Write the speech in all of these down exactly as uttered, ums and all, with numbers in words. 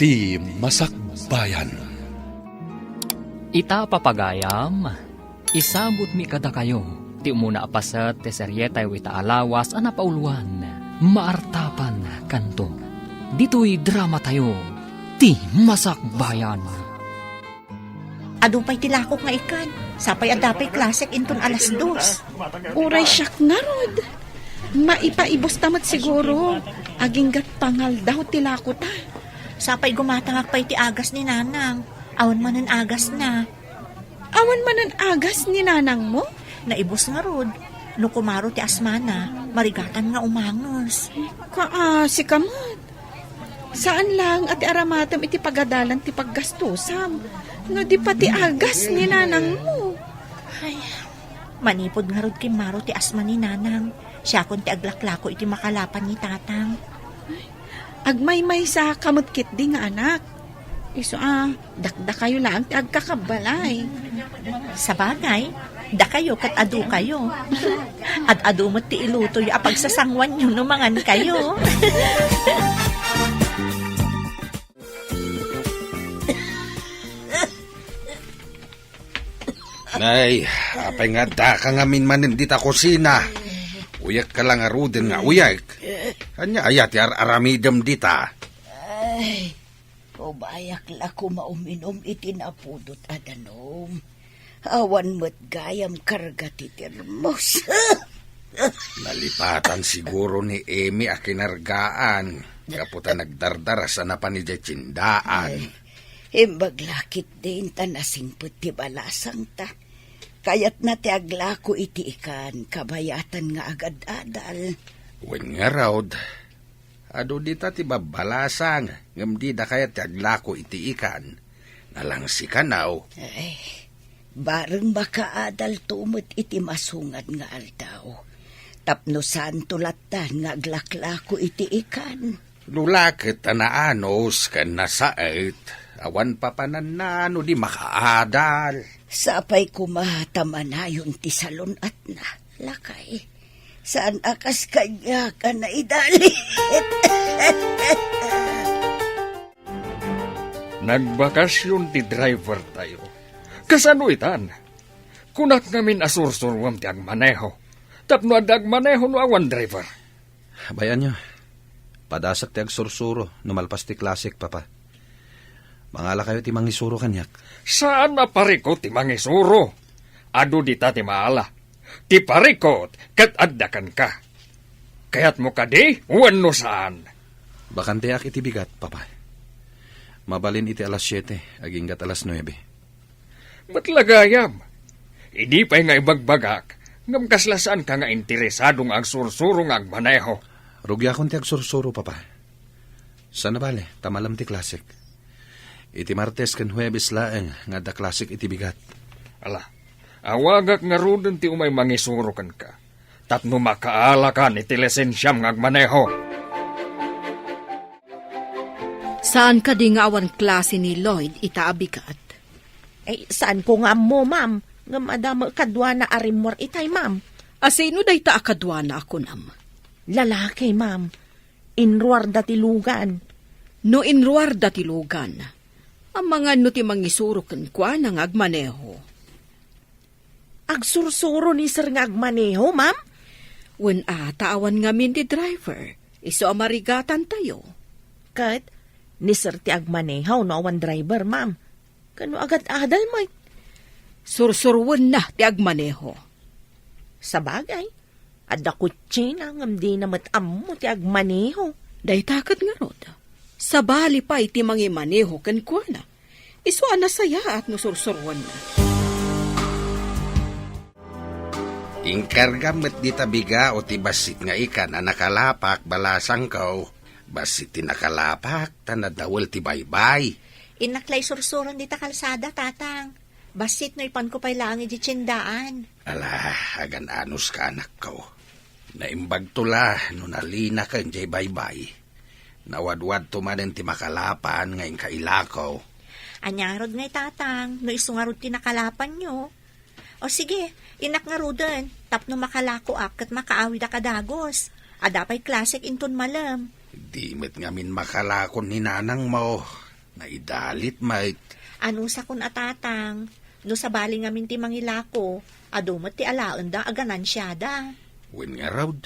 Ti Masakbayan. Ita, papagayam, isagutmi kadakayo ti umuna a paset ti serietayo ita a lawas a napauluan, Maartapan Kanto. Ditoy dramatayo, Ti Masakbayan. Adu pay ti lakok nga ikan. Sapay adda pay klasek inton alas dos. Uray siak ngarud. Maipaibos ta met siguro. Aginggat pangaldaw ti lakota. Sapay gumatangak pay ti agas ni Nanang. Awan manen agasna. Awan manen agas ni Nanangmo? Naibos ngarud. No kumaro ti asmana, marigatan nga umanges. Kaasi ka met. Saan laeng a ti aramatem iti pagadalan ti paggastosam, no di pati agas ni Nanangmo. Ay, manipud ngarud kimmaro ti asma ni Nanang, siakon ti aglaklako iti makalapan ni Tatang. Agmaymaysa ka met ketdi nga anak. Isu a, dakdakayo laeng ti agkakabbalay. Sabagay, dakayo ket adukayo. Ad-adu met ti ilutoyo a pagsasanguanyo no mangankayo. Nay, apay nga addaka ngamin manen dita kusina? Uyekka la ngaruden nga uyek. Ania aya ti ar-aramidem dita? Ay, Umayak la koma uminum iti napudot a danum. Awan met gayam karga ti termos. Nalipatan siguro ni Emi a kinargaan, gapu ta nagdardaras a napan idiay tiendaan. Ay, imbag la ketdin ta nasingpet ti balasangta. Kayatna ti aglako iti ikan, kabayatan nga agad-adal. Wen ngarud, adu dita ti babbalasang, ngem dida kayat ti aglako iti ikan. Nalangsi kano. Ay, bareng makaadalto met iti masungad nga aldaw. Tapno saanto lattan nga aglaklako iti ikan. No la ket a naanus ken nasaet, awan papananna no di makaadal. Sapay koma ta manayon ti salun-atna, lakay. Saan a kas kaniak a naidalit. Nagbakasyon ti driver tayo. Kasano itan? Kunak ngamin a sursuruem ti agmaneho. Tapno adda agmaneho no awan driver. Bay-anyo, padasek ti agsursuro no malpas ti klasek, Papa. Mangalakayo ti mangisuro kaniak. Saan a parikut ti mangisuro. Adu dita ti maala. Ti parikut ket adda kenka. Kayatmo kadi wenno saan? Bakanteak iti bigat, Papa. Mabalin iti alas siete, aginggat alas nuebe. Met la gayam. Idi pay nga ibagbagak, ngem kasla saanka nga interesado nga agsursuro nga agmaneho. Rugiakon ti agsursuro, Papa. Saan a bale, ta malem ti klasek. Iti Martes ken Huebes laeng nga adda klasek iti bigat. Ala, awagak ngaruden ti umay mangisuro kenka, tapno makaalakan iti lisensiam nga agmaneho. Saan kadi nga awan klase ni Lloyd ita a bigat? Ay, saanko nga ammo, ma'am. Ngem adda met kaduana a rimmuar itay, ma'am. A sino dayta a kaduana a kunam? Lalaki, ma'am. Inruarda ti lugan. No inruarda ti lugan, amangan no ti mangisuro kenkuana nga agmaneho? Agsursuro ni sir nga agmaneho, ma'am? Wen a, ta awan ngamin ti driver. Isu a marigatantayo. Ket ni sir ti agmaneho no awan driver, ma'am. Kano agad-adal met? Sursuruenna ti agmaneho. Sabagay, adda kutsina ngem dina met ammo ti agmaneho. Dayta ket ngarud, sabali pay ti mangimaneho kenkuana. Isu a nasayaat no sursuruenna. Inkargam met dita bigao ti bassit nga ikan a nakalapak, balasangko. Bassit ti nakalapak, ta nadawel ti baybay. Innak la isursuron dita kalsada, Tatang. Bassit no ipanko pay laeng idiay tiendaan. Ala, agan-anos ka, anakko. Naimbagto la no nalinaken diay baybay. Nawadwadto manen ti makalapan nga inka ilako. Ania ngarud ngay, Tatang, no isu ngarud ti nakalapanyo? O sige, innak ngaruden, tapno makalakoak ket makaawidak a dagus. Adda pay klasek inton malem. Di met ngamin makalakon ni nanangmo. Naidalit met. Anusakon a tatang, no sabali ngamin ti mangilako, adu met ti alaenda a ganansiada. Wen ngarud,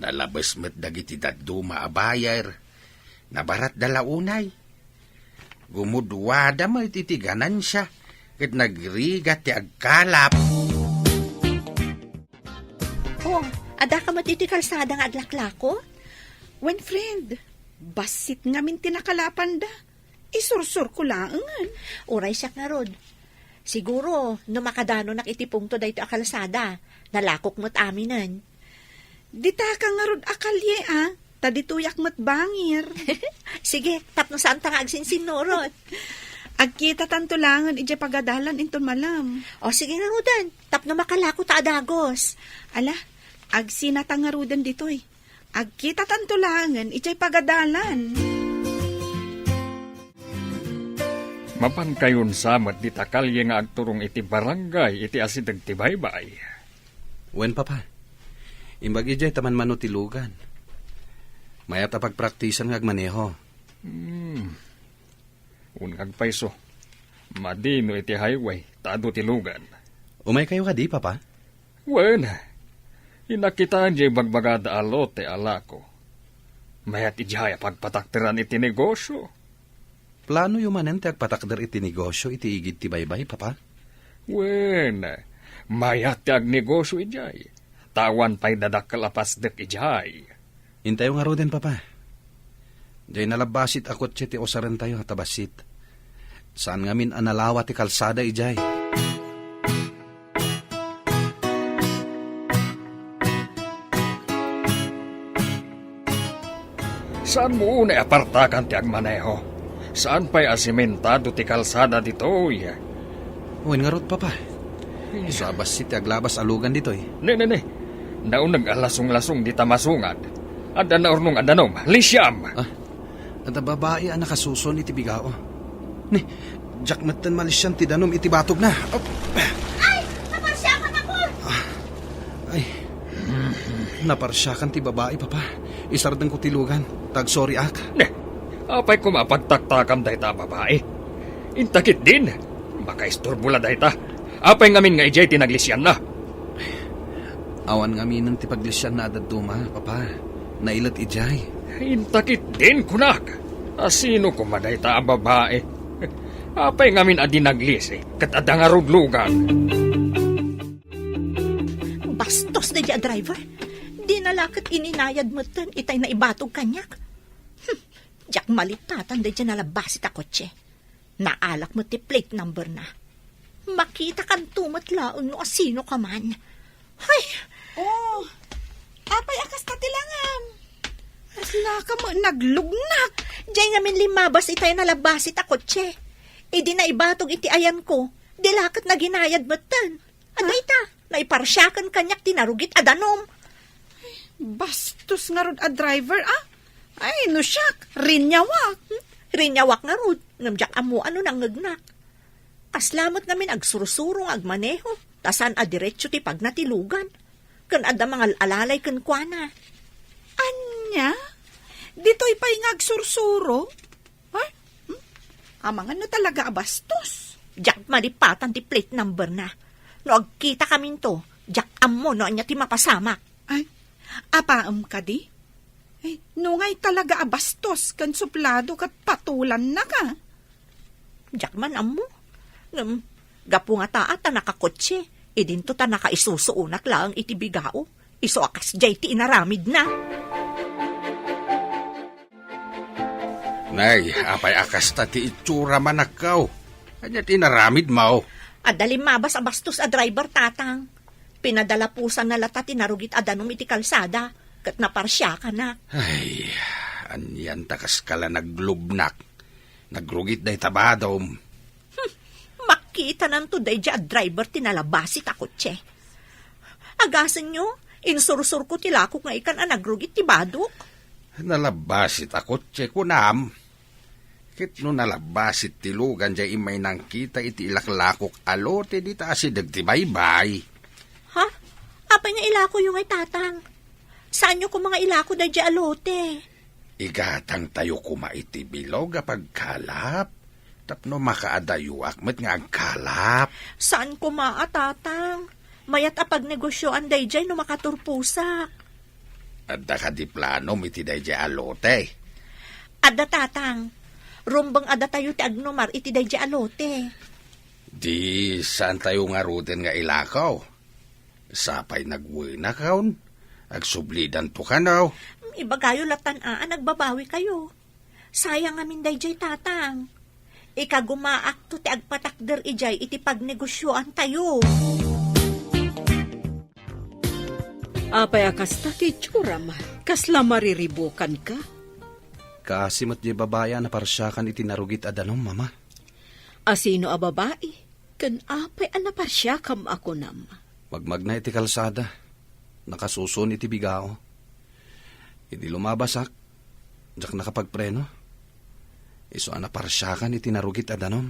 nalabes met dagiti dadduma a buyer. Nabaratda la unay. Gumudwada met iti ganansia, ket nagrigat ti agkalap. Oh, adda ka met iti kalsada nga aglaklako? Wen, friend, bassit ngamin ti nakalapanda. Isursurko laengen. Uray siak ngarud. Siguro, no makadanonak iti pungto daytoy a kalsada, nalakok met aminen. Dita ka ngarud a kalye, a? Ta ditoyak met bangir. Sige, tapno saanta nga agsinsinnurot. Agkitatanto laengen idiay pagadalan inton malem. O, sige ngaruden, tapno makalako ta a dagus. Ala, agsinata ngaruden ditoy. Agkitatanto laengen idiay pagadalan. Mapankayon sa met dita kalye nga agturong iti barangay iti asideg ti baybay. Wen, Papa. Imbag idiay ta manmano ti lugan. Mayat a pagpraktisan nga agmaneho. Hmm. Wen, agpayso. Madi no iti highway, ta adu ti lugan. Umaykayo kadi, Papa? Wen, inakitaen diay bagbagada a lote a lako. Mayat idiay a pagpatakderan iti negosio. Planoyo manen ti agpatakder iti negosio iti igid ti baybay, Papa? Wen, mayat ti agnegosio idiay. Ta awan pay dadakkel a pasdek idiay. Intayo ngaruden, Papa. Diay nalabbasit a kotse ti usarentayo ta bassit. Saan ngamin a nalawa ti kalsada idiay. Saanmo unay a partakan ti agmaneho. Saan pay a simentado ti kalsada ditoy. Wen ngarud, Papa. Isu a bassit ti aglabas a lugan ditoy. Ne, ne, ne. Nauneg a lasonglasong dita masungad. Adda naurnong a danum. Lisiam! Ah, adda babai a nakasuson iti bigao. Ne, diak metten malisian ti danum iti batogna. Op. Ay! Naparsiakan ako! Ah, ay. Naparsiakan ti babai, Papa. Isardengko ti lugan. Tagsoriak. Ne, apay koma a pagtaktakam dayta a babai? Inta ketdin, makaisturbo la dayta. Apay ngamin nga idiay ti naglisianna? Awan ngaminen ti paglisianna a dadduma, Papa. Nailet idiay. Inta ketdin, kunak. A sino koma dayta a babai? Apay ngamin a di naglisi ket adda ngarud lugan? Bastos daydiay a driver. Dina la ket ininayad metten itay naibatog kaniak. Hmm, diak malitatan daydiay nalabbasit a kotse. Naalak met ti plate number na. Makitakanto met laeng no asino ka man. Hay! Oh, apay a kasta ti langam? Kasla ka met naglugnak. Diay ngamin limmabas itay nalabbasit a kotse. Idi naibatog iti ayanko, di la ket naginayad metten. Adda ita, naiparsiakan kaniak ti narugit a danum. Bastos ngarud a driver, a? Ay, no siak, rinyawak. Hmm? Rinyawak ngarud, ngem diak ammo no nangngegnak. Kasla met ngamin agsursuro nga agmaneho, ta saan a diretso ti pagna ti lugan. Ken adda mangal-alalay kenkuana. Ania? Ditoy pay nga agsursuro? Ay, hmm? Amangan no talaga a bastos. Diak malipatan ti plate number na. No agkitakaminto, diak ammo no ania ti mapasamak. Ay, apaem kadi? Ay, nungay talaga a bastos ken suplado ket patulanna ka. Diak man ammo. Ngem, gapu nga taa ta nakakotse, idinto ta nakaisusuonak laeng iti bigao. Isu a kasdiay ti inaramidna. Nay, apay a kasta ti itsura manakkaw? Ania ti inaramidmo? Adda limmabas a bastos a driver, tatang. Pinadalapusanna lata ti narugit a danum iti kalsada, ket naparsiakanak. Ay, anian ta kaskala naglubnak. Nagrugit dayta badom. Hmm, makitananto daydiay a driver ti nalabasit a kotse. Agasenyo, insursurko ti lakok nga ikan a nagrugit ti badok. Nalabasit a kotse, kunam. Ket no nalabasit ti lugan diay immay nangkita iti ilaklakok a lote dita asideg ti baybay. Ha? Apay nga ilakoyo ngay, tatang? Saanyo koma nga ilako daydiay a lote? Igatangtayo koma iti bilog a pagkalap tapno makaadayoak met nga agkalap. Saan koma a, Tatang. Mayat a pagnegosioan daydiay no makaturposak. Adda kadi planom iti daydiay a lote? Adda, Tatang. Rumbeng a datayo ti agnumar iti daydiay a lote. Di saantayo ngaruden nga ilako? Sapay nagwenakon, agsublidanto kano. Ibagayo latan a, a nagbabawikayo. Sayang ngamin daydiay, Tatang. Ikagumaakto ti agpatakder idiay iti pagnegosioantayo. Apay a kasta ti itsuram? Kasla mariribukanka? Kaasi met diay babai a naparsiakan iti narugit a danum, Mama. A sino a babai? Ken apay a naparsiakam a kunam? Magmagna iti kalsada. Nakasusuon iti bigao. Idi lumabasak, diak nakapagpreno. Isu a naparsiakan iti narugit a danum.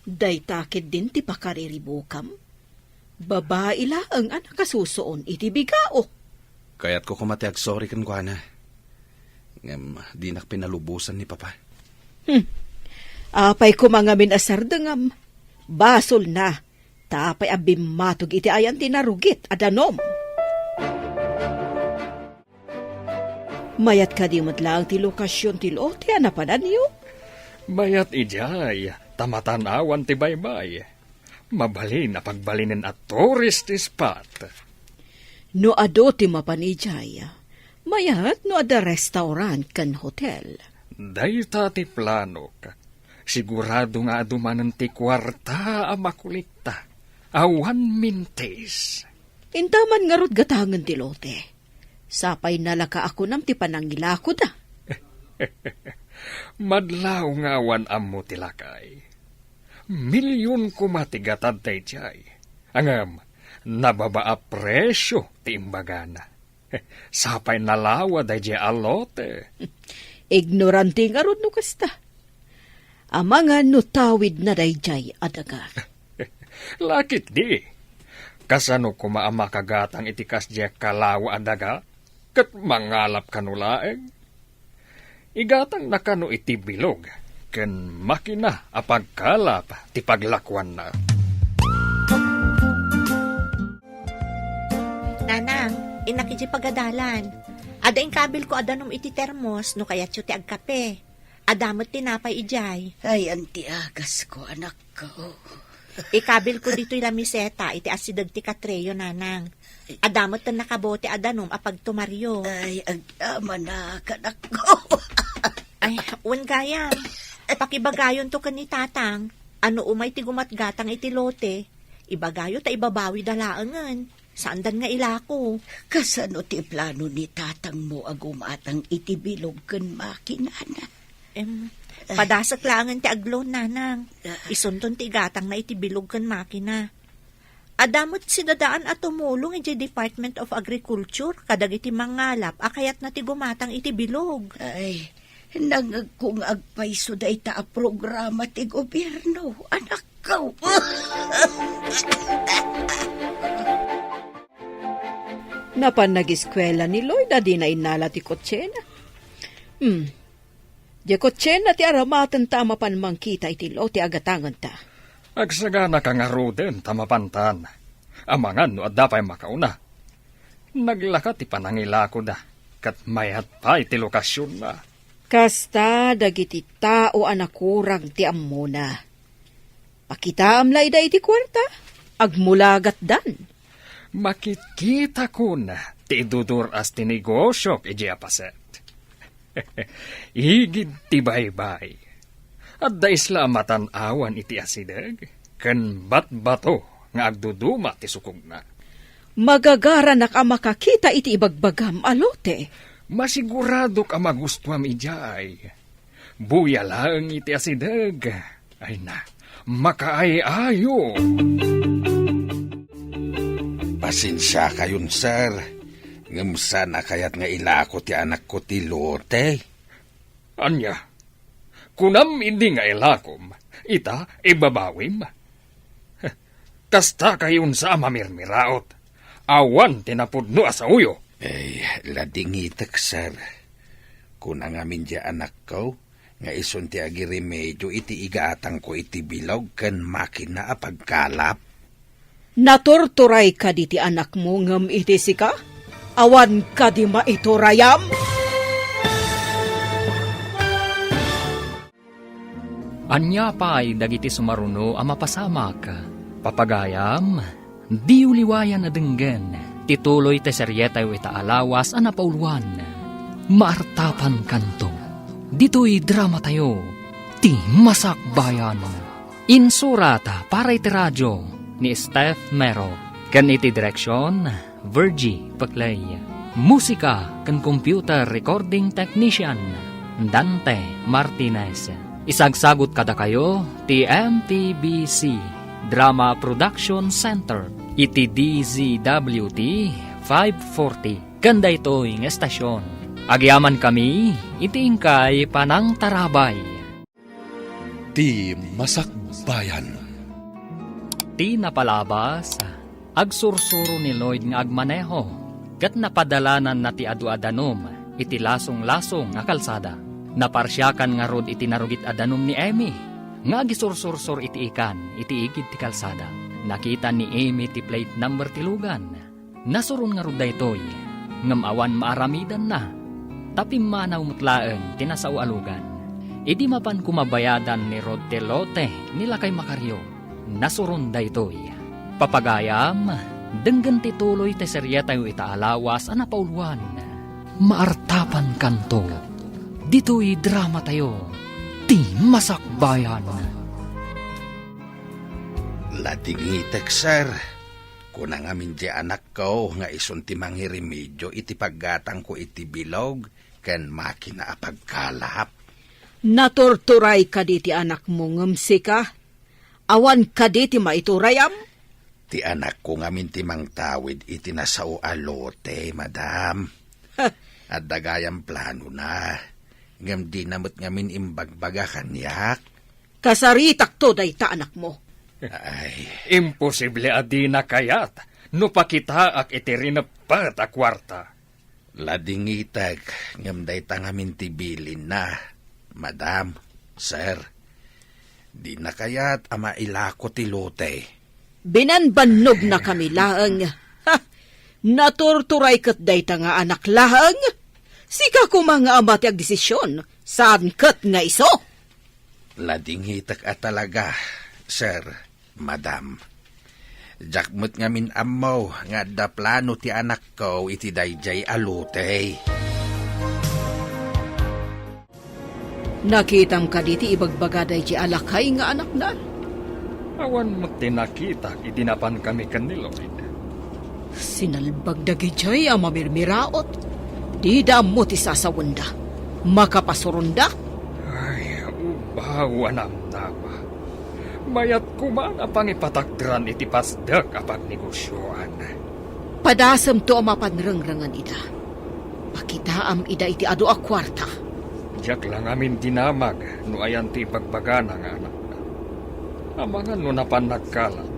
Dayta ketdin ti pakariribukam? Babai laeng a nakasusuon iti bigao. Kayatko koma ti agsorry kenkuana. Ngem dinak pinalubosan ni Papa. Hmm. Apay koma ngamin a sardengam? Basolna, ta apay a bimmatog iti ayan ti narugit a danum? Mayat kadi met laeng ti lokasion ti lote a napananyo? Mayat idiay, ta matan-awan ti baybay. Mabalin a pagbalinen a tourist spot. No adu ti mapan idiay, mayat no adda restaurant ken hotel. Dayta ti planok. Sigurado nga adu manen ti kuarta a makulikta. Awan mintis. Intaman ngarud gatangen ti lote. Sapay nalaka a kunam ti panangilakoda. Madlaw nga awan ammo ti lakay. Milyon koma ti gatad daydiay. Ngem, nababa a presio ti imbagana. Sapay nalawa daydiay a lote. Ignorante ngarud no kasta. Amangan no tawidna daydiay a daga. Lakit di. Kasano koma a makagatang iti kasdiay a kalawa a daga? Ket mangalap kano laeng? Igatangna kano iti bilog ken makina a pagkalap ti paglakuanna. Nanang, innak iti pagadalan. Adda inkabilko a danum iti termos no kayatyo ti agkape. Adda met tinapay idiay. Ay, anti agasko, anakko. Ikabilko ditoy lamiseta iti asideg ti katreyo, Nanang. Adda met nakabote a danum a pagtumaryo. Ay, agdamanak, anakko. Ay, wen gayam. Pakibagayonto ken ni Tatang a no umay ti gumatgatang iti lote, ibagayo ta ibabawida laengen. Saandan nga ilako. Kasano ti plano ni tatangmo a gumatang iti bilog ken makinana? Em, padasek laengen ti agloan, Nanang. Ah. Isunton ti igatangna iti bilog ken makina. Adda met sidadaan a tumulong idiay Department of Agriculture kadagiti mangalap a kayatna ti gumatang iti bilog. Ay, nangngegko nga agpayso dayta a programa ti gobierno, anakko. Napan nagiskuela ni Lloyd a dina innala ti kotsena. Hmm. Diay kotsena ti aramatenta a mapan mangkita iti lote a gatangenta. Agsaganaka ngaruden ta mapantan. Amangan no adda pay makauna. Naglaka ti panangilakoda, ket mayat pay ti lokasionna. Kasta dagiti tao a nakurang ti ammona. Pakitaam la ida iti kuarta, agmulagatdan. Makitkitakon ti idudur-as ti negosiok idiay a paset. Igid ti baybay. Adda isla a matan-awan iti asideg, ken batbato nga agduduma ti sukogna. Magagaranak a makakita iti ibagbagam a lote. Masiguradok a magustuam idiay. Buya laeng iti asideg. Ay na, makaay-ayo. Pasensiakayon, sir. Ngem saan a kayat nga ilako ti anakko ti lote. Ania? Kunam idi nga ilakom, ita ibabawim? Kasta kayon sa a mamirmiraot. Awan ti napudno a saoyo. Ay, ladingitek, sir. Kuna ngamin di anakko nga isun ti agiremedio iti igatangko iti bilog ken makina a pagkalap. Naturturay kadi ti anakmo ngem iti sika? Awan kadi maiturayam? Ania pay dagiti sumaruno a mapasamak? Papagayam, diyo liwayan a denggen ti tuloy ti serietayo ita a lawas a napauluan. Maartapankanto. Ditoy dramatayo, ti Masakbayan. Insurat para iti radio ni Steph Mero. Ken iti direksion, Virgie Peclay. Musika ken computer recording technician, Dante Martinez. Isagsagut kadakayo ti M T B C Drama Production Center iti D Z W T five forty ken daytoy nga estasion. Agyamankami iti inkay panangtarabay. Ti Masakbayan. Ti napalabas, agsursuro ni Lloyd nga agmaneho, ket napadalananna ti adu a danum iti lasonglasong a kalsada. Naparsiakan ngarud iti narugit a danum ni Emmy nga agisursursor iti ikan iti igid ti kalsada. Nakita ni Emmy ti plate number ti lugan. Nasuron ngarud daytoy, ngem awan maaramidanna, ta pimmanaw met laeng ti nasao a lugan. Idi mapan koma bayadan ni Rod ti lote ni Lakay Macario, nasuron daytoy. Papagayam, denggen ti tuloy ti serietayo ita a lawas a napauluan. Maartapankanto. Ditoy dramatayo, ti Masakbayan. Ladingitek, sir. Kuna ngamin di anakko nga isun ti mangiremedio iti paggatangko iti bilog ken makina a pagkalap. Naturturay kadi ti anakmo ngem sika? Awan kadi ti maiturayam? Ti anakko ngamin ti mangtawid iti nasao a lote, madam. Adda gayam planona, ngem dina met ngamin imbagbaga kaniak. Kasaritakto dayta anakmo. Ay. Imposible a dina kayat no pakitaak iti rineppet a kuarta. Ladingitek, ngem dayta ngamin ti bilinna, madam, sir. Dina kayat a mailako ti lote. Binanbannognakami laeng. Ha! Naturturay ket dayta nga anak laeng. Sika koma nga ama ti agdesision, saan ket nga isu. Ladingitek a talaga, sir, madam. Diak met ngamin ammo nga adda plano ti anakko iti daydiay a lote. Nakitam kadi ti ibagbaga daydiay a lakay nga anakna? Awan met ti nakitak idi napankami ken ni Lloyd. Sinalbag dagidiay a mamirmiraot. Dida ammo ti sasawenda. Makapasuronda? Ay, ubaw a namnama. Mayat koma a pangipatakderan iti pasdek a pagnegosioan. Padasemto a mapan rengrengen ida. Pakitaam ida iti adu a kuarta. Diak la ngamin dinamag no ayan ti ibagbagana nga anakna. Amangan no napan nagkalat.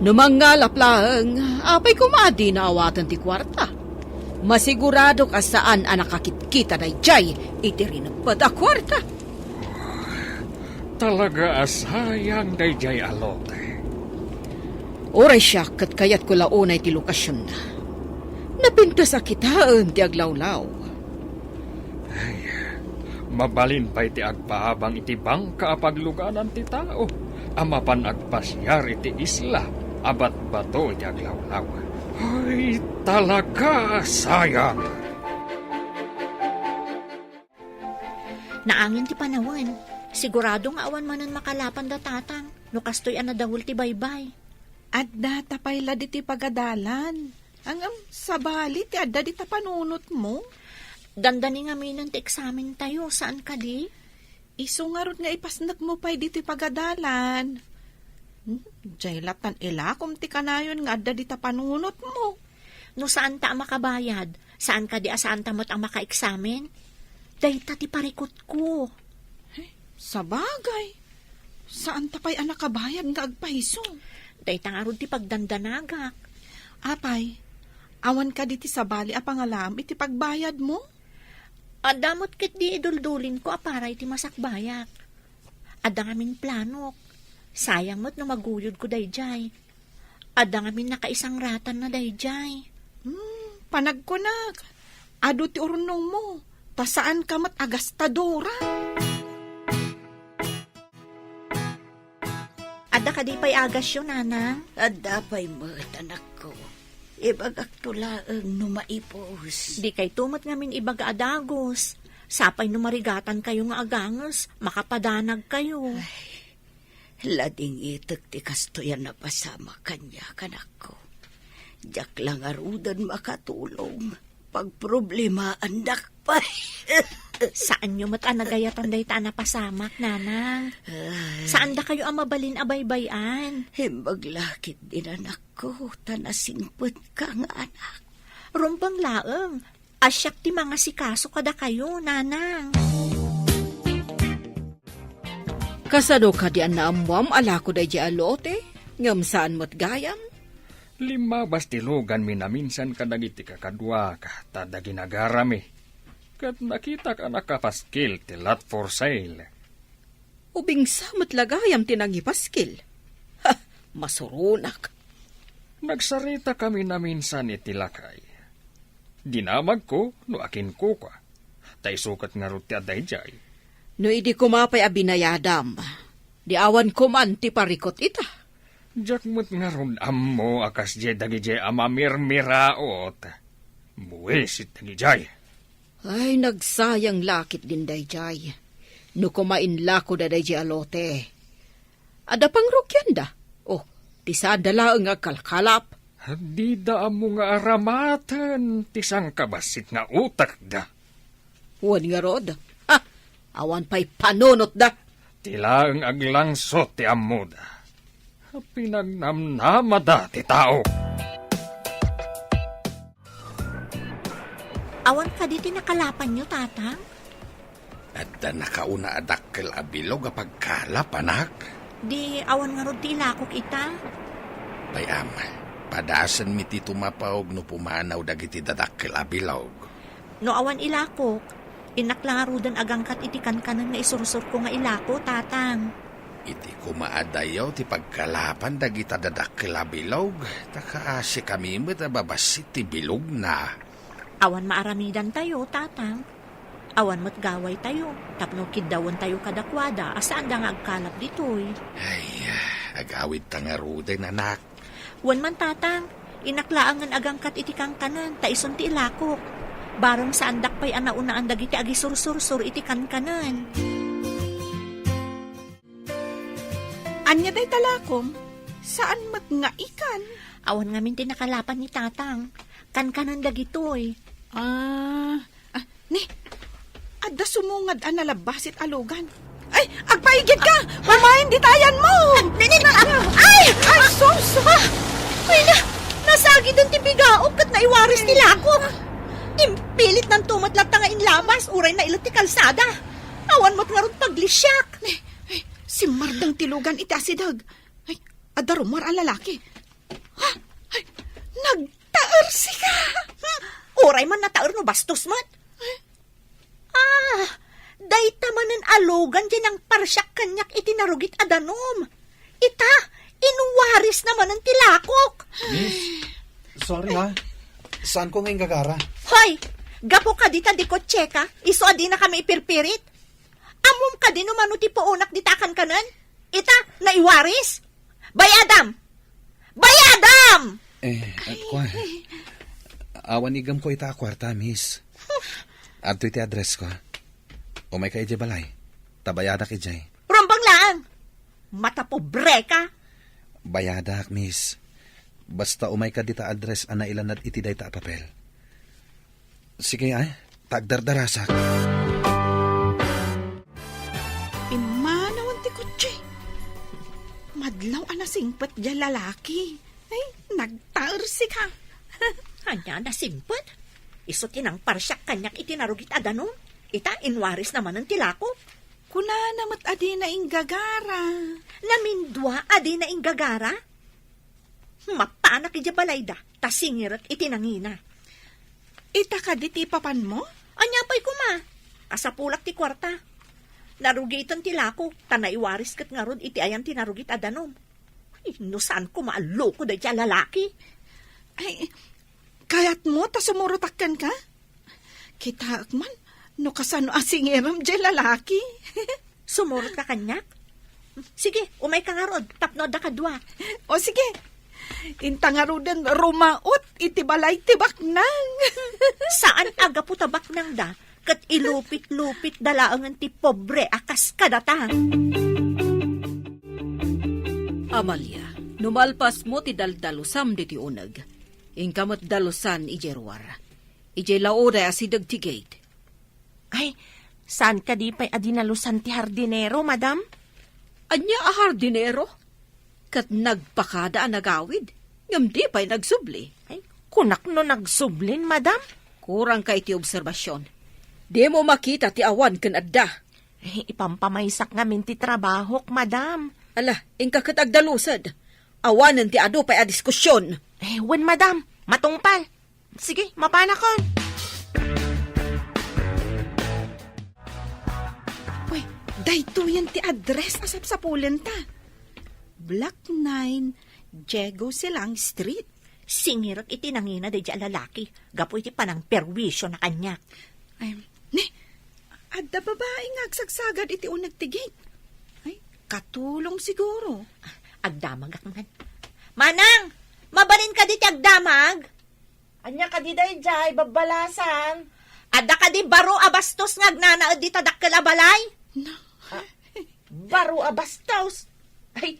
No mangngalap laeng, apay koma a dina awaten ti kuarta? Masiguradok a saan a nakakitkita daydiay iti rineppet a kuarta. Talaga a sayang daydiay a lote. Uray siak ket kayatko la unay ti lokasionna. Napintas a kitaen ti aglawlaw. Ay, mabalin pay ti agpaabang iti bangka a pagluganan ti tao a mapan agpasiar iti isla a batbato iti aglawlaw. Ay, talaga a sayang! Naangin ti panawen. Sigurado nga awan manen makalapan da tatang no kastoy a nadawel ti baybay. Adda ta pay la ditoy pagadalan. Ngem sabali ti adda dita panunotmo. Dandani ngaminen ti eksamentayo, saan kadi? Isu ngarud nga ipasnekmo pay ditoy pagadalan. Hmm, diay lattan ilakom ti kanayon nga adda dita panunotmo. No saanta a makabayad, saan kadi a saanta met a makaeksamen? Dayta ti parikutko. Ay, sabagay. Saanta pay a nakabayad nga agpayso. Dayta ngarud ti pagdandanagak. Apay, Awan kadi ti sabali a pangalaam iti pagbayadmo? Adda met ketdi iduldulinko a para iti masakbayak. Adda ngamin planok. Sayang met no maguyodko daydiay. Adda ngamin nakaisangratanna daydiay. Hmm, panagkunak, adu ti urnongmo, ta saanka met a gastadora. Adda kadi pay agasyo, nanang? Adda pay met, anakko. Ibagakto laeng no maipus. Dikayto met ngamin ibaga a dagus. Sapay no marigatankayo nga aganges, makapadanagkayo. Ay, ladingitek ti kastoy a napasamak kaniak, anakko. Diak la ngaruden makatulong. Pagproblemaandak pay. Saanyo met a nagayatan dayta a napasamak, nanang. Ay. Saandakayo a mabalin a baybay-an. Imbag la ketdin, anakko, ta nasingpetka nga anak. Rumbeng laeng, a siak ti mangasikaso kadakayo, nanang. Kasano kadi a naammuam a lako daydiay a lote, ngem saan met gayam? Limmabas ti luganmi naminsan kadagiti kakaduak ta adda ginagarami. Ket nakitak a nakapaskil ti lot for sale. Ubingsa met la gayam ti nangipaskil. Ha, masuronak. Nagsaritakami naminsan iti lakay. Dinamagko no akinkukua. Ta isu ket ngarud ti adda idiay. No idi koma pay a binayadam, di awan koman ti parikut ita. Diak met ngarud ammo a kasdiay dagidiay a mamirmiraot. Buisit dagidiay. Ay, nagsayang la ketdin daydiay. No koma inlako da daydiay a lote. Adda pangrugianda. Oh, ti saanda laeng nga agkalkalap. Dida ammo nga aramaten ti sangkabassit nga utekda. Wen ngarud, ha, awan pay panunotda. Ti laeng aglangsot ti ammoda. Pinagnamnamada ti tao. Awan kadi ti nakalapanyo, Tatang? Adda nakauna a dakkel a bilog a pagkalap, anak. Di awan ngarud ti ilakok ita? Pay-am, padasenmi ti tumapawg no pumanaw dagiti dadakkel a bilog. No awan ilakok, innak la ngaruden agangkat iti kankanen nga isursurko nga ilako, Tatang. Iti koma a dayaw ti pagkalapan dagita dadakkel a bilog, ta kaasikami met a babassit ti bilogna. Awan maaramidantayo, Tatang. Awan met gawaytayo, tapno kiddawentayo kadakuada a saanda nga agkalap ditoy. Ay, agawidta ngaruden, anak. Wen man, Tatang, innak laengen agangkat iti kankanen, ta isun ti ilakok. Bareng saandak pay a naunaan dagiti agisursursor iti kankanen. Ania dayta lakom? Saan met nga ikan? Awan ngamin ti nakalapan ni Tatang. Kankanen dagitoy. Ah, ah, ni, adda sumungad a nalabbasit a lugan. Ay, agpaigid ka! Pamain ditayan mo! Ah, ni, ni, ni, ah, ay! Ay, sus! Ah! Ay, na, nasagiden ti bigaok ket naiwaris ti lakok. Impilit nanto met latta nga inlabas, uray nailet ti kalsada. Awan met ngarud paglisiak. Ni, ay, simmardeng ti lugan iti asideg. Ay, adda rummuar a lalaki. Ha? Ay, nagtaersika! Hmm, uray man nataer no bastos met. Ay. Ah, dayta manen a lugan ti nangparsiak kaniak iti narugit a danum. Ita, inwarisna manen ti lakok. Miss, sorry ha. Saanko nga inggagara. Hoy, gapu kadi ta dikotseka, isu a dinakami ipirpirit. Ammom kadi no mano ti puonak dita a kankanen? Ita, naiwaris? Bayadam! Bayadam! Eh, at kuan. Awan igamko ita a kuarta, miss. Adtoy ti addressko. Umayka idiay balay. Ta bayadak idiay. Rumbeng laeng! Matapobreka! Bayadak, miss. Basta umayka dita address a nailanad iti dayta a papel. Sige, ay, ta agdardarasak. Pimmanawen ti kotse. Madlaw a nasingpet diay lalaki. Ay, nagtaersika. Ania a nasingpet? Isu ti nangparsiak kaniak iti narugit a danum. Ita, inwarisna manen ti lakok. Kunana met a dina inggagara. Namindua a dina inggagara? Mapanak idiay balayda, ta singirek iti nangina. Ita kadi ti ipapanmo? Ania pay koma? Kasapulak ti kuarta. Narugiten ti lako, ta naiwaris ket ngarud iti ayan ti narugit a danum. Ay, no saan koma a loko daydiay a lalaki? Ay, kayatmo ta sumurotak kenka? Kitaek man, no kasano a singirem diay lalaki. Sumurot ka kaniak? Sige, umay ka ngarud, tapno adda kadua. O sige, inta ngaruden rumaot iti balay ti baknang. Saan a gapu ta baknangda, ket ilupit-lupitda laengen ti pobre a kas kadata. Amalia, no malpasmo ti daldalusam ditoy uneg, inka met dalusan idiay ruar. Idiay laoda asideg ti gate. Ay, saan kadi pay a dinalusan ti hardinero, madam? Ania a hardinero? Ket nagpakada a nagawid, ngem di pay nagsubli. Ay, kunak no nagsublin, madam? Kurang ka iti obserbasion. Dimo makita ti awan ken adda. Ay, ipampamaysak ngamin ti trabahok, madam. Ala, inka ket agdalused. Awanen ti adu pay a diskusion. Eh, wen, madam. Matungpal. Sige, mapanakon. Uy, daytoyen ti address a sapsapulenta. Block nine, Diego Silang Street. Singirek iti nangina daydiay a lalaki gapu iti panangperwisio na kaniak. Ay, ni, adda babai nga agsagsagad iti uneg ti gate. Ay, katulong siguro. Agdamagak man. Manang, mabalin kadi ti agdamag? Ania kadi daydiay, babbalasan? Adda kadi baro a bastos nga agnanaed dita dakkel a balay? Na. Ah, baro a bastos? Ay,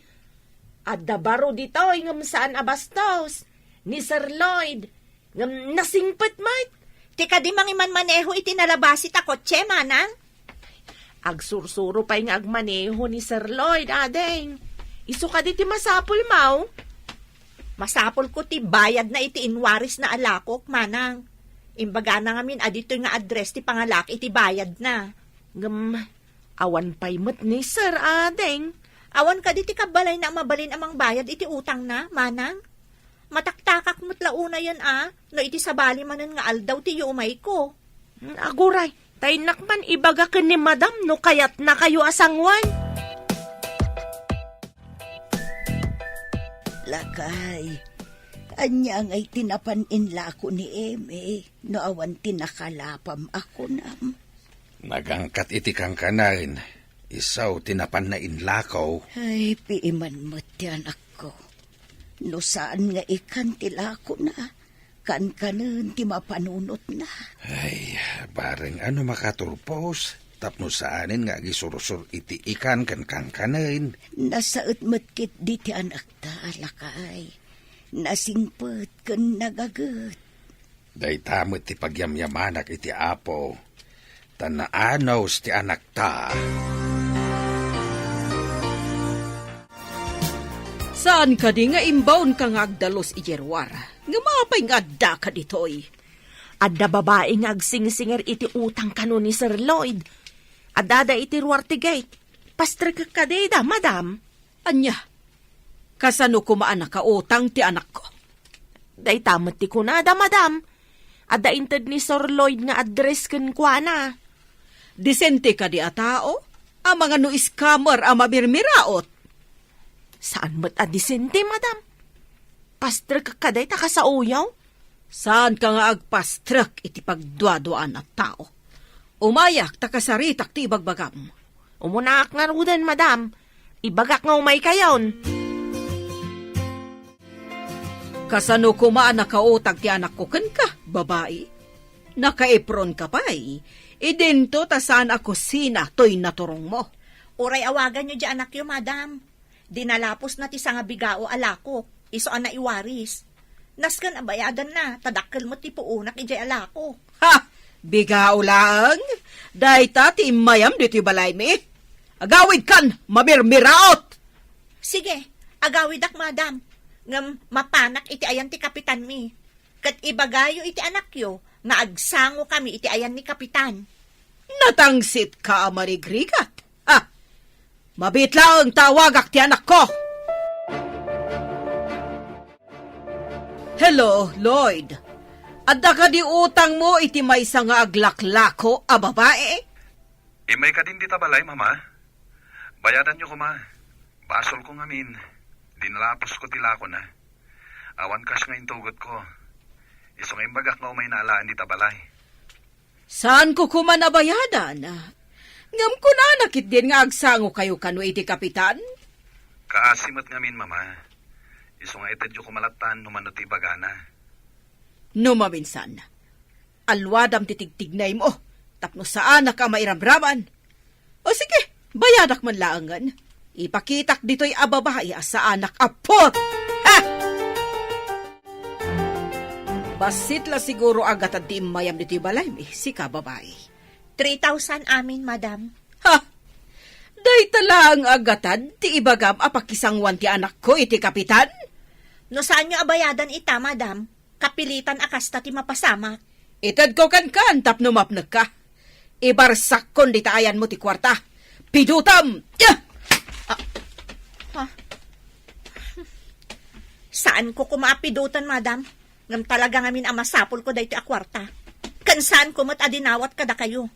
adda baro ditoy ngem saan a bastos. Ni Sir Lloyd, ngem nasingpet met. Ti kadi mangimanmaneho iti nalabasi ta kotse, manang? Agsursuro pay nga agmaneho ni Sir Lloyd, ading. Isu kadi ti masapul, maw? Masapulko ti bayadna iti inwarisna a lakok, manang. Imbagana ngamin a ditoy nga address ti pangalak iti bayadna. Ngem, awan pay met ni Sir, ading. Awan kadi ti kabbalayna a mabalin a mangbayad iti utangna, manang? Mataktakak met la unayen a, no iti sabali manen nga aldaw ti yumayko. Hmm, aguray, ta innak man ibaga ken ni Madam no kayatnakayo a sangoen. Lakay, ania ngay ti napan inlako ni Eme no awan ti nakalapam a kunam? Nagangkat iti kankanaen, isu ti napanna inlako. Ay, piiman met ti anakko. No saan nga ikan ti lakona, kankanen ti mapanunotna. Ay, bareng a no makaturpos, tapno saanen nga agisursor iti ikan ken kankanen. Nasaet met ketdi ti anakta, lakay. Nasingpet ken nagaget. Dayta met ti pagyamyamanak iti Apo, ta naanus ti anakta. Saan kadi nga imbaonka nga agdalus idiay ruar? Ngem apay nga addaka ditoy? Adda babai nga agsingsingir iti utang kano ni Sir Lloyd. Addada iti ruar ti gate. Pastrekek kadi da, madam. Ania? Kasano koma a nakautang ti anakko? Dayta met ti kunada, madam. Adda inted ni Sir Lloyd nga address kenkuana. Disente kadi a tao? Amangan no scammer a mamirmiraot? Saan met a disente, madam. Pastrek ka dayta kasaoyo? Saanka nga agpastrek iti pagduaduaan a tao. Umayak ta kasaritak ti ibagbagam. Umunaak ngaruden, madam. Ibagak nga umaykayon. Kasano koma a nakautang ti anakko kenka, babai? Nakaipron ka pay. Idinto ta saan a kusina toy naturongmo. Uray awaganyo di anakyo, madam. Dinalapusna ti sangabigao a lakok, isu a naiwaris. Nasken a bayadanna, ta dakkel met ti puonak idiay a lako. Ha! Bigao laeng? Dayta ti immayam ditoy balaymi? Agawidkan, mamirmiraot! Sige, agawidak, madam. Ngem mapanak iti ayan ti kapitanmi. Ket ibagayo iti anakyo nga agsangokami iti ayan ni kapitan. Natangsitka a marigrigat. Ha! Mabiit laeng ta awagak ti anakko. Hello, Lloyd. Adda kadi utangmo iti maysa nga aglaklako a babae? Immay kadin dita balay, Mama. Bayadanyo koma. Basolko ngamin. Dinalaposko ti lakona. Awan cash nga intugotko. Isu nga imbagak nga umayna alaen dita balay. Saanko koma a bayadan. Ngem kunana ketdin nga agsangokayo kano iti kapitan? Kaasi met ngamin, Mama. Isu nga itedyo koma lattan no mano ti ibagana. No maminsan, alwadam ti tigtignaymo tapno saanak a mairamraman. O sige, bayadak man laengen. Ipakitak ditoy a babai a saanak a put! Ha! Bassit la siguro a gatad ti immayam ditoy balaymi, sika babai. Three thousand amin, madam. Ha! Dayta laeng a gatad ti ibagam a pakisangoan ti anakko iti kapitan? No saanyo a bayadan ita, madam, kapilitan a kasta ti mapasamak. Itedko kenka tapno mapnekka. Ibarsakkon dita ayanmo ti kuarta. Pidutam! Ah! Ah. Ha? Saanko koma a pidutan, madam. Ngem talaga ngamin a masapulko daytoy a kuarta. Ken saanko met a dinawat kadakayo.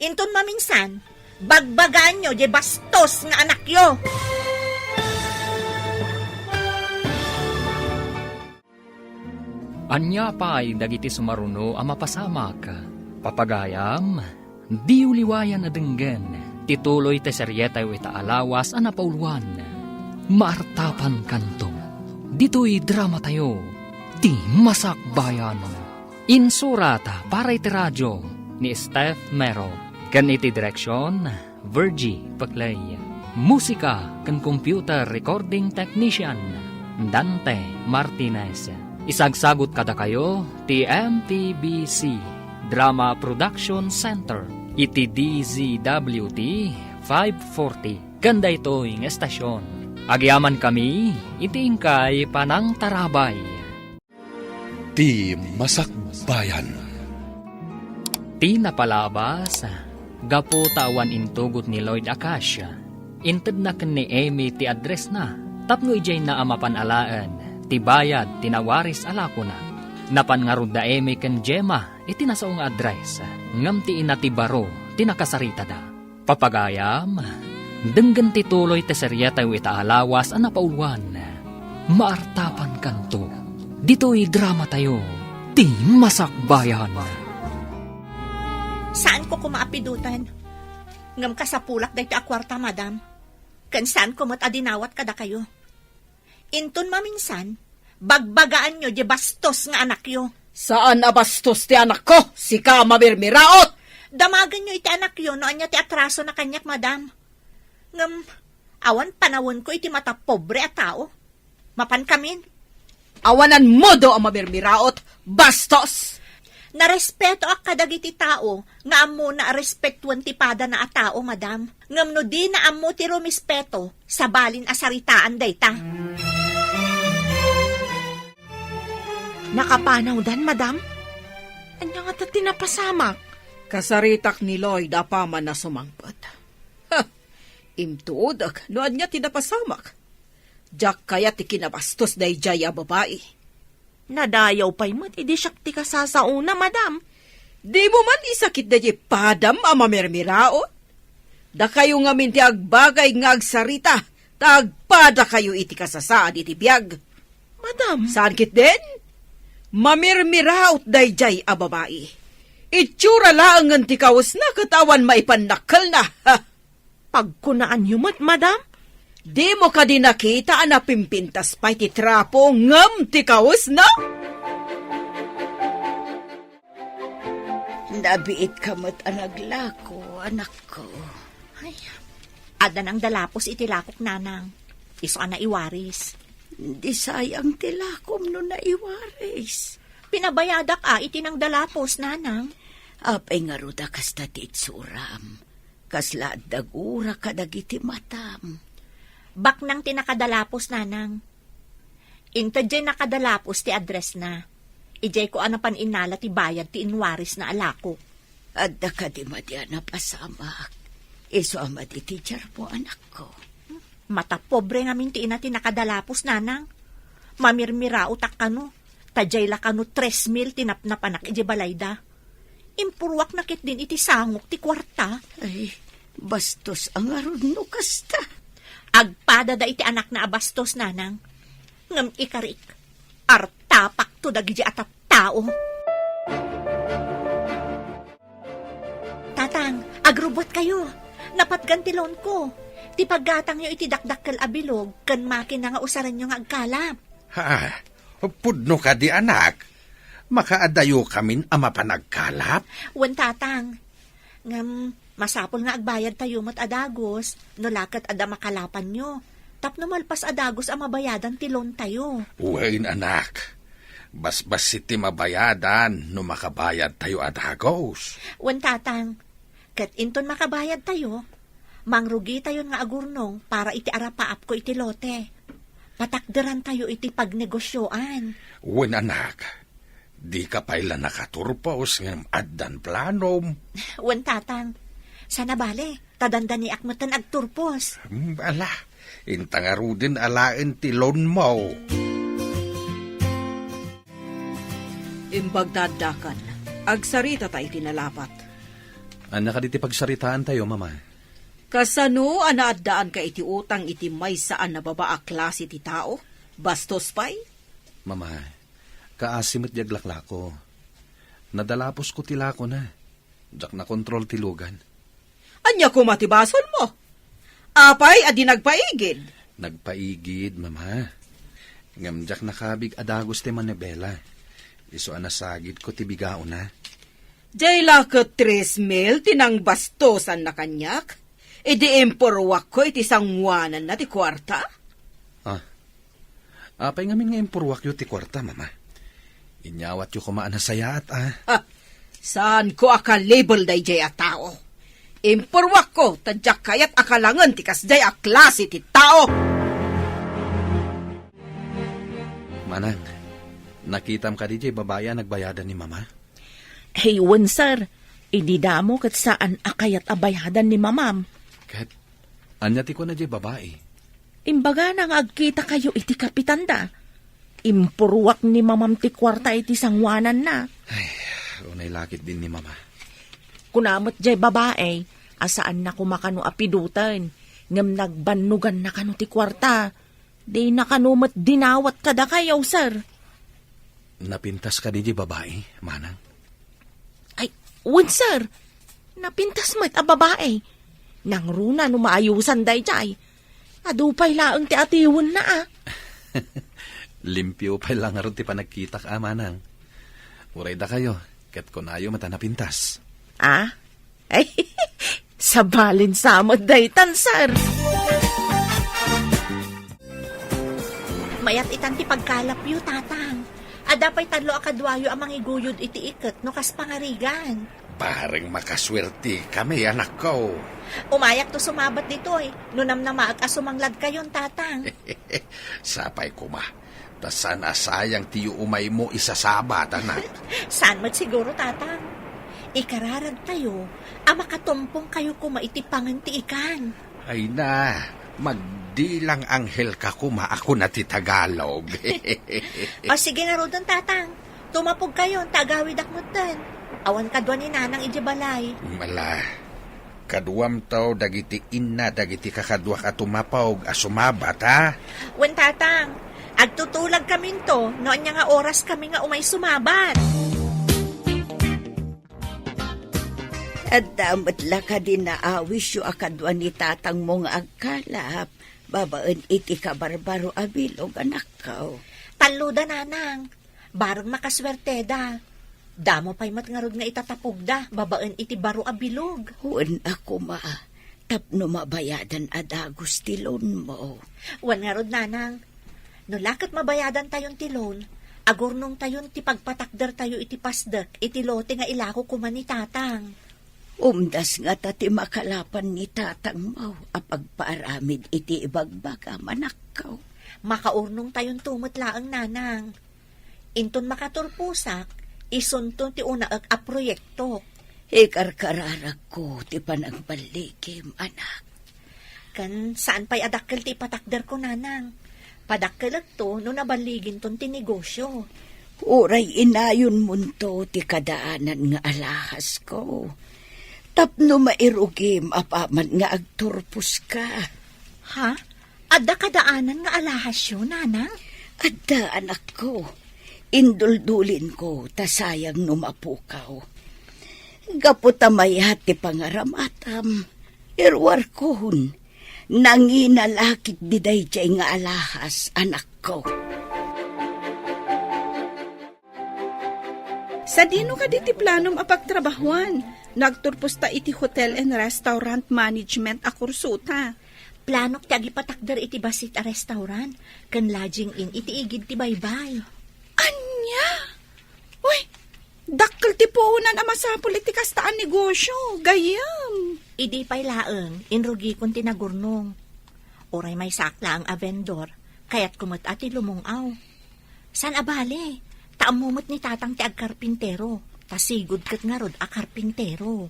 Inton maminsan, bagbagaanyo diay bastos nga anakyo. Ania pay dagiti sumaruno a mapasamak? Papagayam, diyo liwayan a denggen ti tuloy ti serietayo ita a lawas a napauluan. Maartapankanto. Ditoy dramatayo, ti Masakbayan. Insurat para iti radio ni Steph Mero. Ken iti direksion, Virgie Peclay. Musika ken computer recording technician, Dante Martinez. Isagsagut kadakayo ti M P B C Drama Production Center iti D Z W T five forty. Ken daytoy nga estasion, agyamankami iti inkay panangtarabay. Ti Masakbayan. Ti napalabas, gapu ta awan intugot ni Lloyd a cash, intedna ken ni Amy ti addressna tapno idiayna a mapan alaen ti bayad ti nawaris a lakona. Napan ngarud da Amy ken Gemma iti nasao nga address, ngem ti ina ti baro ti nakasaritada. Papagayam, denggen ti tuloy ti serietayo ita a lawas a napauluan. Maartapankanto. Ditoy dramatayo, ti Masakbayan. Saanko koma a pidutan. Ngem kasapulak daytoy a kuarta, madam. Ken saanko met a dinawat kadakayo. Inton maminsan, bagbagaanyo diay bastos nga anakyo. Saan a bastos ti anakko, sika a mamirmiraot! Damagenyo iti anakyo no ania ti atrasona kaniak, madam. Ngem, awan panawenko iti matapobre a tao. Mapankamin. Awan ammoda a mamirmiraot, bastos! Narespetoak kadagiti tao nga ammona a respetuen ti padana a tao, madam. Ngem no dina ammo ti rumispeto, sabalin a saritaan dayta. Nakapanawdan, madam? Ania ngata ti napasamak? Kasaritak ni Lloyd apaman a sumangpet. Ha! Intuodek no ania ti napasamak. Diak kayat ti kinabastos daydiay a babai. Nadayaw pay met idi siak ti kasasaona, madam. Dimo man isakit daydiay padam a mamirmiraot? Dakayo ngamin ti agbagay nga agsarita, ta agpadakayo iti kasasaan iti biag. Madam. Saan ketdin? Mamirmiraot daydiay a babai. Itsura laengen ti kawesna ket awan maipannakkelna. Ha! Pagkunaanyo met, madam? Dimo kadi nakita a napimpintas pay ti trapo ngem ti kawesna? Nabiitka met a naglako, anakko. Ay, adda nangdalapos iti lakok, nanang. Isu a naiwaris. Di sayang ti lakom no naiwaris. Pinabayadak a iti nangdalapos, nanang. Apay ngarud a kasta ti itsuram? Kasla adda gura kadagiti matam. Baknang ti nakadalapos, nanang. Inted diay nakadalapos ti addressna. Idiay ko a napan innala ti bayad ti inwarisna a lakok. Adda kadi madi a napasamak? Isu a madi ti diarmo, anakko. Matapobre ngamin ti ina ti nakadalapos, nanang. Mamirmiraotak kano. Ta diay la kano tres mil ti napnapanak idiay balayda. Impurruakna ketdin iti sangok ti kuarta. Ay, bastos a ngarud no kasta. Agpada da iti anakna a bastos, nanang. Ngem ikarik, artapakto dagiti a tattao. Tatang, agrubbuatkayo. Napatgan ti loanko. Ti paggatangyo iti dakdakkel a bilog ken makina nga usarenyo nga agkalap. Ha? Pudno kadi, anak? Makaadayo kamin a mapan agkalap? Wen, Tatang. Ngem, masapul nga agbayadtayo met a dagus, no la ket adda makalapanyo. Tapno malpas a dagus a mabayadan ti loantayo. Wen, anak. Basbassit ti mabayadan no makabayadtayo a dagus. Wen, Tatang. Ket inton makabayadtayo, mangrugitayon nga agurnong para iti arapaapko iti lote. Patakderantayo iti pagnegosioan. Wen, anak. Dika pay la nakaturpos ngem addan planom. Wen, Tatang. Saan a bale, ta dandaniak metten agturpos. Hmm, ala, inta ngaruden alaen ti loanmo. Imbag ta addakan, agsaritata iti nalapat. Ania kadi ti pagsaritaantayo, Mama? Kasano a naaddaanka iti utang iti maysa a nababa a klase ti tao? Bastos pay? Mama, kaasi met di aglaklako. Nadalaposko ti lakona. Diak nakontrol ti lugan. Ania koma ti basolmo? Apay a di nagpaigid? Nagpaigid, Mama. Ngem diak nakabig a dagus ti manibela. Isu a nasagidko ti bigaona. Diay la ket tres mil ti nangbastosanna kaniak? Idi impurruakko iti sangoananna ti kuarta? Ah. Apay ngamin nga impurruakyo ti kuarta, Mama? Inyawatyo koma a nasayaat, ah. Ha! Saanko a kalibel daydiay a tao. Impurruakko ta diak kayat a kalangen ti kasdiay a klase ti tao. Manang, nakitam kadi diay babai a nagbayadan ni Mama? Hey, wen, sir. Idi damo ket saan a kayat a bayadan ni Mamam. Ket ania ti kuna diay babai? Imbagana nga agkitakayo iti kapitanda. Impurruak ni Mamam ti kuarta iti sangoananna. Ay, unay la ketdin ni Mama. Kuna met diay babai a saanna koma kano a piduten, ngem nagbannoganna kano ti kuarta. Dina kano met dinawat kadakayo, sir. Napintas kadi diay babai, Manang? Ay, wen, sir. Napintas met a babai. Nangruna no maayusan daydiay. Adu pay laeng ti atiwenna, a. Limpio pay la ngarud ti panagkitak, a, Manang. Uray dakayo, ket kunayo met a napintas. A? Ay, sabalin sa met daytan, sir. Mayat itan ti pagkalapyo, Tatang. Adda pay tallo a kaduayo a mangiguyod iti iket no kas pangarigan. Bareng makasuertekami, anakko. Umayakto sumabat ditoy, no namnamaek a sumangladkayon, Tatang. Sapay koma, ta saan a sayang ti yuumaymo isasabat, anak. Saan met siguro, Tatang. Ikararagtayo a makatumpongkayo koma iti pangen ti ikan. Ay na, magdilang anghel ka koma a kuna ti Tagalog. O, sige ngaruden, Tatang. Tumapogkayon, ta agawidak metten. Awan kadua ni Nanang idiay balay. Ala, kaduamto dagiti inna dagiti kakaduak a tumapog a sumabat, ha? Wen, Tatang. Agtutulagkaminto no ania nga oraskami nga umay sumabat. Adda met la kadi naawisyo a kadua ni tatangmo nga agkalap babaen iti kabarbaro a bilog, anakko? Talloda, Nanang. Bareng makasuerteda. Damo pay met ngarud nga itatapogda babaen iti baro a bilog. Wen a koma, tapno mabayadan a dagus ti loanmo. Wen ngarud, Nanang. No la ket mabayadantayon ti loan, agurnongtayon ti pagpatakdertayo iti pasdek iti lote nga ilako koma ni Tatang. Umdas ngata ti makalapan ni tatangmo a pagpaaramid iti ibagbagam, anakko. Makaurnongtayonto met laeng, Nanang. Inton makaturposak, isunto ti unaek a proyektok. Ikarkararagko ti panangballigim, anak. Ken saan pay a dakkel ti ipatakderko, Nanang. Padakkelekto no naballiginton ti negosio. Uray inayonmonto ti kadaanan nga alahasko, tapno mairugim apaman nga agturposka. Ha? Adda kadaanan nga alahasyo, nanang? Adda, anakko. Induldulinko ta sayang no mapukaw. Gapu ta mayat ti pangaramatam, iruarkon, nangina la ketdi daydiay nga alahas, anakko. Sadino kadi ti planom a pagtrabahuan? Nagturposta iti hotel and restaurant management a kursota. Planok ti agipatakder iti bassit a restaurant ken lodging inn iti igid ti baybay. Ania? Uy, dakkel ti puonan a masapul iti kasta a negosio, gayyem. Idi pay laeng, inrugikon ti nagurnong. Uray maysaak laeng a vendor, kayatko met a ti lumung-aw. Saan a bale, ta ammo met ni tatang ti agkarpintero, ta sigud ket ngarud a karpintero.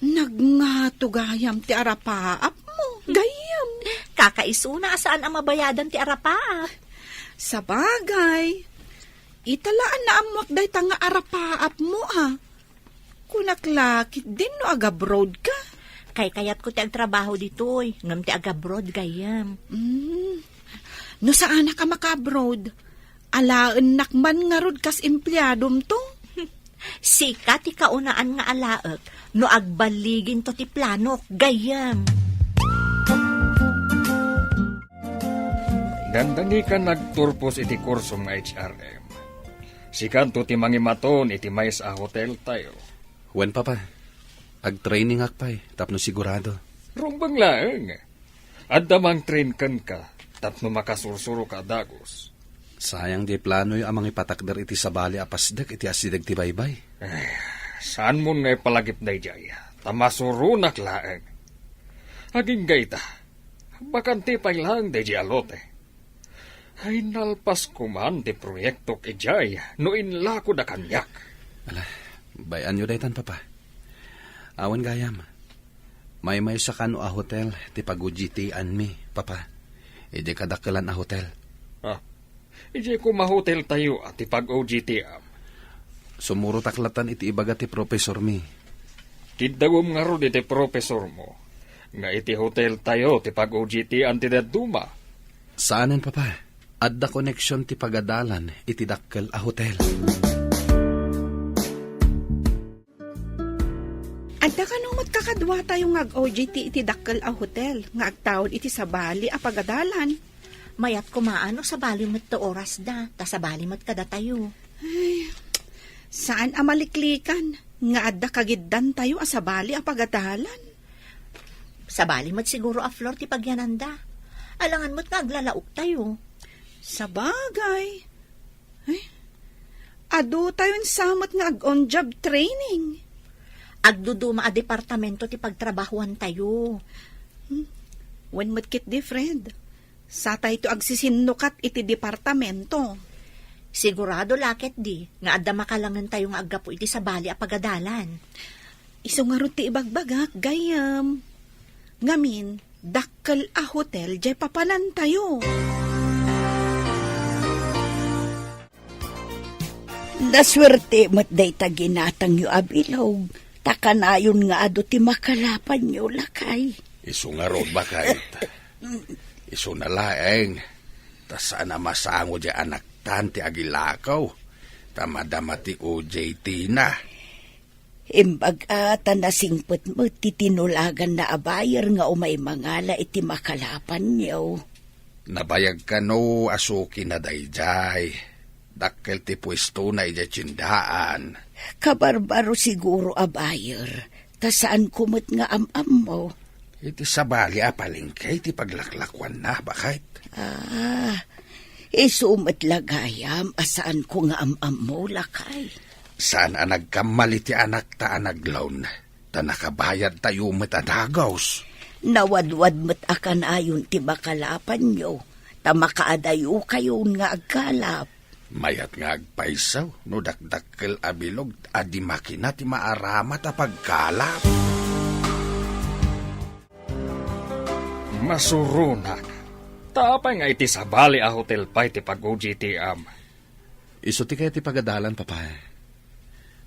Nagngato gayam ti arapaapmo, gayyem. Kakaisuna a saan a mabayadan ti arapaap. Sabagay, ita la a naammoak dayta nga arapaapmo, a. Kunak la ketdin no agabroad ka. Kaykayatko ti agtrabaho ditoy, ngem ti agabroad, gayyem. Mm. No saanak a makaabroad, alaennak man ngarud kas empleadomto. Sika ti kaunaan nga alaek no agbaliginto ti planok, gayyem. Dandani ka nagturpos iti kursom nga H R M. Sikanto ti mangimaton iti maysa a hoteltayo. Wen, Papa. Agtrainingak pay tapno sigurado. Rumbeng laeng. Adda mangtrain kenka tapno makasursuroka a dagus. Sayang diay planoyo a mangipatakder iti sabali a pasdek iti asideg ti baybay. Eh, saanmon nga ipalagip daydiay, ta masuronak laeng. Agingga ita, bakante pay laeng daydiay a lote. Ay, nalpas koman ti proyektok idiay no inlakod a kaniak. Ala, bay-anyo daytan, Papa. Awan gayam. Maymaysa kano a hotel ti pag-O J T-anmi, Papa. Idiay kadakkelan a hotel. Ah, idiay koma hoteltayo a ti pag-O J T-am. Sumurotak latan iti ibaga ti profesormi. Kiddawem ngarud iti profesormo nga iti hoteltayo ti pag-O J T-an ti dadduma. Saanen, Papa. Adda koneksion ti pagadalan iti dakkel a hotel. Adda kano met kakaduatayo nga ag-O J T iti dakkel a hotel nga agtaud iti sabali a pagadalan. Mayat koma no sabali met ti orasda, ta sabali met kadatayo. Ay, saan a maliklikan nga adda kagiddantayo a sabali a pagadalan. Sabali met siguro a floor ti pagyananda. Alangan met nga aglalaoktayo. Sabagay. Ay, adutayon sa met nga ag-on-job training. Agduduma a departamento ti pagtrabahuantayo. Hmm. Wen met ketdi, friend. Satayto agsisinnukat iti departamento. Sigurado la ketdi nga adda makalangentayo nga aggapu iti sabali a pagadalan. Isu ngarud ti ibagbagak, gayyem. Ngamin, dakkel a hotel diay papanantayo. Nasuerte met dayta ginatangyo a bilog, ta kanayon nga adu ti makalapanyo, lakay. Isu ngarud, baket. Isuna laeng, ta saan a masango diay anaktan ti agilakaw, ta madama ti O J T-na. Imbag a ta nasingpet met ti tinulaganna a buyer nga umay mangala iti makalapanyo. Nabayag kano a suki na daydiay. Dakkel ti puestona idiay tiendaan. Kabarbaro siguro a buyer, ta saanko met nga am-ammo. Iti sabali a palengke ti paglaklakuanna, baket. Ah, isu met la gayam a saanko nga am-ammo, lakay. Saan a nagkammal iti anakta a naglawn, ta nakabayadtayo met a dagus. Nawadwad met a kanayon ti makalapanyo, ta makaadayokayon nga agkalap. Mayat nga agpayso no dakdakkel a bilog a di makina ti maaramat a pagkalap. Masuronak. Ta apay nga iti sabali a hotel pay ti pag-O J T-am? Isu ti kayat ti pagadalan, Papa.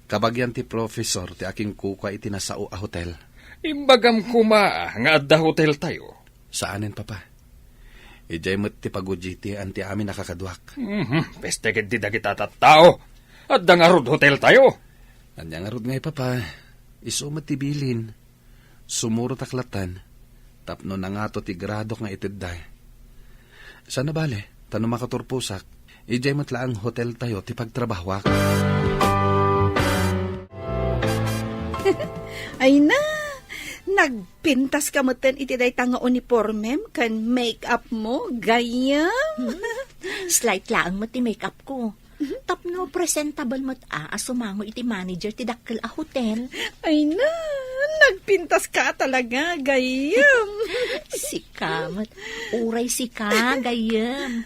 Kabagian ti professor ti akinkukua iti nasao a hotel. Imbagam koma nga adda hoteltayo. Saanen, Papa. Idiay met ti pagudjitian ti amin a kakaduak. Mhm, peste ketdi dagita tattao. Adda ngarud hoteltayo. Ania ngarud ngay, Papa? Isu met ti bilin. Sumurotak lattan tapno nangato ti gradok nga itedda. Saan a bale, ta no makaturposak, idiay met laeng hoteltayo ti pagtrabahoak. Ay na, nagpintas ka metten iti dayta nga uniformem ken make-up mo, gayyem. Hmm? Slight laeng met ti make-up ko. Tapno presentable met a, a sumango iti manager ti dakkel a hotel. Ay na, nagpintas ka talaga, gayyem. Sika met. Uray sika, gayyem.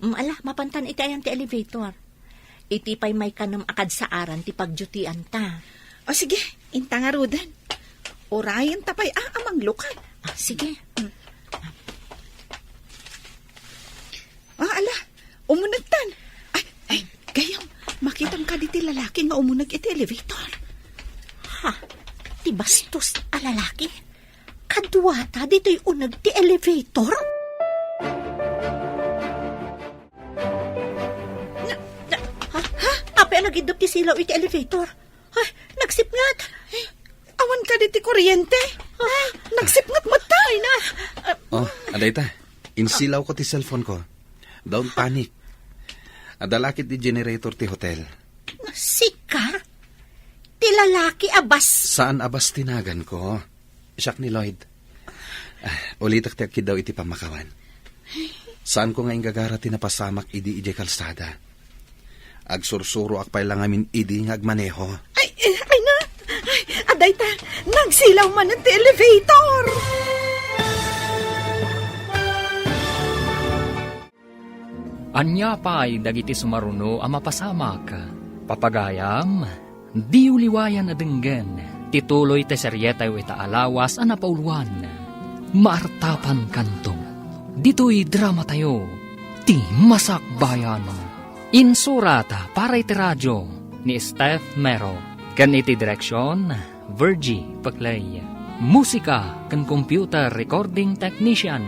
Mm, ala, mapantan iti ayan ti elevator. Iti pay maikanem a kadsaaran ti pagdutian ta. O sige, inta ngaruden. Urayen ta pay a, a manglukat. Ah, sige. Mm. Ah, ala, umunegtan. Ay, ay, gayyem, makitam kadi ti lalaki nga umuneg iti elevator. Ha? Ti bastos a lalaki? Kaduata ditoy uneg ti elevator? Na, na, ha? Ha? Apay a nagiddup ti silaw iti elevator? Ay, nagsipnget. Awan kadi ti kuryente. Ah, nagsipnget met ta. Ay na. Ah, Oh, adayta. Insilawko ti cellphone ko. Don't panic. Adda la ket ti generator ti hotel. Sika? Ti lalaki a bas- Saan a bas ti naganko? Siak ni Lloyd. Ah, ulitek ti agkiddaw iti pammakawan. Saanko nga inggagara ti napasamak idi idiay kalsada. Agsursuroak pay la ngamin idi nga agmaneho. Ay, eh, ay na! Ay, adayta, nagsilaw manen ti elevator! Ania pay dagiti sumaruno a mapasamak? Papagayam, diyo liwayan a denggen ti tuloy ti serietayo ita a lawas a napauluan. Maartapankanto. Ditoy dramatayo, Ti Masakbayan. Insurat para iti radio ni Steph Mero. Ken iti direksion, Virgie Peclay. Musika ken computer recording technician,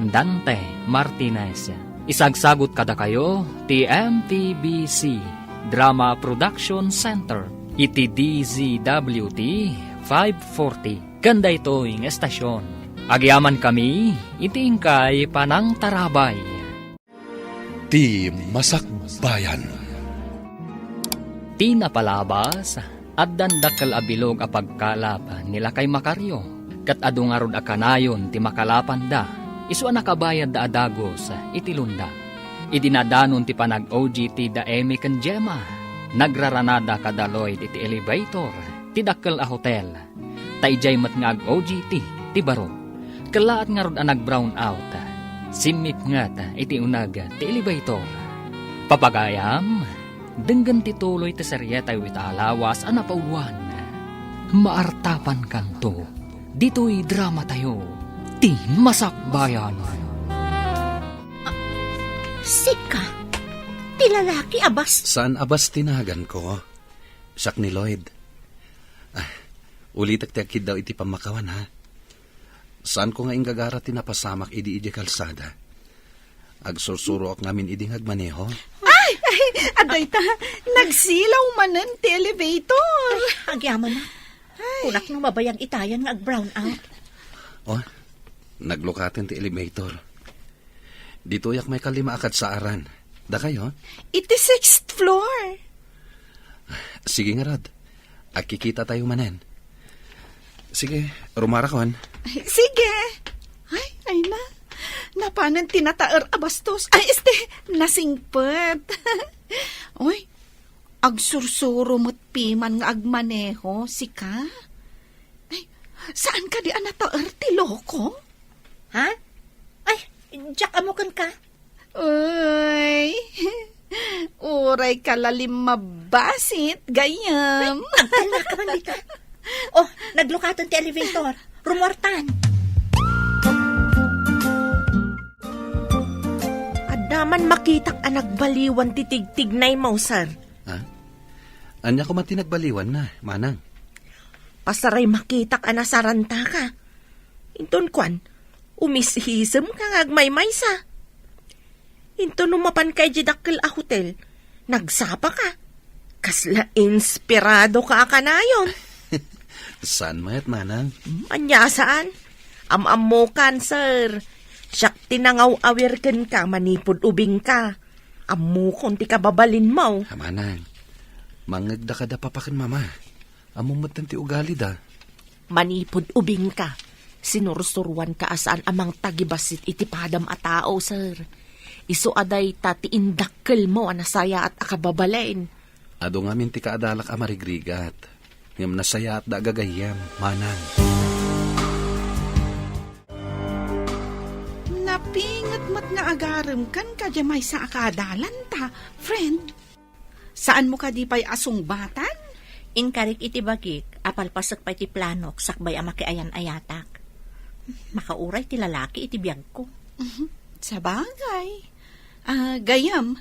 Dante Martinez. Isagsagut kadakayo ti M P B C Drama Production Center iti D Z W T five forty ken daytoy nga estasion. Agyamankami iti inkay panangtarabay. Ti Masakbayan. Ti napalabas, addan dakkel a bilog a pagkalap ni Lakay Macario, ket adu ngarud a kanayon ti makalapanda, isu a nakabayadda a dagus iti lunda. Idi nadanon ti panag-O G T da Emmy ken Gemma, nagraranada kada Lloyd iti elevator ti dakkel a hotel. Ta idiay met nga ag-O G T ti baro. Kellaat ngarud a nag-brown out. Simmipnget iti uneg ti elevator. Papagayam, denggen ti tuloy ti serietayo ita a lawas a napauluan. Maartapankanto ditoy dramatayo, Ti Masakbayan. Ah, sika, ti lalaki a bas- Saan a bas ti naganko? Siak ni Lloyd. Ah, ulitek ti agkiddaw iti pammakawan, ha? Saanko nga inggagara ti napasamak idi idiay kalsada. Agsursuroak ngamin idi nga agmaneho. Ay! Ay! Adayta, nagsilaw manen ti elevator. Ay, agyamanak. Ay. Kunak no mabayag itayan nga ag-brown out. Oh, naglukaten ti elevator. Ditoyak maikalima a kadsaaran. Dakayo? Iti sixth floor. Sige ngarud. Agkikitatayo manen. Sige, rumarakon. Ay, sige. Ay, ay na. Napanen ti nataer a bastos. Ay, este, nasingpet. Uy, agsursuro met piman nga agmaneho, sika? Ay, saan kadi a nataer ti loko? Ha? Ay, diak ammo kenka. Uy, uray ka la limmabasit, gayyem. Ay, agtalna ka man dita. Oh, naglukaten ti elevator. Rumuartan. Adda Aman makitak a nagbaliwan ti tigtignaymo, sir. Ha? Ania koma ti nagbaliwanna, manang? Pasaray makitak a nasarantaka. Inton kuan, umisisem ka nga agmaymaysa. Inton no mapanka idiay dakkel a hotel, nagsapaka. Kasla inspiradoka a kanayon. Saan met, manang? Ania saan? Am-ammokan, sir. Siak ti nangaw-awir kenka manipud ubingka. Ammokon ti kababalinmo. Ah, manang, mangngegda kada papa ken mama. Ammom metten ti ugalida. Manipud ubingka, sinursuroanka a saan a mangtagibassit iti padam a tao, sir. Isu a dayta ti indakkelmo a nasayaat a kababalin. Adu ngamin ti kaadalak a marigrigat, ngem nasayaatda a gagayyem, manang. Napinget met nga agaremkan kadi maysa a kaadalanta, friend. Saanmo kadi pay a sungbatan? Inkarik iti bagik a palpasek pay ti planok sakbay a makiayan-ayatak. Makauray ti lalaki iti biagko. Sabagay. Ah, gayyem,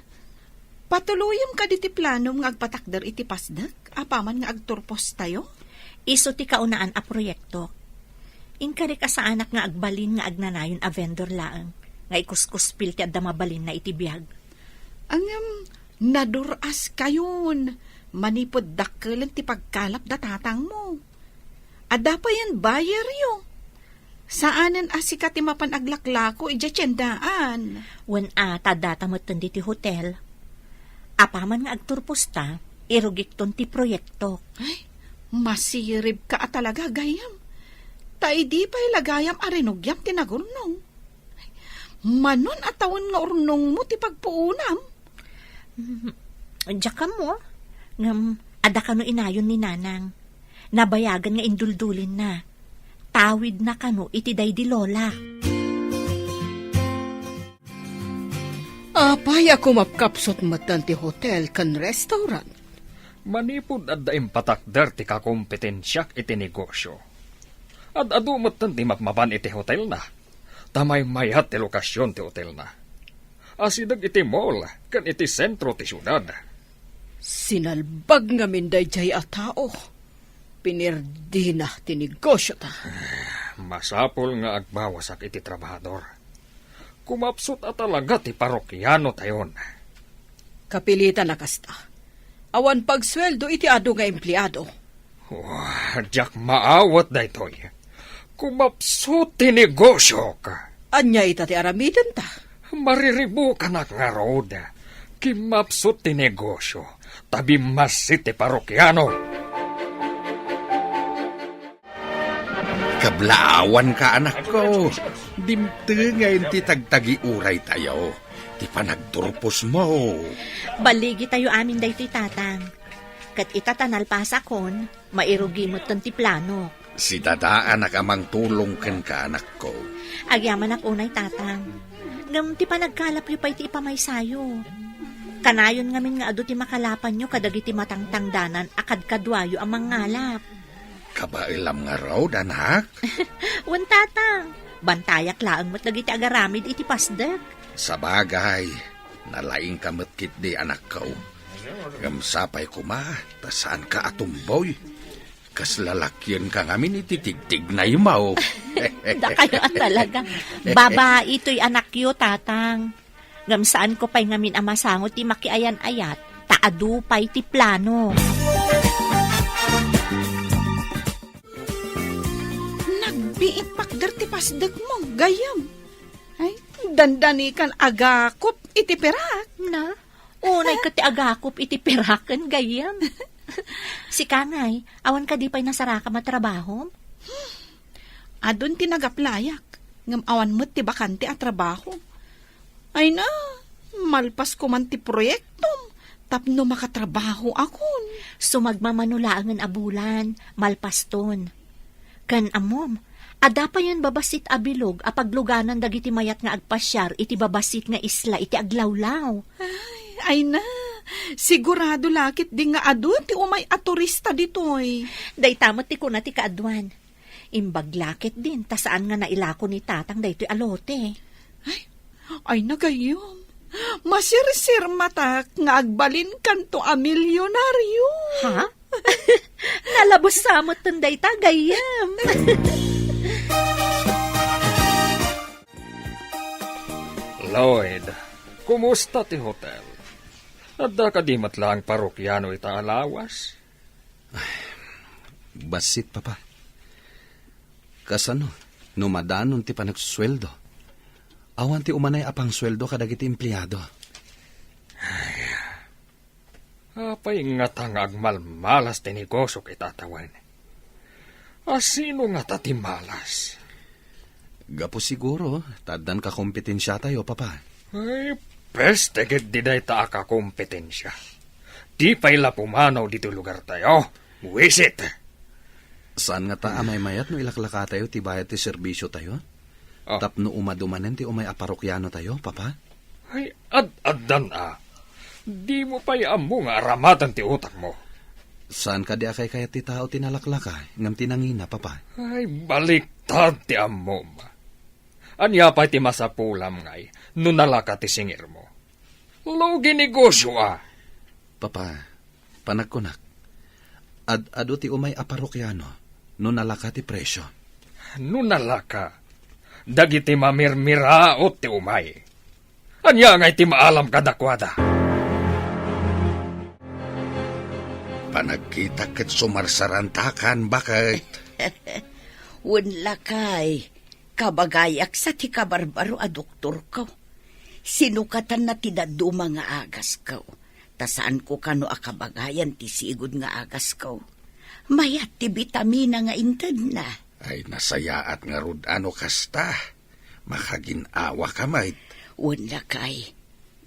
patuloyem kadi ti planom nga agpatakder iti Pasdek apaman nga agturpostayo? Isu ti kaunaan a proyektok. Inkarik a saanak nga agbalin nga agnanayon a vendor laeng nga ikuskuspil ti adda mabalinna iti biag. Ngem, nadur-askayon manipud dakkelen ti pagkalap da tatangmo. Adda payen buyeryo. Saanen a sika ti mapan aglaklako idiay tiendaan. Wen a, ta addata metten ditoy hotel. Apaman nga agturposta, irugikton ti proyektok. Ay, masiribka a talaga, gayyem. Ta idi pay la gayam a rinugiam ti nagurnong. Manon a tawen nga urnongmo ti pagpuonam? Mm, diak ammo, ngem adda kano inayon ni Nanang. Nabayagan nga induldulinna. Tawidna kano iti daydi Lola. Apay a kumapkapsut metten ti hotel ken restaurant? Manipud adda impatakder ti kakompetensiak iti negosio. Ad-adu metten ti mapmapan iti hotelna. Ta maymayat ti lokasion ti hotelna. Asideg iti mall ken iti sentro ti siudad. Sinalbag ngamin daydiay a tao. Pinirdina ti negosiota. Masapul nga agbawasak iti trabahador. Kumapsut a talaga ti parokianotayon. Kapilitan a kasta. Awan pagsueldo iti adu nga empleado. Wah, diak maawat daytoy. Kumapsut ti negosiok. Ania ita ti aramidenta? Mariribukanak ngarud. Kimmapsut ti negosio, ta bimmassit ti parokiano. Kablaawanka, anakko. Dimtengen ti tagtagiuraytayo, ti panagturposmo. Balligitayo amin daytoy, Tatang. Ket ita ta nalpasakon, mairugi metten ti plano. Sidadaanak a mangtulong kenka, anakko. Agyamanak unay, Tatang. Ngem ti panagkalapyo pay ti ipamaysayo. Kanayon ngamin nga adu ti makalapanyo kadagiti matangtangdanan a kadkaduayo a mangngalap. Kabaelam ngarud, anak? Wen, Tatang. Bantayak laeng met dagiti agaramid iti Pasdek. Sabagay, nalaingka met ketdi, anakko. Ngem sapay koma, ta saanka a tumboy. Kasla lakienka ngamin iti tigtignaymo. Dakayo a talaga. Babai toy anakyo, Tatang. Ngem saanko pay ngamin a masango ti makiayan-ayat, ta adu pay ti plano. Nagbiit pakder ti Pasdekmo, gayyem. Ay, dandanikan agakop iti perak. Na? Unay ket ti agakop iti peraken, gayyem. Sika ngay, awan kadi pay nasarakam a trabahom? Adun ti nagaplayak, ngem awan met ti bakante a trabaho. Ay na, malpas koman ti proyektom tapno makatrabaho akon. Sumagmamano laengen a bulan, malpaston. Ken ammom, adda payen babassit a bilog a pagluganan dagiti mayat nga agpasiar iti babassit nga isla iti aglawlaw. Ay, ay na, sigurado la ketdi nga adu ti umay a turista ditoy. Dayta met ti kuna ti kaaduan. Imbag la ketdin ta saan nga nailako ni Tatang daytoy a lote. Ay, ay na gayyem. Masirsirmatak nga agbalinkanto a milyonaryo. Ha? Nalabes sa met dayta, gayyem. Lloyd, kumusta ti hotel? Adda kadi met laeng parokiano ita a lawas? Bassit, Papa. Kasano no madanon ti panagsueldo? Awan ti umanay a pangsueldo kadagiti empleado. Apay ngata nga agmalmalas ti negosio ita tawen? A sino ngata ti malas? Gapu siguro ta addan kakompetensiatayo, Papa. Ay, peste ketdi dayta a kakompetensia. Di pay la pumanaw ditoy lugartayo. Buwisit. Saan ngata a maymayat no ilaklakatayo ti bayad ti serbisiotayo? Ah. Tapno umadu manen ti umay a parokianotayo, Papa? Ay, ad-addan a. Dimo pay ammo nga aramaten ti utakmo. Saan kadi a kaykayat ti tao ti nalaklaka ngem ti nangina, Papa? Ay, baliktad ti ammom. Ania pay ti masapulam ngay no nalaka ti singirmo? Lugi negosio a. Papa, panagkunak, ad-adu ti umay a parokiano no nalaka ti presio. No nalaka, dagiti mamirmiraot ti umay. Ania ngay ti maalam kadakuada? Panagkitak ket sumarsarantakan, baket. Wen, lakay, kabagayak sa ti kabarbaro a doktorko. Sinukatanna ti dadduma nga agasko. Ta saanko kano a kabagayan ti sigud nga agasko. Mayat ti bitamina nga intedna. Ay, nasayaat ngarud a no kasta. Makagin-awaka met. Wen, lakay.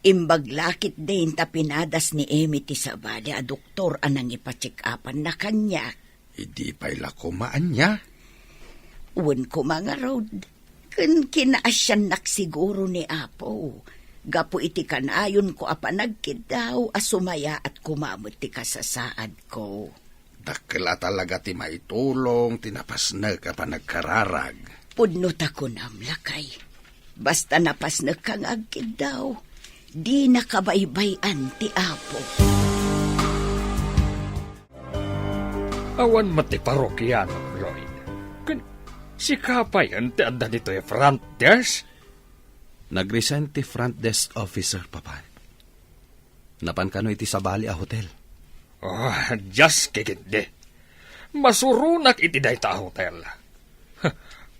Imbag la ketdin ta pinadas ni Emmy ti sabali a doktor a nangipa-check-upanna kaniak. Idi pay la koma ania? Wen koma ngarud, ken kinaasiannak siguro ni Apo, gapu iti kanayonko a panagkiddaw a sumayaat koma met ti kasasaadko. Dakkel a talaga ti maitulong ti napasnek a panagkararag. Pudno ta kunam, lakay. Basta napasnekka nga agkiddaw, dina kabaybay-an ti Apo. Awan met ti parokiano, Lloyd. Ken sika payen ti adda ditoy front desk? Nag-resign ti front desk officer, Papa. Napan kano iti sabali a hotel. Oh, diak ketdi. Masuronak iti dayta a hotel.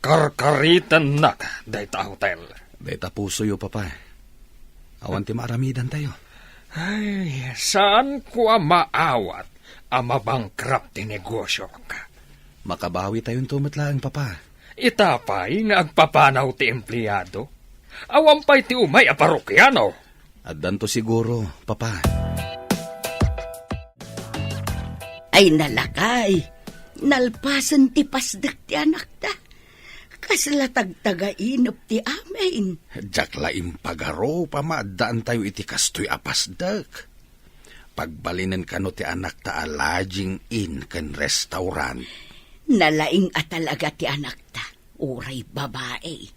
Karkaritennak dayta a hotel. Dayta pusoyo, Papa. Awan ti maaramidantayo. Ay, saanko a maawat a mabankrupt ti negosiok. Makabawitayonto met laeng, Papa. Ita pay nga agpapanaw ti empleado? Awan pay ti umay a parokiano? Addanto siguro, Papa. Ay, nalakay. Nalpasen ti pasdek ti anakta. Kasla tagtagainep ti amin. Diak la impagarup a maaddaantayo iti kastoy a pasdek. Pagbalinen kano ti anakta a lodging inn ken restaurant. Nalaing a talaga ti anakta, uray babai.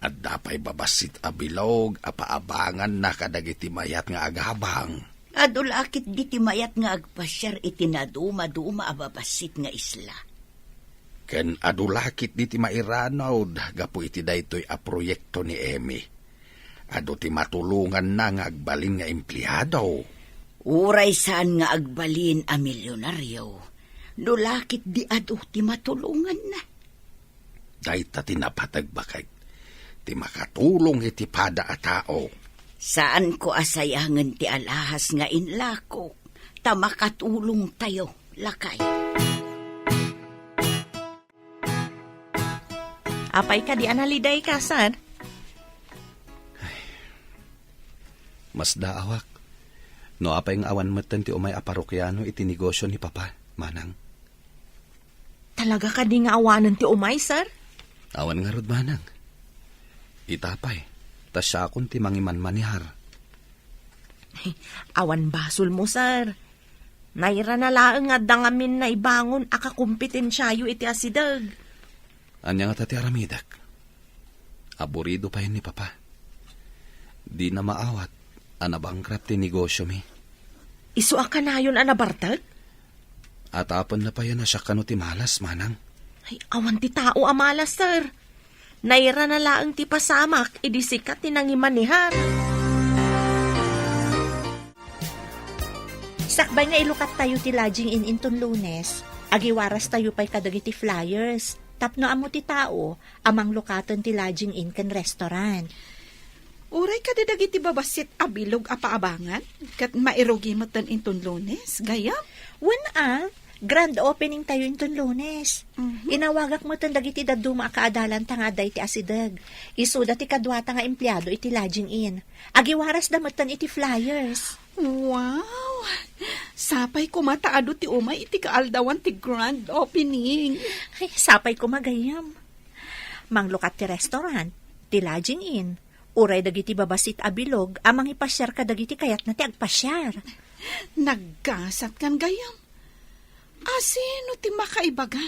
Adda pay babassit a bilog a paabanganna kadagiti mayat nga agabang. Adu la ketdi ti mayat nga agpasiar iti nadumaduma a babassit nga isla. Ken adu la ketdi ti mairanud gapu iti daytoy a proyekto ni Emmy. Adu ti matulonganna nga agbalin nga empleado. Uray saan nga agbalin a milyonaryo, no la ketdi adu ti matulonganna. Dayta ti napateg, baket, ti makatulong iti pada a tao. Saanko a sayangen ti alahas nga inlako, ta makatulongtayo, lakay. Apay kadi a nalidayka, sir? Masdaawak. No apay nga awan metten ti umay a parokiano iti negosio ni Papa, Manang. Talaga kadi nga awanen ti umay, sir? Awan ngarud, Manang. Ita pay, ta siakon ti mangimanmanihar. Awan basolmo, sir. Nairana laeng nga adda ngamin naibangon a kakompetensiayo iti asideg. Ania ngata ti aramidek? Aburido payen ni Papa. Dina maawat a nabankrupt ti negosyomi. Isu a kanayon a nabartek? Atapenna payen a siak kano ti malas, manang. Ay, awan ti tao a malas, sir. Nairana laeng ti pasamak idi sika ti nangimanehar. Sakbay nga ilukat tayo ti lodging inn inton Lunes, agiwaras tayo pay kadagiti flyers tapno ammo ti tao a manglukaten ti lodging inn ken restaurant. Uray kadi dagiti babassit a bilog a paabangan ket mairugi metten inton Lunes, gayyem? Wen a, grand opening tayo inton Lunes. Mhm. Inawagak metten dagiti dadduma a kaadalanta nga adda iti asideg. Isuda ti kaduata nga empleado iti lodging inn. Agiwarasda metten iti flyers. Wow! Sapay koma ta adu ti umay iti kaaldawan ti grand opening. Ay, sapay koma gayyem. Manglukat ti restaurant, ti lodging inn, uray dagiti babassit a bilog a mangipasiar kadagiti kayatna ti agpasiar. Naggasat kan gayyem. Asino ti makaibaga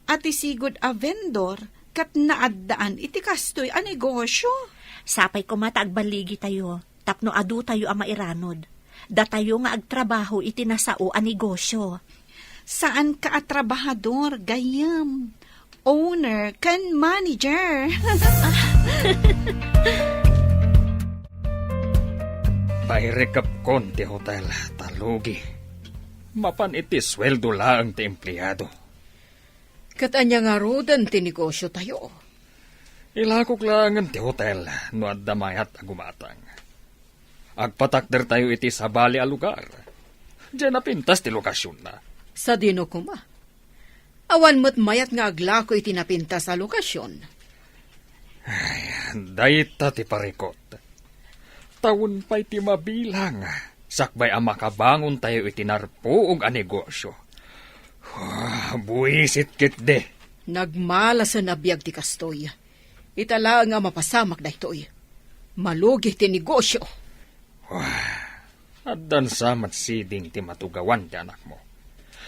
a ti sigud a vendor ket naaddaan iti kastoy a negosyo? Sapay koma ta agbaligi tayo tapno adu tayo a mairanod. Datayo nga agtrabaho iti nasao a negosyo. Saan ka a trabahador, gayyem. Owner ken manager. Pairikepkon ti hotel, ta lugi. Mapan iti sueldo laeng ti empleado. Ket ania ngaruden ti negosyo tayo? Ilakok laengen ti hotel no adda mayat a gumatang. Agpatakder tayo iti sabali a lugar. Diay napintas ti lokasionna. Sadino koma? Awan met mayat nga aglako iti napintas a lokasion. Ay, dayta ti parikot. Tawen pay ti mabilang, sakbay a makabangon tayo iti narpuog a negosyo. Ah, buisit ketdi. Nagmalasen a biag ti kastoy. Ita laeng a mapasamak daytoy. Malugi ti negosyo. Wah, addan sa met siding ti matugawan ti anakmo.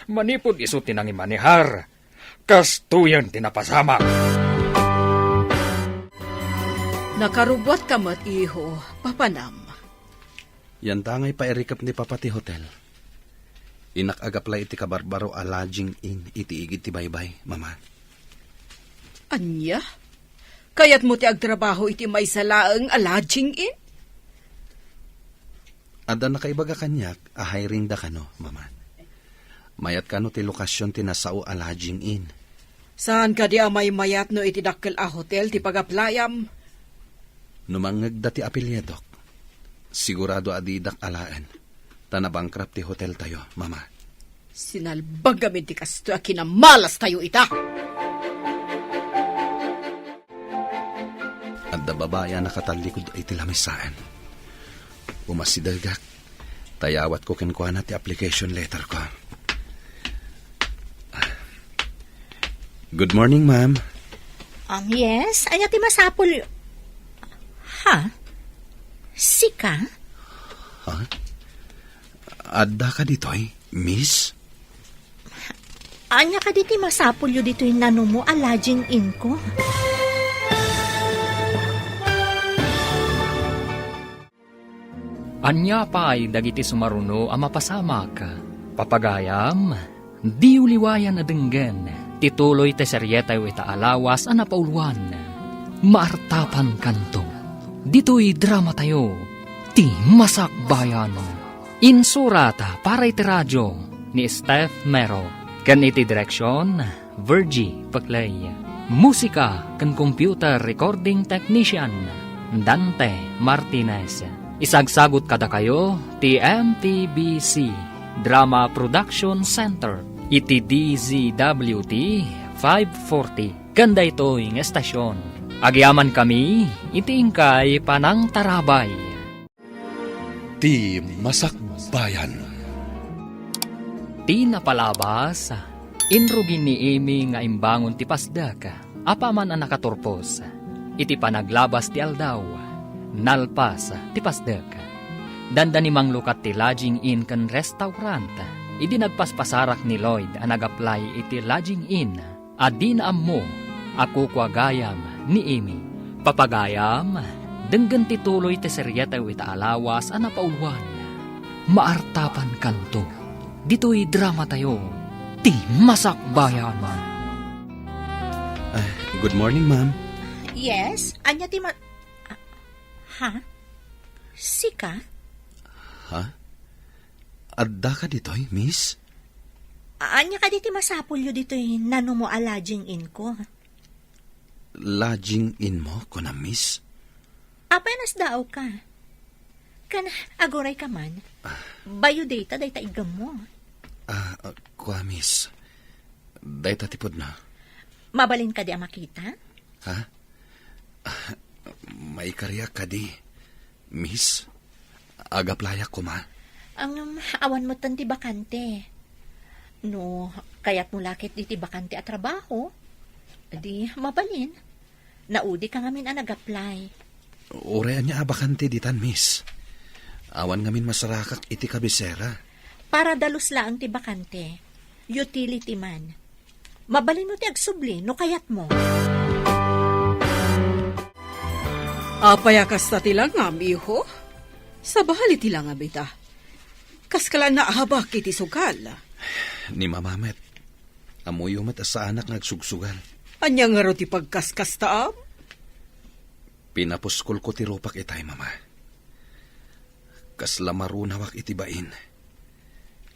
Manipud isu ti nangimanehar, kastoyen ti napasamak. Nakarubuatka met, iho, papanam. Yantangay pairikep ni Papa ti hotel. Innak agaplay iti kabarbaro a lodging inn iti igid ti baybay, Mama. Ania? Kayatmo ti agtrabaho iti maysa laeng a lodging inn? Adda nakaibaga kaniak a hiring da kano, Mama. Mayat kano ti lokasion ti nasao a lodging inn. Saan kadi a maymayat no iti dakkel a hotel ti pagaplayam? No mangngegda ti apelyidok, sigurado a didak alaen, ta nabankrupt ti hotel tayo, Mama. Sinalbag amin ti kastoy a kinamalas tayo ita. Adda babai a nakatallikud iti lamisaen. Umasidegak, ta yawatko kenkuana ti application letter ko. Good morning, ma'am. Um, yes? Ania ti masapul? Ha? Sika? Ha? Adda ka ditoy, miss? Ania kadi ti masapulyo ditoy nanumo a lodging inn ko? Ania pay dagiti sumaruno a mapasamak? Papagayam, diyo liwayan a denggen ti tuloy ti serietayo ita a lawas a napauluan, Maartapankanto. Ditoy dramatayo, ti Masakbayan. Insurat para iti radio ni Steph Mero, ken iti direksion, Virgie Peclay. Musika ken computer recording technician, Dante Martinez. Isagsagut kadakayo ti M T B C Drama Production Center iti D Z W T five forty. Ken daytoy nga estasion, agyamankami iti inkay panangtarabay. Ti Masakbayan. Ti napalabas, inrugi ni Amy nga imbangon ti pasdek, apaman a nakaturpos. Iti panaglabas ti aldaw, nalpas ti pasdek. Dandani manglukat ti lodging inn ken restaurant idi nagpaspasarak ni Lloyd a nag-apply iti lodging inn a dina ammo a kukua gayam ni Amy. Papagayam, Denggen ti tuloy ti seriatayo ita a lawas a napauluan, Maartapankanto. Ditoy dramatayo, Ti Masakbayan. Ah, good morning, ma'am. Yes? Ania ti ma-, ah, ha? Sika? Ha? Adda ka ditoy, miss? Ania kadi ti masapulyo ditoy nanumo a lodging inn ko? Lodging inn mo, kunam, miss? Apay a nasdaaw ka? Ken aguray ka man. Bayo dayta dayta iggemmo. Ah, ah, kua, miss. Dayta ti pudno. Mabalin kadi a makita? Ha? Ah, maikariak kadi, miss. Agaplayak koma. Ngem, awan metten ti bakante. No kayatmo la ket diti bakante a trabaho, di mabalin. Naudi ka ngamin a nag-apply. Uray ania a bakante ditan, miss. Awan ngamin masarakak iti kabisera. Para dalus laeng ti bakante. Utility man. Mabalinmo ti agsubli no kayatmo. Apay a kasta ti langam, iho? Sabali ti langam ita. Kaskala naahabak iti sugal. Ni Mama met, ammoyo met a saanak nga agsugsugal. Ania ngarud ti pagkaskastaam? Pinapuskolko ti rupak itay, Mama. Kasla marunawak iti bain.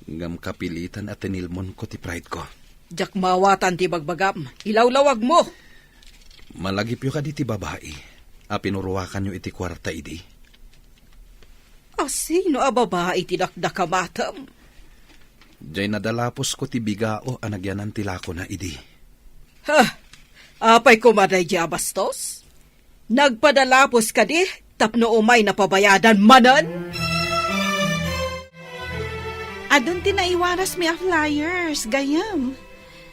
Ngem kapilitan a tinilmonko ti prideko. Diak maawatan ti bagbagam. Ilawlawagmo. Malagipyo kadi ti babai a pinuruakanyo iti kuarta idi? Asino a babai ti dakdakamatem? Diay nadalapusko ti bigao a nagyanan ti lakona idi. Ha? Apay koma daydiay a bastos? Nagpadalapos kadi tapno umay napabayadan manen? Adun ti naiwarasmi a flyers, gayyem.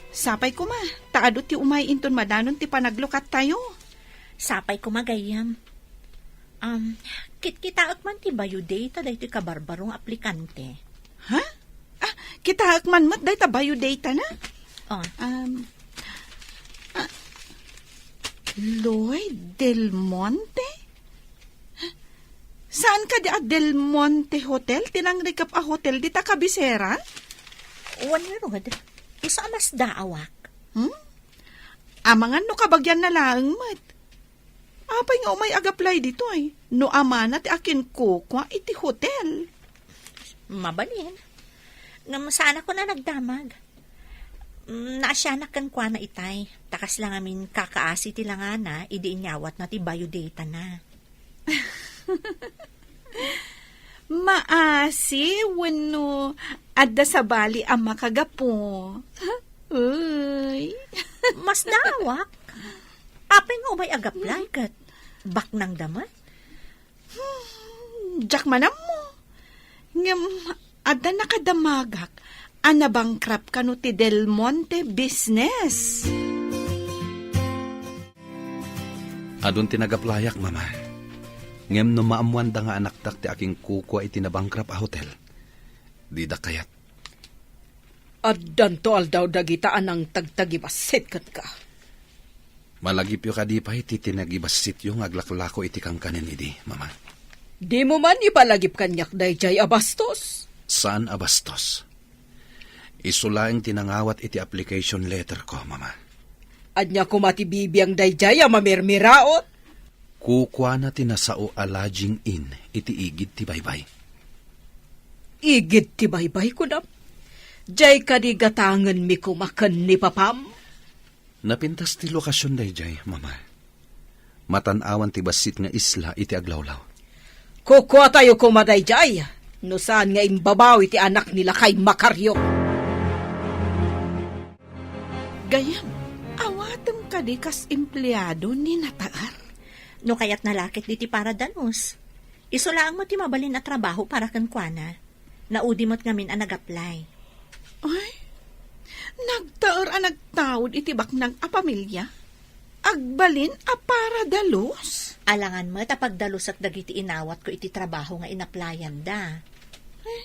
Sapay koma, ta adu ti umay inton madanon ti panaglukattayo. Sapay koma, gayyem. Um, kitkitaek man ti biodata daytoy kabarbaro nga aplikante. Ha? Ah, kitaek man met dayta biodatana? Oh. Um, ah, Lloyd Del Monte? Saan kadi a Del Monte Hotel ti nangrikep a hotel dita kabisera? Wen ngarud, isu a masdaawak. Hmm? Amangan no kabagianna laeng met. Apay nga umay agaplay ditoy? No amana ti akinkukua iti hotel. Mabalin. Ngem saanak a nagdamag. Mm, naasianak kenkuana itay. Ta kasla ngamin kakaasi ti langana idi inyawatna ti biodatana. Maasi wenno adda sabali a makagapu? Uy. Masdaawak. Apay nga umay agaplay ket baknangda met? Hmm, diak man ammo. Ngem adda nakadamagak a nabankrupt kano ti Del Monte business. Adun ti nagaplayak, Mama. Ngem no maammoanda nga anakdak ti akinkukua iti nabankrupt a hotel, dida kayat. Addanto aldaw dagita a nangtagtagibassit kenka. Malagipyo kadi pay ti tinagibassityo nga aglaklako iti kankanen idi, Mama? Dimo man ipalagip kaniak daydiay a bastos? Saan a bastos. Isu laeng ti nangawat iti application letter ko, Mama. Ania koma ti bibiang daydiay a mamirmiraot? Kukuana ti nasao a lodging inn iti igid ti baybay. Igid ti baybay, kunam? Diay kadi gatangenmi koma ken ni papam? Napintas ti lokasion daydiay, Mama. Matan-awan ti bassit nga isla iti aglawlaw. Kukuatayo koma daydiay, no saan nga imbabawi ti anak ni lakay Macario. Gayyem, awatem kadi kas empleado ni Nataer? No kayatna la ket diti para dalus. Isu laeng met ti mabalin a trabaho para kenkuana. Naudi met ngamin a nag-apply. Ay, nagtaer a nagtaud iti baknang a pamilia. Agbalin a para dalus? Alangan met a pagdalusak dagiti inawatko iti trabaho nga inaplayanda. Ay,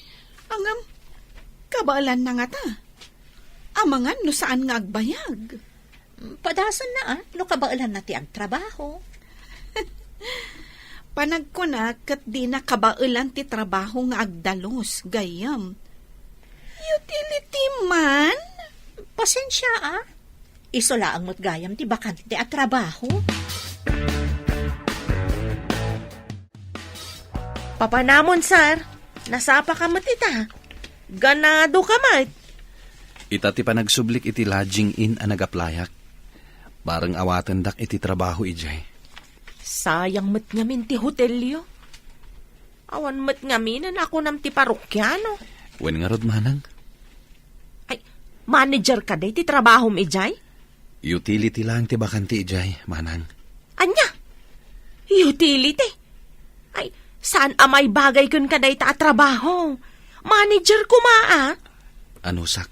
ngem, kabaelanna ngata? Amangan no saan nga agbayag. Padasenna, ah, no kabaelanna ti agtrabaho. Panagkunak ket dina kabaelan ti trabaho nga agdalus, gayyem. Utility man? Pasensia, a. Isu laeng met gayam ti bakante a trabaho. Papanamon, sir. Nasapa ka met ita. Ganado ka met. Ita ti panagsublik iti lodging inn a nagaplayak. Bareng awatendak iti trabaho idiay. Sayang met ngamin ti hotelyo. Awan met ngamin a nakunam ti parokiano. Wen ngarud, manang? Ay, manager ka day ti trabahom idiay? Utility lang ti bakante idiay, manang. Ania? Utility? Ay, saan a maibagay ken kadayta a trabaho? Manager koma, a? Anusak,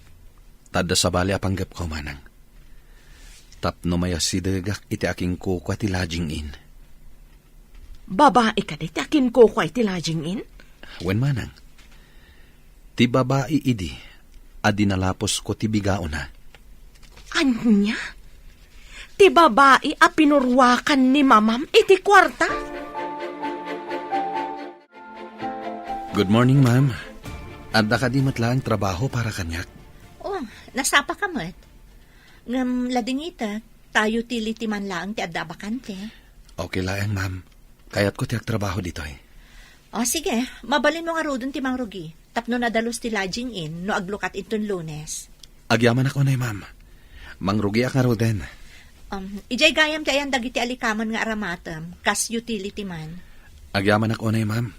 ta adda sabali a panggepko, manang. Tapno mayasidegak iti akinkukua ti lodging inn. Babai kadi ti akinkukua iti lodging inn? Wen, manang. Ti babai idi a dinalapusko ti bigaona. Ania? Ti babai a pinuruakan ni mamam iti kuarta? Good morning, ma'am. Adda kadi met laeng trabaho para kaniak? Oh, nasapa ka met. Ngem ladingitek, ta utility man laeng ti adda a bakante. Okay laeng, ma'am. Kayatko ti agtrabaho ditoy. O, sige. Mabalinmo ngaruden ti mangrugi. Tapno nadalus ti lodging inn no aglukat inton Lunes. Agyamanak unay, ma'am. Mangrugiak ngaruden. Um, idiay gayam ti ayan dagiti alikaman nga aramatem, kas utility man. Agyamanak unay, ma'am.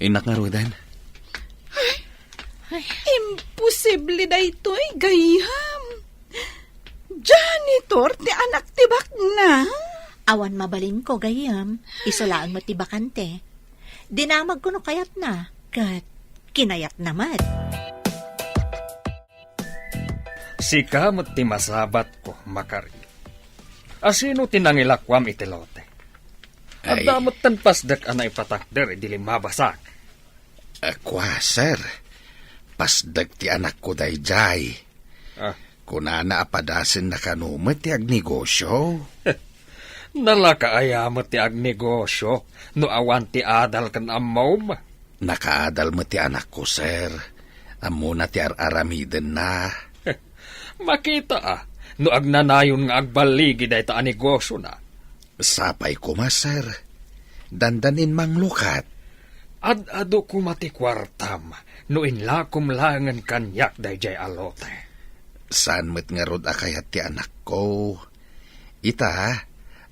Innak ngaruden. Ay, imposible daytoy, gayyem. Janitor ti anak ti baknang? Awan mabalinko, gayyem. Isu laeng met ti bakante. Dinamagko no kayatna, ket kinayatna met. Sika met ti masabatko, Makari. Asino ti nangilakuam iti lote? Ay. Adda metten pasdek a naipatakder idi limmabasak. A, kua, sir. Pasdek ti anakko daydiay. Ah. Kunana a padasenna kano met ti agnegosio. Nalaka aya met ti agnegosio no awan ti adal ken ammom? Nakaadal met ti anakko, sir. Ammona ti ar-aramidenna. Makita a, no agnanayon nga agballigi dayta a negosiona. Sapay koma, sir. Dandanin manglukat. Ad-adu koma ti kuartam no inlakom laengen kaniak daydiay a lote. Saan met ngarud a kayat ti anakko. Ita,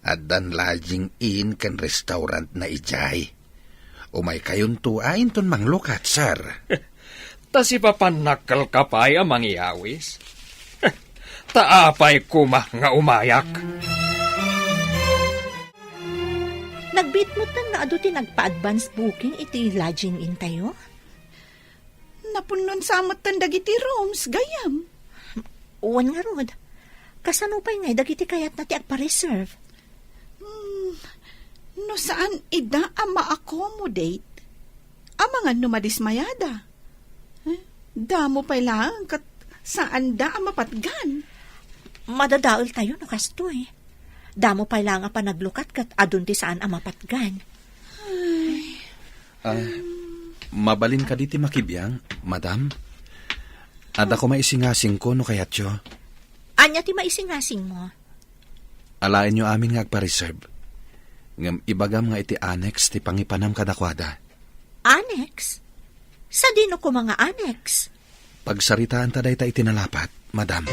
addan lodging inn ken restaurantna idiay. Umaykayonto a inton manglukat, sir. Ta sipapannak kalka pay a mangiyawis. Ta apay koma nga umayak? Nagbiit metten nga adu ti nagpa-advance booking iti lodging intayo? Napunnon sa metten dagiti rooms, gayyem. Wen ngarud, kasano pay ngay dagiti kayatna ti agpa-reserve? Hmm, no saan ida a ma-accommodate, amangan no madismayada. Eh, damo pay laeng ket saanda a mapatgan. Madadaeltayo no kastoy. Damo pay laeng a panaglukat ket adun ti saan a mapatgan. Ay. Ah, mabalin kadi ti makibiang, madam? Adda ko maisingasingko no kayatyo. Ania ti maisingasingmo? Alaenyo amin nga agpa-reserve. Ngem ibagam nga iti annex ti pangipanam kadakuada. Annex? Sadino koma nga annex? Pagsaritaanta dayta iti nalapat, madam.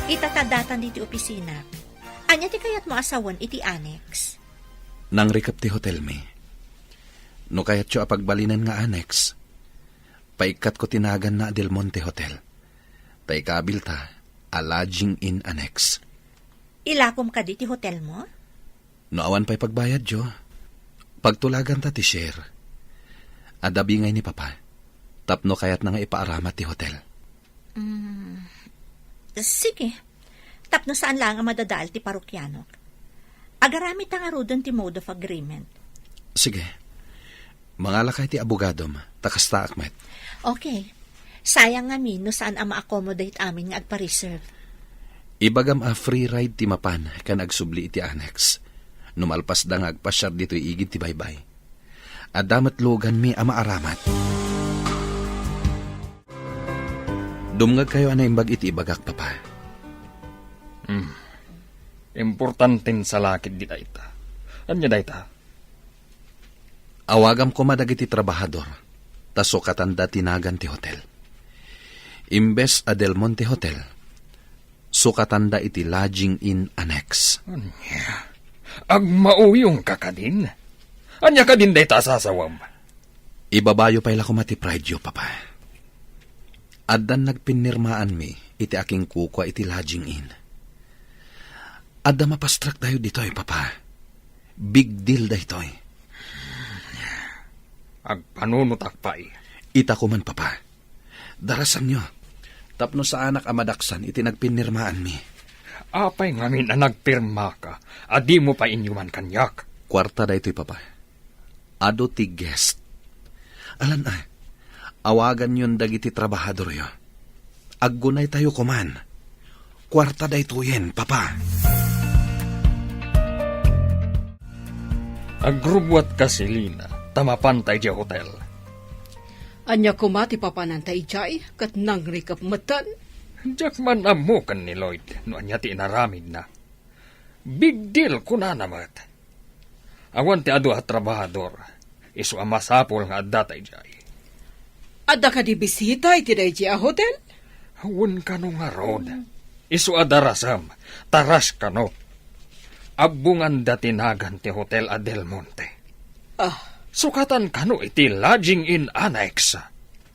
Ita ta datan ditoy opisina. Ania ti kayatmo a sawen iti annex? Nangrikep ti hotelmi. No kayatyo a pagbalinen nga annex, paikkatko ti naganna a Del Monte Hotel. Ta ikabilta a lodging inn annex. Ilakom kadi ti hotelmo? No awan pay pagbayadyo, pagtulaganta ti share. Adda bingay ni Papa, tapno kayatna nga ipaaramat ti hotel. Mm, sige. Tapno saan laeng a madadael ti parokianok. Agaramidta ngaruden ti mode of agreement. Sige. Mangalakay ti abogadom, ta kastaak met. Okay. Sayang ngamin no saan a ma-accommodate amin nga agpa-reserve. Ibagam a free ride ti mapan ken agsubli iti annex no malpasda nga agpasiar ditoy igid ti baybay. Adda met luganmi a maaramat. Dumngegkayo a naimbag iti ibagak, Papa. Hmm. Importanten salakit di dayta. Ania dayta? Awagam koma dagiti trabahador, ta sukatanda ti nagan ti hotel. Imbes a Del Monte Hotel, sukatanda iti Lodging Inn Annex. Ania? Agmauyongka kadin? Ania kadin dayta a sasawam? Ibabayo pay la koma ti prideyo, Papa. Addan nagpinnirmaanmi iti akinkukua iti Lodging Inn. Adda mapastraktayo ditoy, Papa. Big deal daytoy. Agpanunotak pay. Ita koman, Papa. Darasanyo, tapno saanak a madaksan iti nagpinnirmaanmi. Apay ngamin a nagpirmaka a dimo pay inyuman kaniak? Kuarta daytoy, Papa. Adu ti guest. Alan a, awaganyon dagiti trabahadoryo. Aggunaytayo koman. Kuarta daytoyen, Papa. Agrubbuatka, Selina, ta mapanta idiay hotel. Ania koma ti papananta idiay, ket nangrikep metten? Diak man ammo ken ni Lloyd no ania ti inaramidna. Big deal, kunana met. Awan ti adu a trabahador, isu a masapul nga addata idiay. Adda kadi bisita iti daydiay a hotel? Wen kano ngarud. Isu a darasem, ta rush kano. Abbonganda ti nagan ti hotel a Del Monte. Ah. Sukatan kano iti Lodging Inn Annex.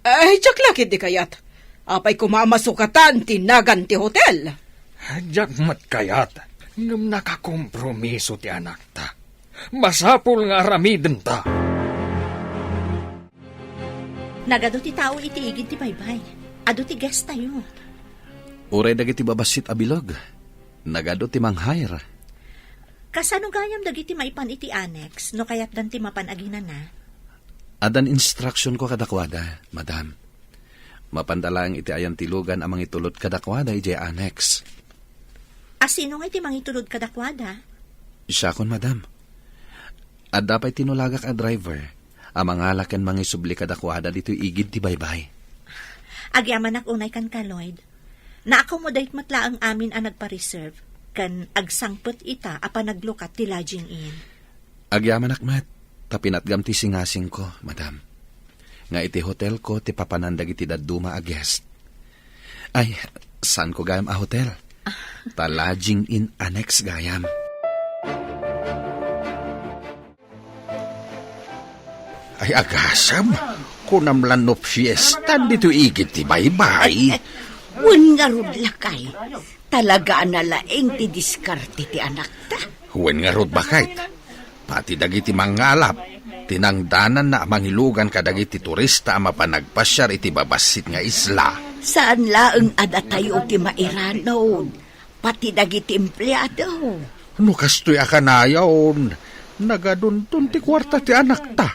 Ay, diak la ketdi kayat. Apay koma a masukatan ti nagan ti hotel? Diak met kayat, ngem nakakompromiso ti anakta. Masapul nga aramidenta. Nagadu ti tao iti igid ti baybay. Adu ti guest tayo. Uray dagiti babassit a bilog, nagadu ti mang-hire. Kasano gayam dagiti maipan iti annex no kayatdan ti mapan aginana? Addan instructionko kadakuada, madam. Mapanda laeng iti ayan ti lugan a mangitulod kadakuada idiay annex. A sino nga iti mangitulod kadakuada? Siakon, madam. Adda pay tinulagak a driver a mangala ken mangisubli kadakuada ditoy igid ti baybay. Agyamanak unay kenka, Lloyd. Na-accommodate met laeng amin a nagpa-reserve, ken agsangpet ita a panaglukat ti Lodging Inn. Agyamanak met, ta pinatgam ti singasingko, madam, nga iti hotelko ti papanan dagiti dadduma a guest. Ay, saanko gayam a hotel? Ta Lodging Inn Annex gayam. Ay, agasem, kunam la no fiesta ditoy igid ti baybay. Wen ngarud, lakay. Talaga a nalaing ti diskarte ti anakta. Wen ngarud, baket. Pati dagiti mangngalap, tinangdananna a mangilugan kadagiti turista a mapan agpasiar iti babassit nga isla. Saan laeng a datayo ti mairanod. Pati dagiti empleado. No kastoy a kanayon, nagadunton ti kuarta ti anakta.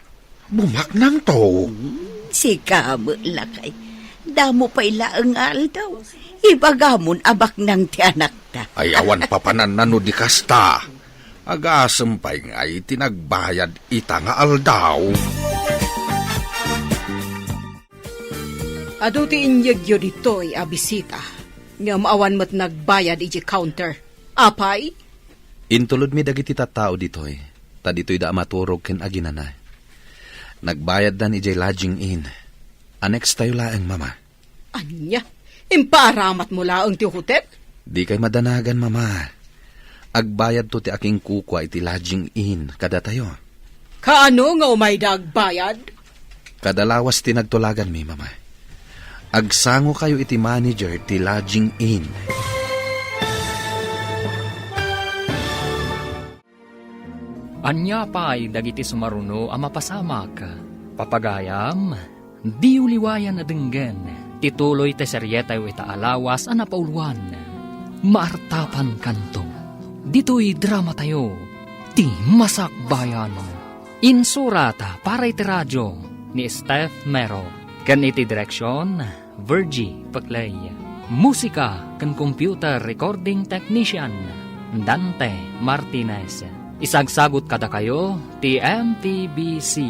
Bumaknangto. Hmm, sika met, lakay. Damo pay laeng nga aldaw. Ibagamon a baknang ti anakta. Ay, awan papananna no di kasta. Agasem pay ngay ti nagbayad ita nga aldaw. Adu ti inyegyo ditoy a bisita, ngem awan met nagbayad idiay counter. Apay? Intulodmi dagiti tattao ditoy, ta ditoyda a maturog ken aginana. Nagbayaddan idiay Lodging Inn. Annex tayo laeng, Mama. Ania? Impaaramatmo laeng ti hotel? Dikay madanagan, Mama. Agbayadto ti akinkukua iti Lodging Inn kadatayo. Kaano nga umayda agbayad? Kada lawas ti nagtulaganmi, Mama. Agsangokayo iti manager ti Lodging Inn. Ania pay dagiti sumaruno a mapasamak? Papagayam, diyo liwayan a denggen ti tuloy ti serietayo ita a lawas a napauluan, Maartapankanto. Ditoy dramatayo, Ti Masakbayan. Insurat para iti radio ni Steph Mero ken iti direksion, Virgie Peclay. Musika ken computer recording technician, Dante Martinez. Isagsagut kadakayo ti M T B C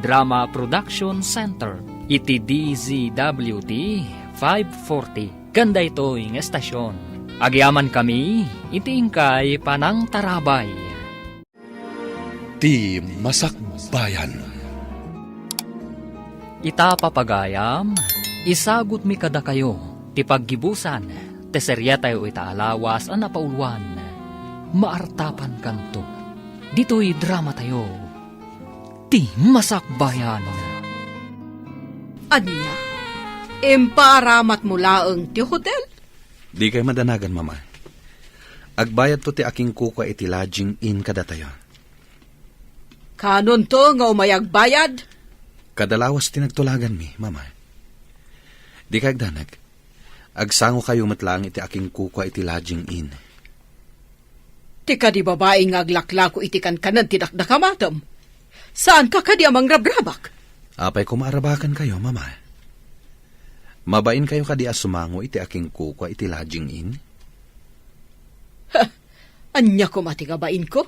Drama Production Center iti D Z W T five forty. Ken daytoy nga estasion, agyamankami iti inkay panangtarabay. Ti Masakbayan. Ita, papagayam, isagutmi kadakayo ti paggibusan ti seriatayo ita a lawas a napauluan, Maartapankanto. Ditoy dramatayo, Ti Masakbayan. Ania? Impaaramatmo laeng ti hotel? Dikay madanagan, Mama. Agbayadto ti akinkukua iti lodging inn kadatayo. Kanonto nga umay agbayad? Kada lawas ti nagtulaganmi, Mama. Dikay agdanag. Agsangokayo met laeng iti akinkukua iti lodging inn. Ti kadi babai nga aglaklako iti kankanen ti dakdakamatem. Saanka kadi a mangrabrabak? Apay koma a rabakenkayo, Mama? Mabainkayo kadi a sumango iti akinkukua iti lodging inn? Ha! Ania koma ti kabainko?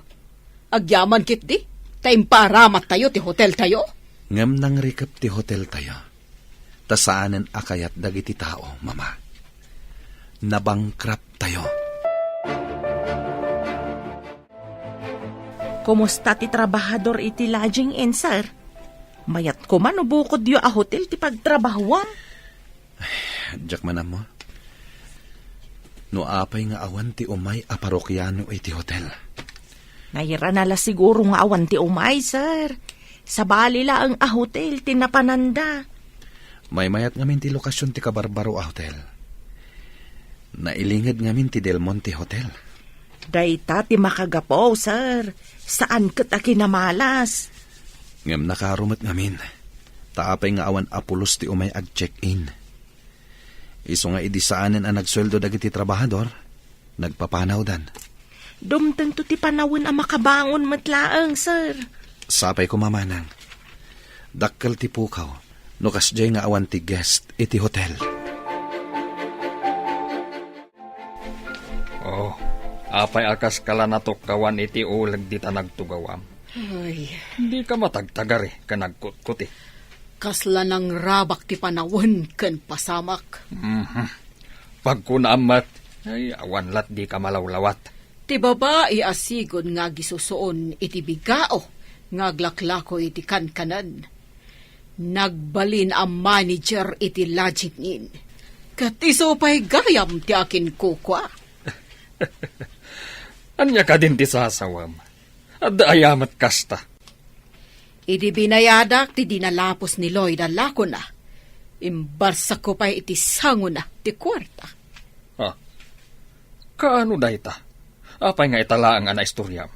Agyaman ketdi, ta impaaramattayo ti hoteltayo? Ngem nangrikep ti hoteltayo. Ta saanen a kayat dagiti tao, Mama. Nabankrupt tayo. Kumusta ti trabahador iti lodging inn, sir? Mayat koma no bukodyo a hotel ti pagtrabahuam. Diak man ammo. No apay nga awan ti umay a parokiano iti hotel. Nairana la siguro nga awan ti umay, sir. Sabali laeng a hotel ti napananda. Maymayat ngamin ti lokasion ti kabarbaro a hotel. Nailinged ngamin ti Del Monte Hotel. Dayta ti makagapu, sir. Saan ket a kinamalas. Ngem nakaro met ngamin. Ta apay nga awan a pulos ti umay ag-check-in. Isu nga idi saanen a nagsueldo dagiti trabahador, nagpapanawdan. Dumtengto ti panawen a makabangon met laeng, sir. Sapay koma, manang. Dakkel ti pukaw no kasdiay nga awan ti guest iti hotel. Oh, apay a kaska la natukkawan iti uleg dita nagtugawam? Ay. Dika matagtagari ken agkutkuti. Kasla nangrabak ti panawen ken pasamak. Mhm. Pagkunaam met, ay, awan lat dika malawlawat. Ti babai a sigud nga agisusuon iti bigao nga aglaklako iti kankanen. Nagbalin a manager iti lodging inn. Ket isu pay gayam ti akinkukua. Ania kadin ti sasawem? Adda aya met kasta? Idi binayadak ti dinalapos ni Lloyd a lakona, imbarsakko pay iti sangona ti kuarta. Ha? Kaano dayta? Apay nga ita laeng a naistoriam?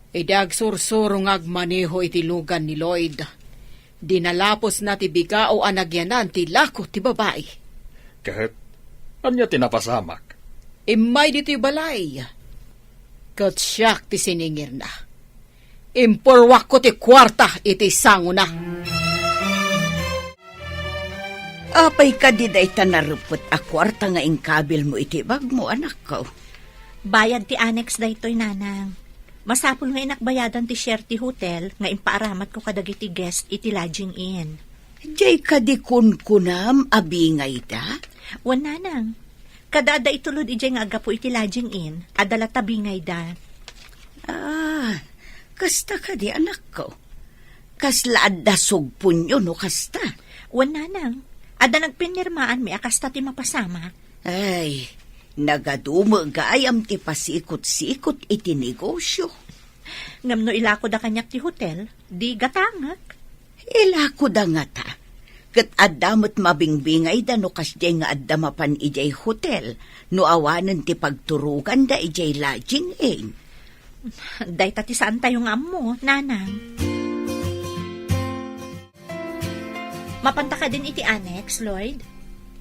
Idi agsursuro nga agmaneho iti lugan ni Lloyd, dinalaposna ti bigao a nagyanan ti lako ti babai. Ket ania ti napasamak? Immay ditoy balay, ket siak ti siningirna. Impurwakko ti kuarta iti sangona. Apay kadi dayta narepet a kuarta nga inkabilmo iti bagmo, anakko? Bayad ti annex daytoy, nanang. Masapul nga inakbayadan ti share ti hotel nga impaaramatko kadagiti guest iti lodging inn. Diay kadi kunkunam a bingayda? Wen, nanang. Kada adda itulod idiay nga aggapu iti lodging inn, adda latta bingayda. Ah, kasta kadi, anakko? Kasla adda sugponyo no kasta? Wen, nanang. Adda nagpinirmaanmi a kasta ti mapasamak. Ay, nagadu met gayam ti pasikot-sikot iti negosyo. Ngem no ilakoda kaniak ti hotel, di gatangek. Ilakoda ngata. Ket adda met mabingbingayda no kasdiay nga adda mapan idiay hotel no awanen ti pagturoganda idiay lodging inn. Dayta ti saantayo nga ammo, nanang. Mapanta kadin iti annex, Lloyd?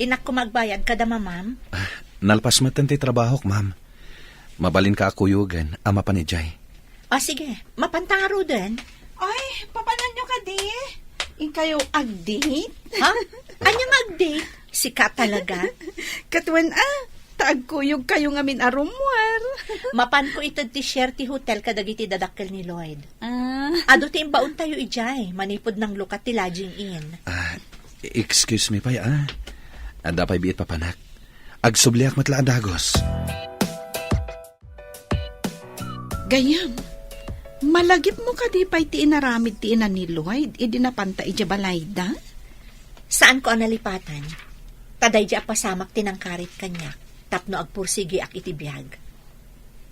Innak koma agbayad kada mamam? Ah, nalpas metten ti trabahok, ma'am. Mabalinka a kuyogen a mapan idiay. Ah, sige. Mapanta ngaruden. Ay, papananyo kadi? Inkayo ag-date? Ha? Ania nga ag-date? Sika talaga? Ket wen a, ta agkuyogkayo ngamin a rummuar. Mapanko ited ti share ti hotel kadagiti dadakkel ni Lloyd. Ah. Adu ti imbaontayo idiay, manipud nanglukat ti lodging inn. Ah, excuse me pay, ah. Adda pay biit papanak. Agsubliak met la a dagus. Gayyem, malagipmo kadi pay ti inaramid ti ina ni Lloyd idi napanta idiay balayda? Saanko a nalipatan. Ta daydi a pasamak ti nangkarit kaniak tapno agpursigiak iti biag.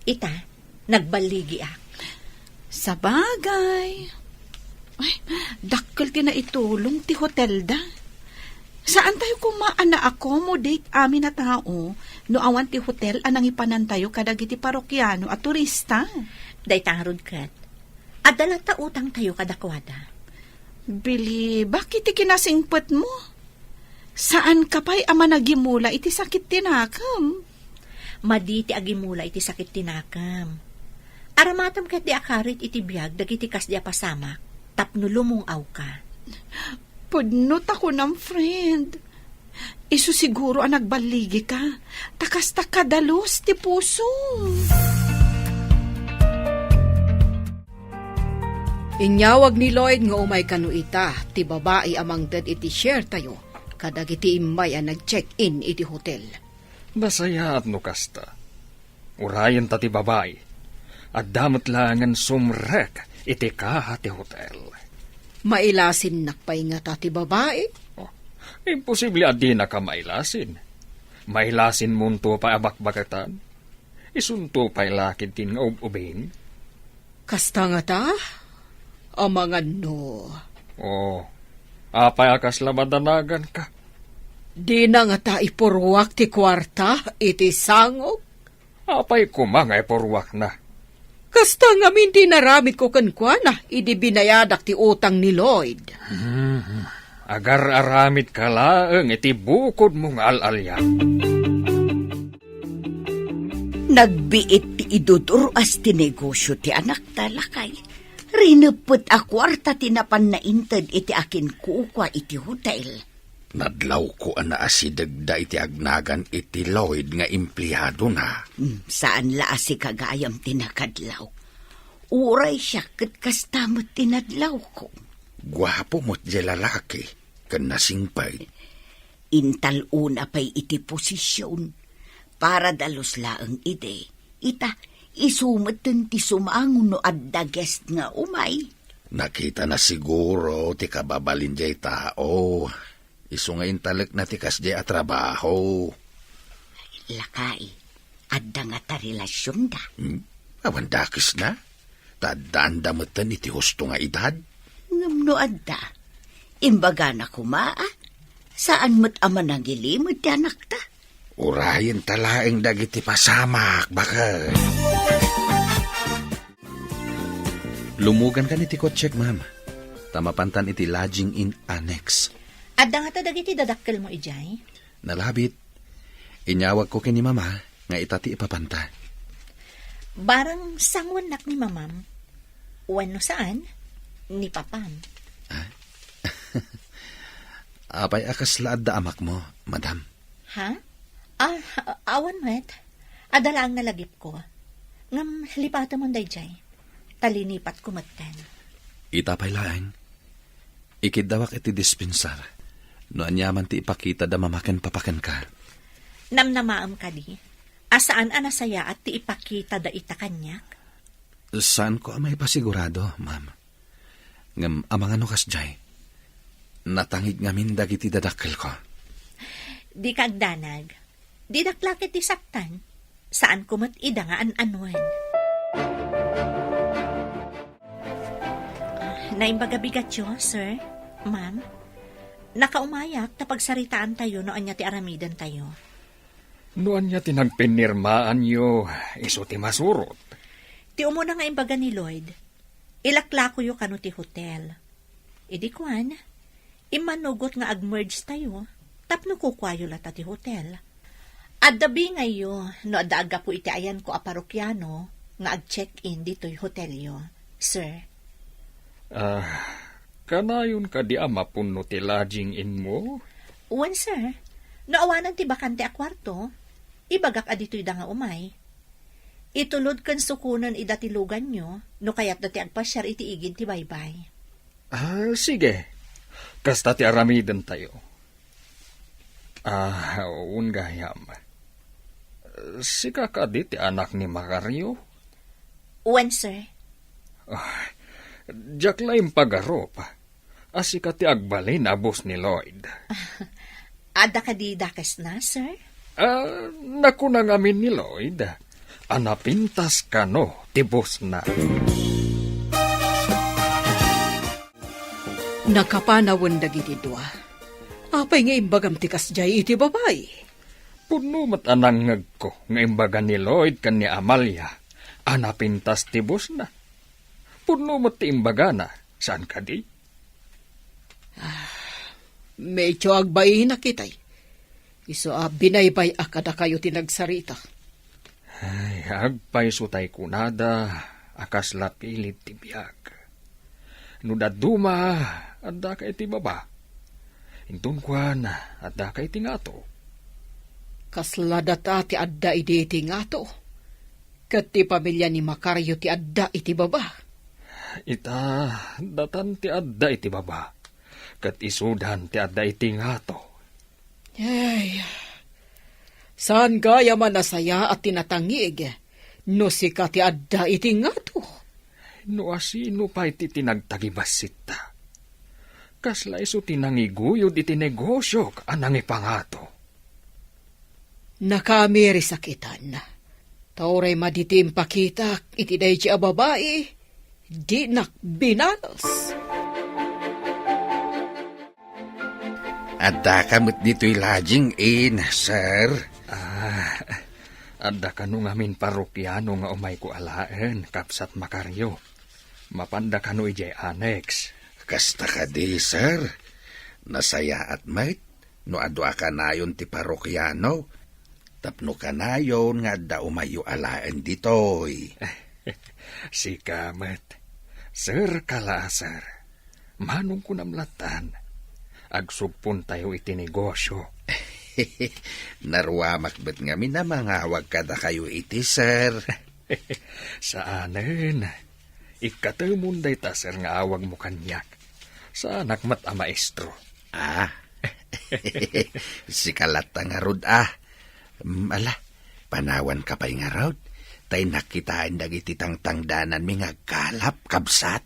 Ita, nagballigiak. Sabagay. Ay, dakkel ti naitulong ti hotelda. Saantayo koma a na-accommodate amin a tao no awan ti hotel a nangipanantayo kadagiti parokiano a turista. Dayta ngarud ket, adda latta utangtayo kadakuada. Bilibak iti kinasingpetmo. Saanka pay a managimula iti sakit ti nakem? Madi ti agimula iti sakit ti nakem. Aramatem ketdi a karit iti biag dagiti kasdi a pasamak tapno lumung-awka. Pudno ta kunam, friend. Isu siguro a nagballigika, ta kasta kadalus ti pusom. Inyawag ni Lloyd nga umay kano ita ti babai a mangted iti share tayo kadagiti immay a nag-check-in iti hotel. Nasayaat no kasta. Urayenta ti babai. Adda met laengen sumrek iti kaha ti hotel. Mailasinnak pay ngata ti babai? Oh, imposible a dinaka mailasin. Mailasinmonto pay a bakbaketan. Isunto pay la ketdin nga ub-ubing. Kasta ngata? Amangan no. Oh, apay a kasla madanaganka? Dina ngata ipurruak ti kuarta iti sangok? Apay koma nga ipurruakna? Kasta ngamin ti inaramidko kenkuana idi binayadak ti utang ni Lloyd. Hmm, agar-aramidka laeng iti bukodmo nga al-alian. Nagbiit ti idudur-as ti negosio ti anakta, lakay. Rineppet a kuarta ti napanna inted iti akinkukua iti hotel. Nadlawko a naasidegda iti agnagan iti Lloyd nga empleadona. Hmm, saan la a sika gayam ti nakadlaw. Uray siak ket kasta met ti nadlawko. Guapo met diay lalaki, ken nasingpet. Intal-ona pay iti posision. Para dalus laeng idi, ita, isu metten ti sumango no adda guest nga umay. Nakitana siguro ti kababalin diay tao. Isu nga intalekna ti kasdiay a trabaho. Lakay, adda ngata relasionda? Hmm? Awan dakesna? Ta addaanda metten iti husto nga edad? Ngem no adda, imbagana koma, a? Saan met a manangilimed ti anakta? Urayenta laeng dagiti pasamak, baket. Lumugankan iti kotsek, ma'am. Ta mapantan iti lodging inn annex. Adda ngata dagiti dadakkelmo idiay? Nalabit. Inyawagko ken ni Mama nga ita ti ipapanta. Barang sanguennak ni Mamam, wenno saan, ni Papam. Ah? Apay a kasla adda amakmo, Madam? Ha? Ah, awan met. Adda laeng nalagipko. Ngem lipatemon daydiay. Ta linipatko metten. Ita pay laeng, ikiddawak iti dispensar no aniaman ti ipakitada Mama ken Papa kenka. Namnamaem kadi a saan a nasayaat ti ipakitada ita kaniak? Saanko a maipasigurado, ma'am. Ngem amangan no kasdiay, natangig ngamin dagiti dadakkelko. Dika agdanag. Didak la ket ti saktan. Saanko met ida nga an-anuen. Naimbag a bigatyo, sir, ma'am. Nakaumayak ta pagsaritaantayo no ania ti aramidentayo. No ania ti nagpinirmaanyo, isu ti masurot. Ti umuna nga imbaga ni Lloyd, ilaklakoyo kano ti hotel. Idi kuan, immanugot nga ag-merge tayo, tapno kukuayo latta ti hotel. Adda bingayyo no adda aggapu iti ayanko a parokiano nga ag-check-in ditoy hotelyo, sir. Ah, kanayon kadi a mapunno ti lodging inmo? Wen, sir. No awanen ti bakante a kuarto, ibagak a ditoyda nga umay. Itulod ken sukonen ida ti luganyo no kayatda ti agpasiar iti igid ti baybay. Ah, sige. Kasta ti aramidentayo. Ah, wen gayam. Sika kadi ti anak ni Macario? Wen, sir. Ah, diak la impagarup a sika ti agbalin a boss ni Lloyd. Adda kadi dakesna, sir? Ah, nakuna ngamin ni Lloyd a napintas kano ti bossna. Nakapanawen dagiti dua. Apay nga imbagam ti kasdiay iti babai? Pudno met a nangngegko nga imbaga ni Lloyd ken ni Amalia a napintas ti bossna. Pudno met ti imbagana, saan kadi? Ah, medyo agbainak itay. Isu a binaybay-ak kadakayo ti nagsarita. Ay, agpayso tay kunada a kasla pilit ti biag. No dadduma, addaka iti baba. Inton kuan, addaka iti ngato. Kasla data ti adda idi iti ngato, ket ti pamilia ni Macario ti adda iti baba. Ita, datan ti adda iti baba, ket isudan ti adda iti ngato. Ay, saan gayam a nasayaat ti natangig no sika ti adda iti ngato? No asino pay ti tinagtagibasitta, kasla isu ti nangiguyod iti negosiok a nangipangato. Nakaamirisakitan. Ta uray madi ti impakitak iti daydi a babai, dinak binalos. Addaka met ditoy lodging inn, sir? Ah, adda kano ngamin parokiano nga umayko alaen, Kabsat Macario. Mapanda kano idiay annex. Kasta kadi, sir. Nasayaat met no adu a kanayon ti parokiano, tapno kanayon nga adda umayyo alaen ditoy. Sika met, sir ka la, sir. Manong kunam lattan, agsugpontayo iti negosio. Naruamak met ngamin a mangawag kadakayo iti sir. Saanen. Ikkatemon dayta, sir, nga awagmo kaniak. Saanak met a maestro. Ah. Sika latta ngarud, ah. Mm, ala, panawanka pay ngarud. Tay nakitaen dagiti tangtangdananmi nga agkalap, kabsat.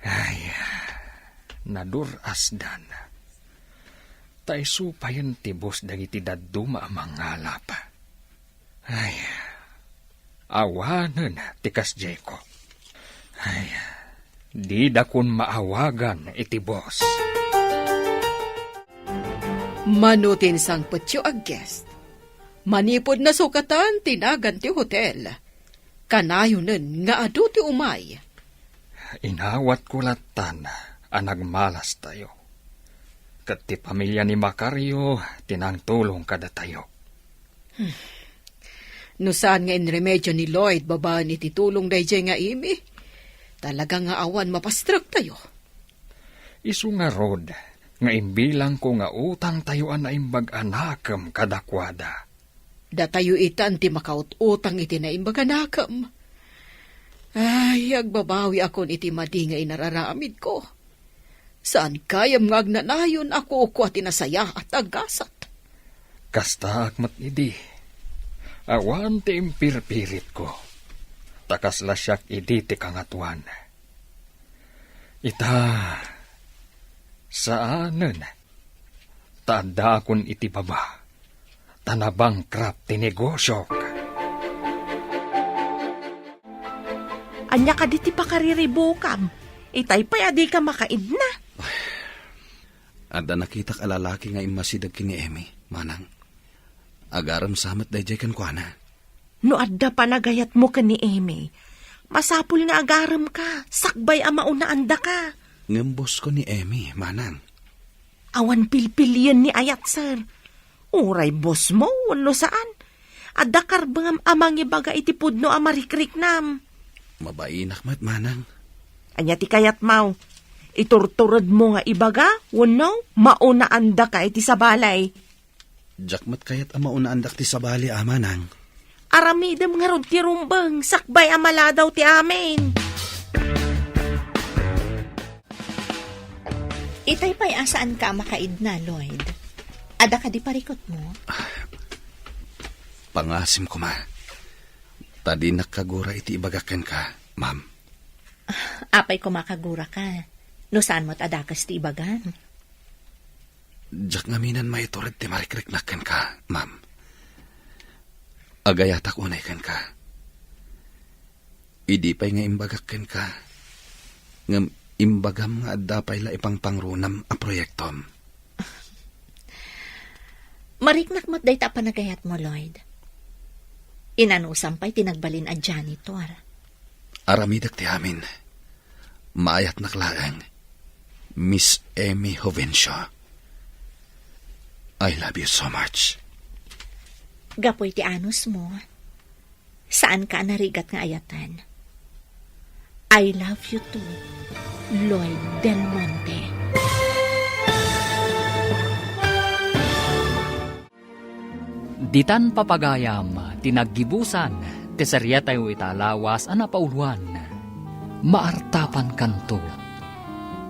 Ay, nadur-asdan. Ta isu payen ti boss dagiti dadduma a mangalap. Ay, awanen ti kasdiayko. Ay, didakon maawagan iti boss. Mano ti insangpetyo a guest? Manipud nasukatan ti nagan ti hotel, kanayonen nga adu ti umay. Inawatko lattan a nagmalastayo. Ket ti pamilia ni Macario ti nangtulong kadatayo. Hmm. No saan nga inremedio ni Lloyd babaen iti tulong daydiay nga Amy, talaga nga awan mapastrektayo. Isu ngarud nga imbilangko nga utangtayo a naimbag a nakem kadakuada. Datayo itan ti makaut-utang iti naimbag a nakem. Ay, agbabawiakon iti madi nga inararamidko. Saan gayam nga agnanayon a kukua ti nasayaat a gasat. Kastaak met idi. Awan ti impirpiritko. Ta kasla siak idi ti kangatoan. Ita, saanen. Ta addaakon iti baba. Ta nabangkrap ti negosiok. Ania kadi ti pakariribukam? Itay pay a dika makaidna. Adda nakitak a lalaki nga immasideg ken ni Emmy, manang. Agarem sa met daydiay kenkuana. No adda panagayatmo ken ni Emmy, masapul nga agaremka, sakbay a maunaandaka. Ngem boss ko ni Emmy, manang. Awan pilpilien ni ayat, sir. Uray boss mo wenno saan, adda karbengam a mangibaga iti pudno a marikriknam. Mabainak met, manang. Ania ti kayatmo? Iturturedmo nga ibaga, wenno maunaandaka iti sabali? Diak met kayat a maunaandak ti sabali, Amanang. Aramidem ngarud ti rumbeng, sakbay a maladaw ti amin. Itay pay a saanka a makaidna, Lloyd. Adda kadi parikutmo? Pangasim koma. Ta dinak kagura iti ibagak kenka, ma'am. Apay koma kaguraka? No saan met a dakes ti ibagam? Diak ngamin a maitured ti marikriknak kenka, ma'am. Agayatak unay kenka. Idi pay nga imbagak kenka, ngem imbagam nga adda pay la ipangpangrunam a proyektom. Mariknak met dayta a panagayatmo, Lloyd. Inanusam pay ti nagbalin a janitor. Aramidek ti amin. Maayatnak laeng, Miss Amy Jovencio. I love you so much. Gapu iti anusmo, saanka a narigat nga ayaten. I love you too, Lloyd Del Monte. Ditan papagayam ti naggibusan ti serietayo ita a lawas a napauluan, Maartapankanto.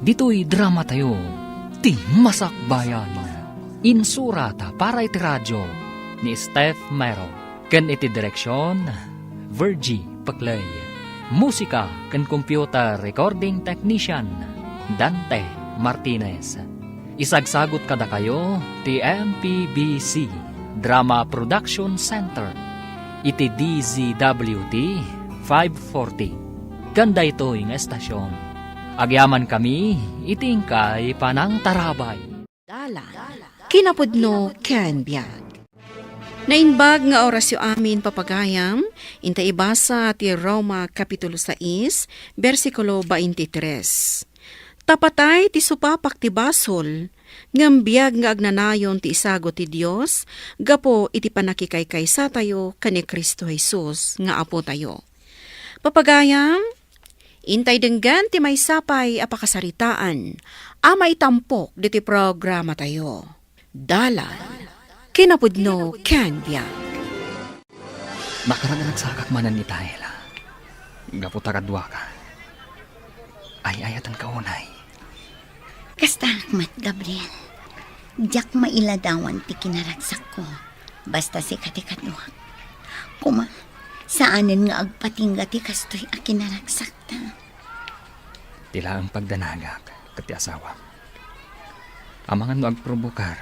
Ditoy dramatayo, ti Masakbayan. Insurat para iti radio ni Steph Mero ken iti direksion, Virgie Peclay. Musika ken computer recording technician, Dante Martinez. Isagsagut kadakayo ti M P B C Drama Production Center iti D Z W T five forty. Ken daytoy nga estasion, agyamankami iti inkay panangtarabay. Dalan, kinapudno ken biag. Naimbag nga orasyo amin, papagayam, inta ibasa ti Roma Kapitulo sais, bersikulo twenty-three. Ta patay ti supapak ti basol, ngem biag nga agnanayon ti isagut ti Dios gapu iti pannakikaysatayo ken ni Cristo Jesus nga Apotayo. Papagayam, intay denggen ti maysa pay a pakasaritaan a maitampok ditoy programatayo. Dalan, kinapudno ken biag. Nakarag-ragsakak manen ita, Ella. Gapu ta kaduaka. Ay-ayatenka unay. Kasta met, Gabriel. Diak mailadawan ti kinaragsakko. Basta sika ti kaduak. Koma, saanen nga agpatingga ti kastoy a kinaragsakta. Ti laeng pagdanagak ket ti asawam. Amangan no agprobokar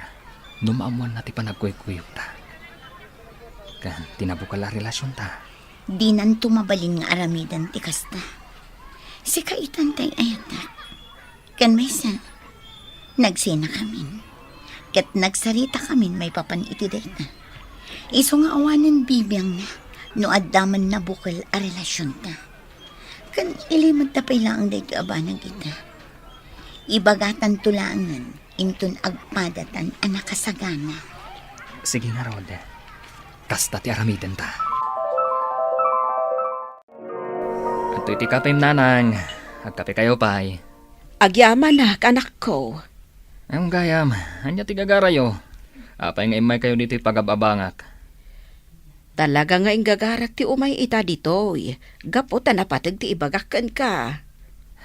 no maammoanna ti panagkuykuyogta ken ti nabukel a relasionta. Dinanto mabalin nga aramiden ti kasta. Sika itan tay ayatek. Ken maysa, nagsenakamin. Ket nagsaritakamin maipapan iti dayta. Isu nga awanen bibiangna no adda man nabukel a relasionta. Ken ilimedta pay laeng daytoy a banag ita. Ibagatanto laengen inton agpadatan a nakasagana. Sige ngarud. Kasta ti aramidenta. Adtoy ti kapem, nanang. Agkapekayo pay. Agyamanak, anakko. Ay, gayam, ania ti gagarayo? Apay nga immaykayo ditoy pagab-abangak? Talaga nga inggagarak ti umay ita ditoy, gapu ta napateg ti ibagak kenka.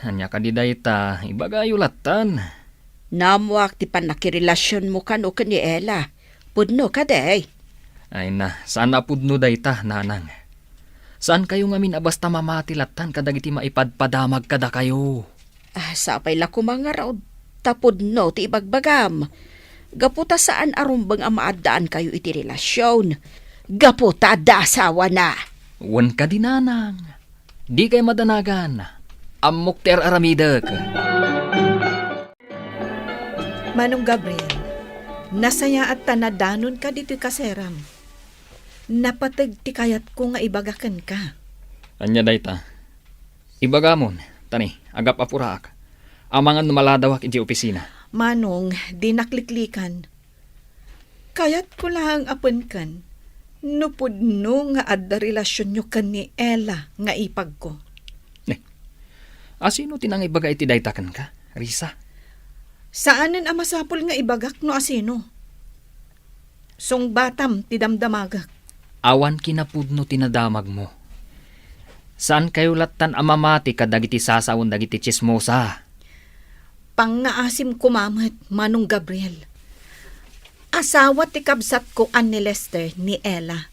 Ania kadi dayta, ibagayo lattan. Naammoak ti pannakirelasionmo kano ken ni Ella. Pudno kadi? Ay na, saan a pudno dayta, nanang. Saankayo ngamin a basta mamati lattan kadagiti maipadpadamag kadakayo. Ah, sapay la koma ngarud ta pudno ti ibagbagam. Gapu ta saan a rumbeng a maaddaankayo iti relasion. Gapu ta adda asawana. Wen kadi, nanang. Dikay madanagan. Ammok ti ar-aramidek. Manong Gabriel, nasayaat ta nadanonka ditoy kaseram. Napateg ti kayatko nga ibaga kenka. Ania dayta? Ibagamon, ta ni, agap-apuraak. Amangan no maladawak idiay opisina. Manong, dinak liklikan. Kayatko laeng a penken no pudno nga adda relasionyo ken ni Ella nga ipagko. Ne, asino ti nangibaga iti dayta kenka? Risa? Saanen a masapul nga ibagak no asino. Sungbatam ti damdamagek. Awan kinapudno ti nadamagmo. Saankayo lattan a mamati kadagiti sasaon dagiti tsismosa. Pangngaasim koma met, Manong Gabriel. Asawa ti kabsatko a ni Lester ni Ella.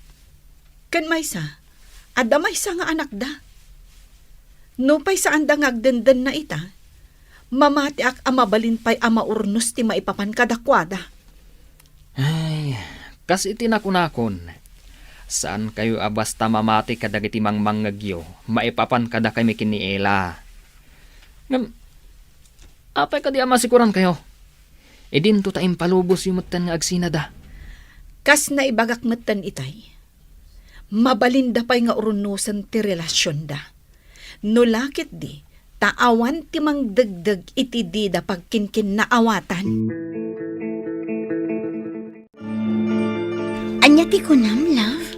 Ken maysa, adda maysa nga anakda. Nupay saanda nga agdendenna ita, mamatiak a mabalin pay a maurnos ti maipapan kadakuada. Ay, kas iti nakunakon, saankayo a basta mamati kadagiti mangmangngegyo maipapan kadakami ken ni Ella. Ngem, apay kadi a masikurankayo? Idinto ta impalubosyo metten nga agsinada. Kas naibagak metten itay, mabalinda pay nga urnosen ti relasionda. No la ketdi, ta awan ti mangdegdeg iti dida pagkinkinnaawatan. Ania ti kunam, love?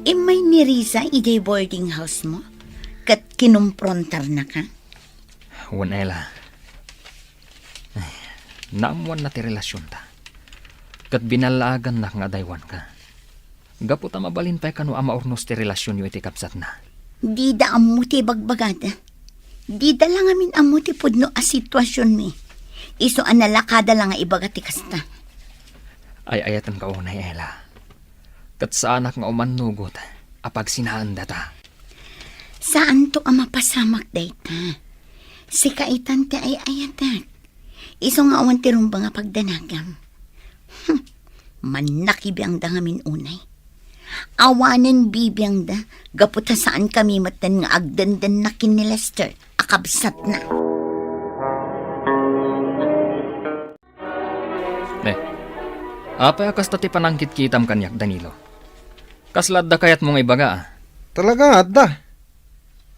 Immay ni Riza idiay boarding house mo, ket kinumprontarnaka? Wen, Ella. Ay, naammoanna ti relasionta. Ket binallaagannak nga adaywanka. Gapu ta mabalin pay kano a maurnos ti relasionyo iti kabsatna. Dida ammo ti ibagbagada. Dida la ngamin ammo ti pudno a situasionmi. Isu a nalakada la nga ibaga ti kasta. Ay-ayatenka unay, Ella. Ket saanak nga umannugot a pagsinaandata. Saanto a mapasamak dayta. Sika itan ti ay-ayatek. Isu nga awan ti rumbeng a pagdanagam. Hmm. Mannakibiangda ngamin unay. Awanen bibiangda, gapu ta saankami metten nga agdendenna ken ni Lester a kabsatna. Ne, apay a kasta ti panangkitkitam kaniak, Danilo? Kasla adda kayatmo nga ibaga, a? Talaga nga adda.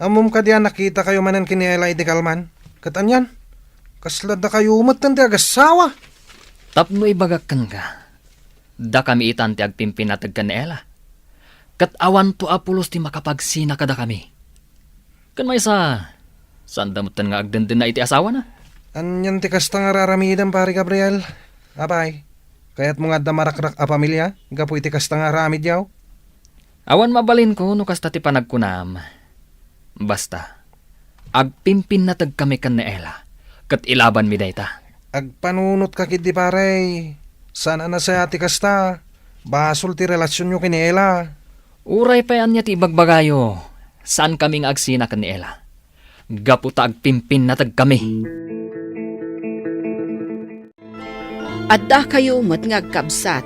Ammom kadi a nakitakayo manen ken ni Ella idi kalman? Ket anian? Kasla dakayo metten ti agassawa? Tapno ibagak kenka, dakami itan ti agpimpinnateg ken ni Ella. Ket awanto a pulos ti makapagsina kadakami. Ken maysa, saanda metten nga agdendenna iti asawana. Anian ti kasta nga ar-aramidem, Pare Gabriel? Apay, kayatmo nga adda marakrak a pamilia gapu iti kasta nga aramidyo? Awan mabalinko no kasta ti panagkunam. Basta, agpimpinnategkami ken ni Ella, ket ilabanmi dayta. Agpanunotka ketdi, pare. Saan a nasayaat ti kasta. Basol ti relasionyo ken ni Ella. Uray pay ania ti ibagbagayo, saankami nga agsina ken ni Ella. Gapu ta agpimpinnategkami. Addakayo met nga agkabsat.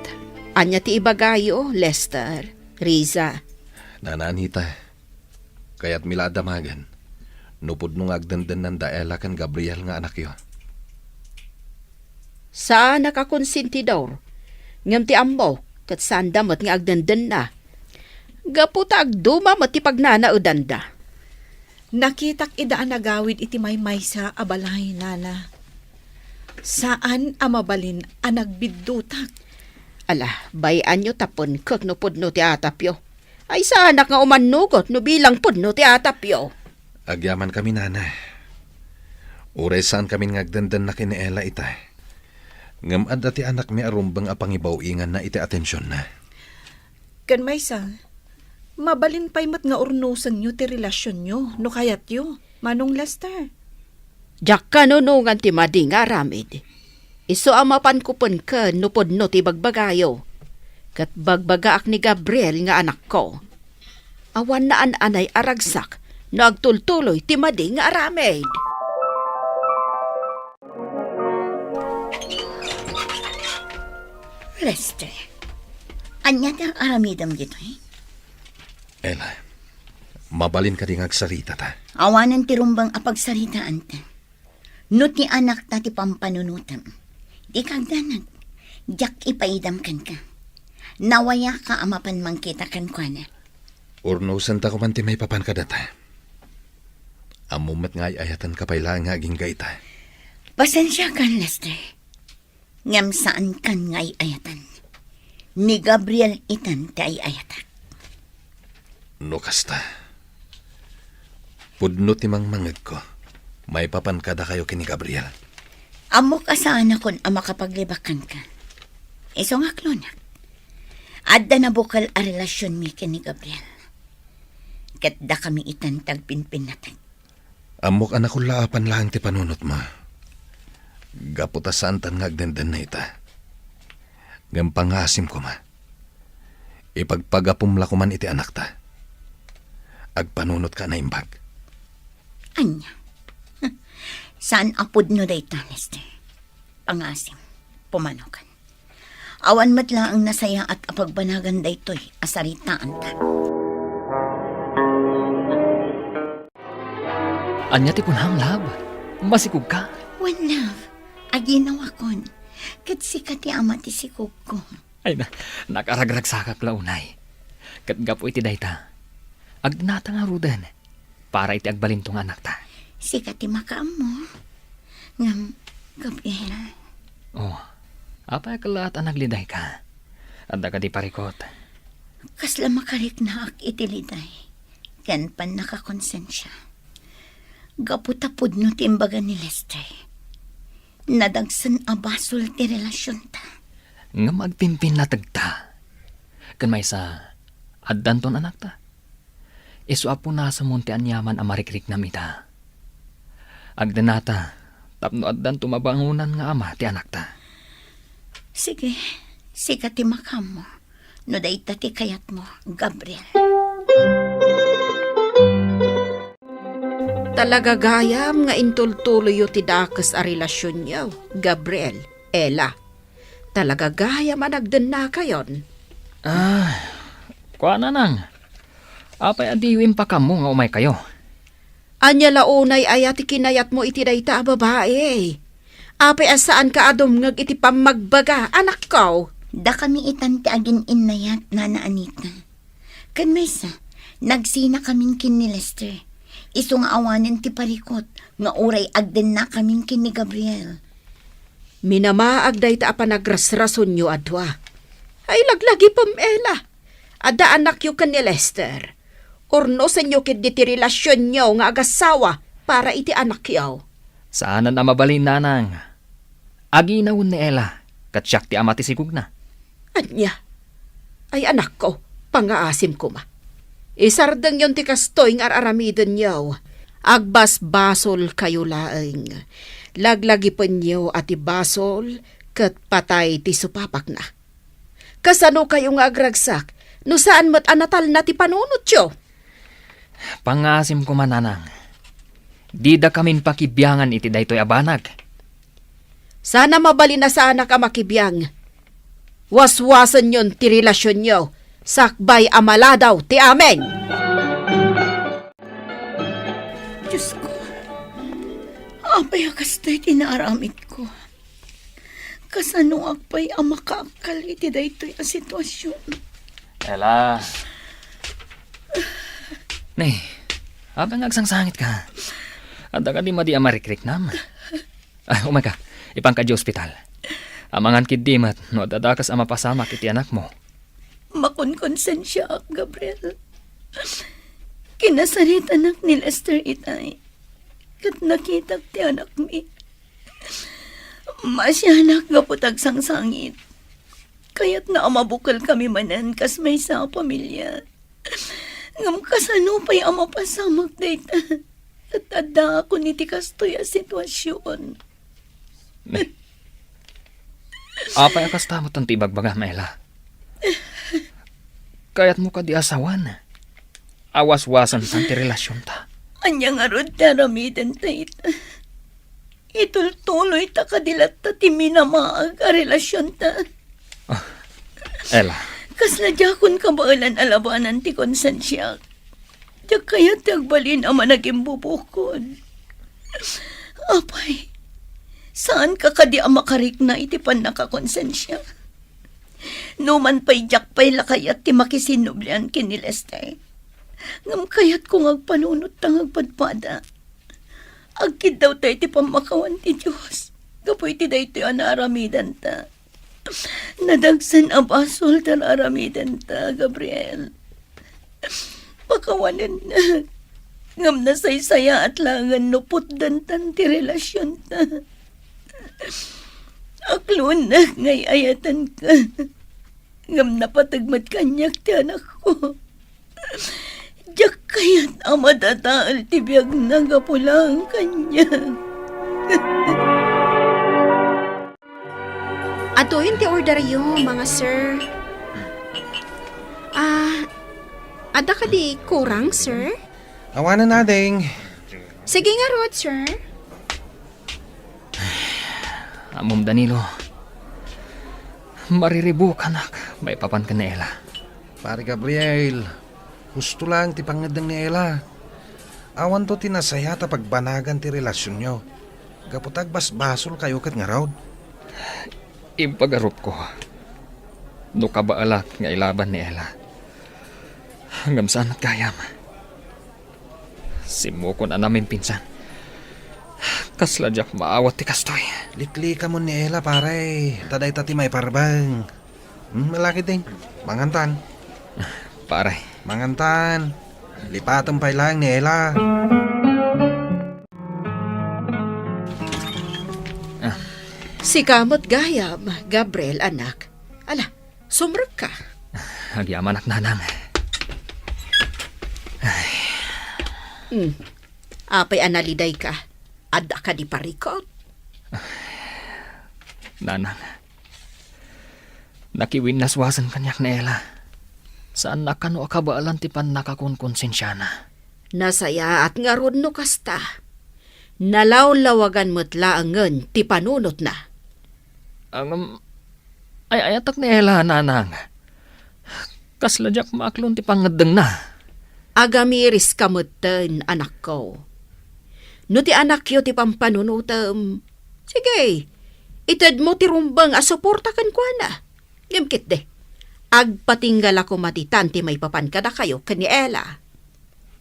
Ania ti ibagayo, Lester, Riza? Nana Anita, kayatmi la a damagen no pudno nga agdendennanda Ella ken Gabriel nga anakyo. Saanak a konsentidor, ngem ti ammok ket saanda met nga agdendenna. Gapu ta agduma met ti pagnanaedanda. Nakitak ida a nagawid iti maymaysa a balay, nana. Saan a mabalin a nagbiddutak. Ala, bay-anyo ta penkek no pudno ti atapyo. Ay, saanak nga umannugot no bilang pudno ti atapyo. Agyamankami, nana. Uray saankami nga agdendenna ken ni Ella ita. Ngem adda ti anakmi a rumbeng a pangibaw-inganna iti atensionna. Ken maysa, mabalin pay met nga urnosenyo ti relasionyo no kayatyo, Manong Lester. Diak kanunongan ti madi nga aramid. Isu a mapanko penken no pudno ti bagbagayo. Ket bagbagaak ni Gabriel nga anakko. Awan naan-anay a ragsak no agtultuloy ti madi nga aramid. Lester, ania ti aramidem ditoy? Ella, mabalin kadi nga agsarita ta? Awanen ti rumbeng a pagsaritaanta. No ti anakta ti pampanunotem, dika agdanag. Diak ipaidam kenka. Nawayaka a mapan mangkita kenkuana. Urnosenta koman ti maipapan kadata. Ammom met nga ay-ayatenka pay laeng nga agingga ita. Pasensiakan, Lester. Ngem saankan nga ay-ayatan. Ni Gabriel itan ti ay-ayatak. No kasta, pudno ti mangmangegko. Maipapan kadakayo ken ni Gabriel. Ammok a saanakon a makapaglibak kenka. Isu nga aklonak. Adda nabukel a relasionmi ken ni Gabriel. Ket dakami itan ti agpinpinnateg. Ammok a nakullaapan laeng ti panunotmo. Gapu ta saantan nga agdendenna ita. Ngem pangngaasim koma. Ipagpagapum la koman iti anakta. Agpanunotka a naimbag. Ania? Saan a pudno dayta, Lester. Pangngaasim, pumanokan. Awan met laeng nasayaat a pagbanagan daytoy a saritaanta. Ania ti kunam, love? Masikogka? Wen, love. Aginawakon. Ket sika ti ama ti sikogko. Ay, na, nakaragragsakak la unay. Ket gapu iti dayta, agdennata ngaruden para iti agbalinto nga anakta. Sika ti makaammo. Ngem, Gabriel. Oh, apay a kellaat a naglidayka? Adda kadi parikut? Kasla makariknaak iti liday ken pannakakonsensia. Gapu ta pudno ti imbaga ni Lester. Nadagsen a basol ti relasionta. Ngem agpimpinnategta. Ken maysa, addanton anakta. Isu a punasamon ti aniaman a marikriknam ita. Agdennata, tapno addanto mabangonan nga ama ti anakta. Sige, sika ti makaammo, no dayta ti kayatmo, Gabriel. Talaga gayam nga intultuloyyo ti dakes a relasionyo, Gabriel, Ella. Talaga gayam a nagdennakayon. Ah, kua, nanang. Apay a diyo impakaammo nga umaykayo? Ania la unay aya ti kinayatmo iti dayta a babai? Apay a saanka a dumngeg iti pammagbaga, anakko? Dakami itan ti agin-innayat, Nana Anita. Ken maysa, nagsinakamin ken ni Lester. Isu nga awanen ti parikut nga uray agdennakamin ken ni Gabriel. Minamaag dayta a panagrasrasonyo a dua. Ay, laglagipem, Ella. Adda anakyo ken ni Lester. Urnosenyo ketdi ti relasionyo nga agassawa para iti anakyo. Saanen a mabalin, nanang. Aginawen ni Ella, ket siak ti ama ti sigogna. Ania? Ay, anakko, pangngaasim koma. Isardengyon ti kastoy nga ar-aramidenyo. Agbasbasolkayo laeng. Laglagipenyo a ti basol ket patay ti supapakna. Kasanokayo nga agragsak no saan met a natalna ti panunotyo? Pangngaasim koma, nanang. Didakamin pakibiangan iti daytoy a banag. Saan a mabalin a saanak a makibiang. Waswasenyon ti relasionyo sakbay a maladaw ti amin. Diosko, apay a kastoy ti naaramidko? Kasanoak pay a makaakkal iti daytoy a situasion? Ella. Ne, apay nga agsangsangitka? Adda kadi madi a marikriknam? Ah, umayka. Ipanka idiay ospital. Amangan ketdi met no adda dakes a mapasamak iti anakmo. Makonkonsensiaak, Gabriel. Kinasaritanak ni Lester itay. Ket nakitak ti anakmi. Maasianak gapu ta agsangsangit. Kayatna a mabukelkami manen kas maysa a pamilia. Ngem kasano pay a mapasamak dayta? Ket addaakon iti kastoy a situasion. Ne. Apay a kasta met ti ibagbagam, Ella? Kayatmo kadi a sawen a waswasentan ti relasionta? Ania ngarud ti aramidenta ita? Itultuloyta kadi latta ti minamaag a relasionta? Ah, Ella. Kasla diakon kabaelan a labanan ti konsensiak. Diak kayat ti agbalin a managimbubukod. Apay, saanka kadi a makarikna iti pannakakonsensia? Numan pay diak pay la kayat ti makisinnublian ken ni Lester. Ngem kayatko nga agpanunot ta nga agpadpada. Agkiddawta iti pammakawan ti Dios gapu iti daytoy a naaramidanta. Nadagsen a basol ti naaramidanta, Gabriel. Pakawanennak. Ngem nasaysayaat laengen no putdentan ti relasionta. Aklonek nga ay-ayatenka. Ngem napateg met kaniak ti anakko. Diak kayat a madadael ti biagna gapu laeng kaniak. Adtoyen ti orderyo, mga sir. Ah, adda kadi kurang, sir? Awanen, ading. Sige ngarud, sir. Ammom, Danilo, mariribukanak maipapan ken ni Ella. Pare Gabriel, husto laeng ti pangngeddeng ni Ella. Awanto ti nasayaat a pagbanagan ti relasionyo gapu ta agbasbasolkayo ket ngarud. Impagarupko no kabaelak nga ilaban ni Ella. Ngem saan met gayam. Simmukon a namimpinsan. Kasla diak maawat ti kastoy. Liklikamon ni Ella, pare, ta dayta ti maiparbeng. Hmm, malakid din. Mangantan. Pare. Mangantan. Lipatem pay laeng ni Ella. Ah. Sika met gayam, Gabriel, anak. Ala, sumrekka. Agyamanak, nanang. Ay. Hmm. Apay a nalidayka? Adda kadi parikut? Nanang, nakiwinnaswasen kaniak ni Ella. Saannak kano a kabaelan ti pannakakonkonsensiana. Nasayaat ngarud no kasta. Nalawlawagan met laengen ti panunotna. Ngem, ay-ayatek ni Ella, nanang. Kasla diak maaklon ti pangngeddengna. Agamiriska metten, anakko. No ti anakyo ti pampanunotem, sige, itedmo ti rumbeng a suporta kenkuana. Ngem ketdi, agpatingga la koma ditan ti maipapan kadakayo ken ni Ella.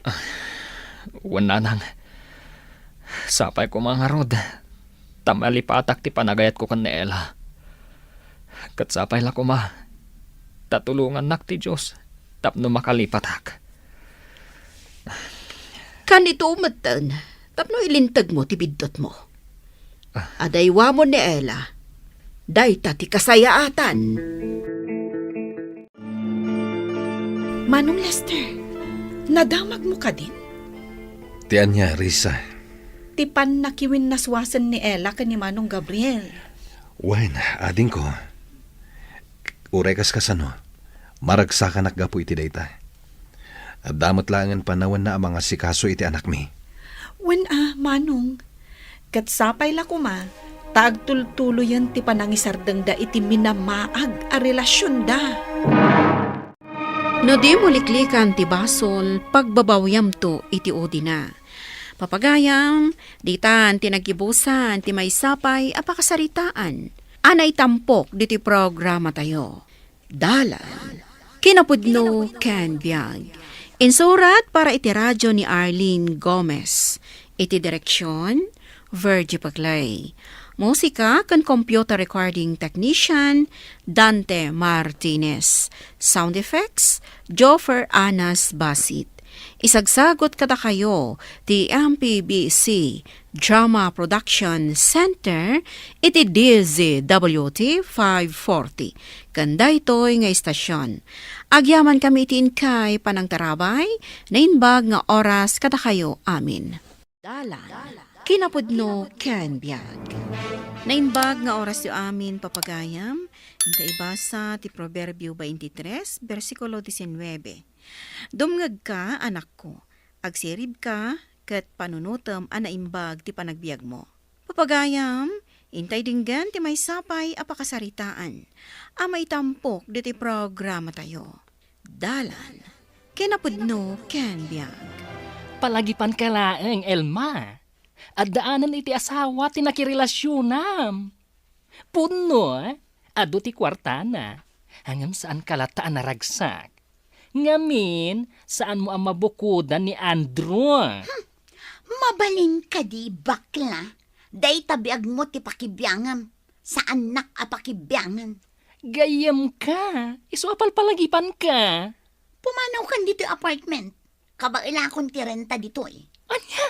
Ah, wen, nanang. Sapay koma ngarud ta malipatak ti panagayatko ken ni Ella. Ket sapay la koma ta tulongannak ti Dios tapno makalipatak. Kanito metten, tapno ilintegmo ti biddutmo. Ah. Adaywamon ni Ella, dayta ti kasayaatan. Manong Lester, nadamagmo kadin? Ti ania, Risa? Ti pannakiwinnaswasen ni Ella ken ni Manong Gabriel. Wen, adingko. Uray kas kasano, maragsakanak gapu iti dayta. Adda met laengen panawenna a mangasikaso iti anakmi. Wen a, Manong. Ket sapay la koma, ta agtultuloyen ti panangisardengda iti minamaag a relasionda. No dimo liklikan ti basol, pagbabawiamto iti udina. Papagayam, ditan ti naggibusan ti maisapay a pakasaritaan a naitampok ditoy programatayo. Dalan. Kinapudno ken biag. Insurat para iti radio ni Arlene Gomez. Iti direksion, Virgie Paclay. Musika ken computer recording technician, Dante Martinez. Sound effects, Joffer Anas Basit. Isagsagut kadakayo ti M P B C Drama Production Center iti D Z W T five forty. Ken daytoy nga istasion, agyamankami iti inkay panangtarabay, naimbag nga oras kadakayo amin. Dalan, kinapudno ken biag. Naimbag nga orasyo amin, papagayam, inta ibasa ti Proverbio twenty-three, bersikulo diecinuebe. Dumngegka, anakko, agsiribka, ket panunotem a naimbag ti panagbiagmo. Papagayam, intay denggen ti maisapay a pakasaritaan a maitampok ditoy programatayo. Dalan, kinapudno ken biag. Palagipanka laeng, Elma. Addaanen iti asawa ti nakirelasionam. Pudno, adu ti kuartana. Ngem saanka latta a naragsak. Ngamin, saanmo a mabukodan ni Andrew. Hmm, mabalin kadi, bakla? Dayta biagmo ti pakibiangam. Saannak a pakibiangan. Gayyemka, isu a palpalagipanka. Pumanawkan ditoy apartment. Kabaelakon ti renta ditoy. Ania?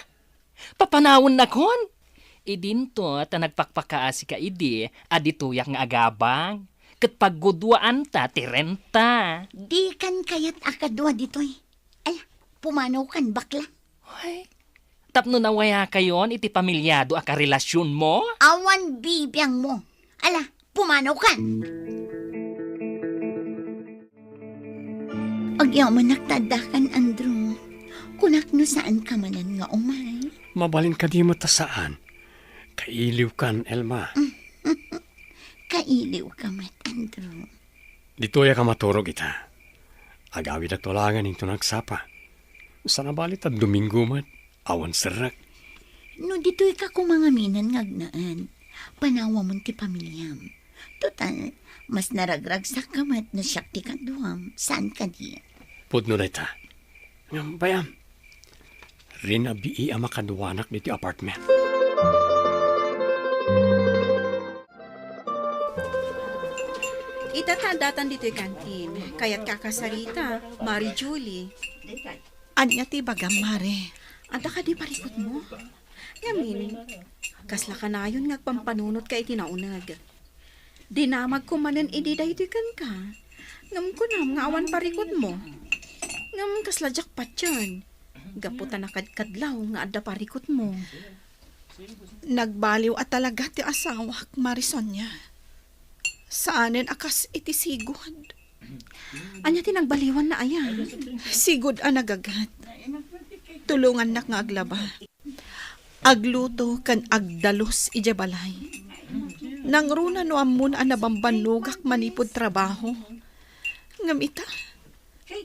Papanawennakon? Idinto ta nagpakpakaasika idi a ditoyak nga agabang, ket pagguduaanta ti renta. Dikan kayat a kadua ditoy. Ala, pumanawkan, bakla. Ay, tapno nawayakayon iti pamiliado a karelasionmo? Awan bibiangmo. Ala, pumanawkan. Agyamanak ta addakan, Andrew. Kunak no saanka manen nga umay. Mabalin kadi met ta saan. Kailiwkan, Elma. Kailiwka met, Andrew. Ditoyak a maturog ita. Agawidak to laengen inton agsapa. Sana bali ta Domingo met, awan serrek. No ditoyka koma ngamin nga agnaed, panawamon ti pamiliam. Total, mas naragragsakka met no siak ti kaduam, saan kadi? Pudno dayta. Ngem, bay-am, rinabii a makaduanak ditoy apartment. Ita ta addatan ditoy kantin. Kayatka a kasarita, Mari Julie. Ania ti ibagam, Mare? Adda kadi parikutmo? Ngamin, kasla kanayon nga agpampanunotka iti nauneg. Dinamagko manen idi daytoy kenka. Ngem kunam nga awan parikutmo. Ngem kasla diak patien. Gapu ta nakadkadlaw nga adda parikutmo. Nagbaliw a talaga ti asawak, Mari Sonia. Saanen a kas iti sigud. Ania ti nagbaliwanna aya? Sigud a nagagat. Tulongannak nga aglaba. Agluto ken agdalus idiay balay. Nangruna no ammon a nabambannogak manipud trabaho. Ngem ita,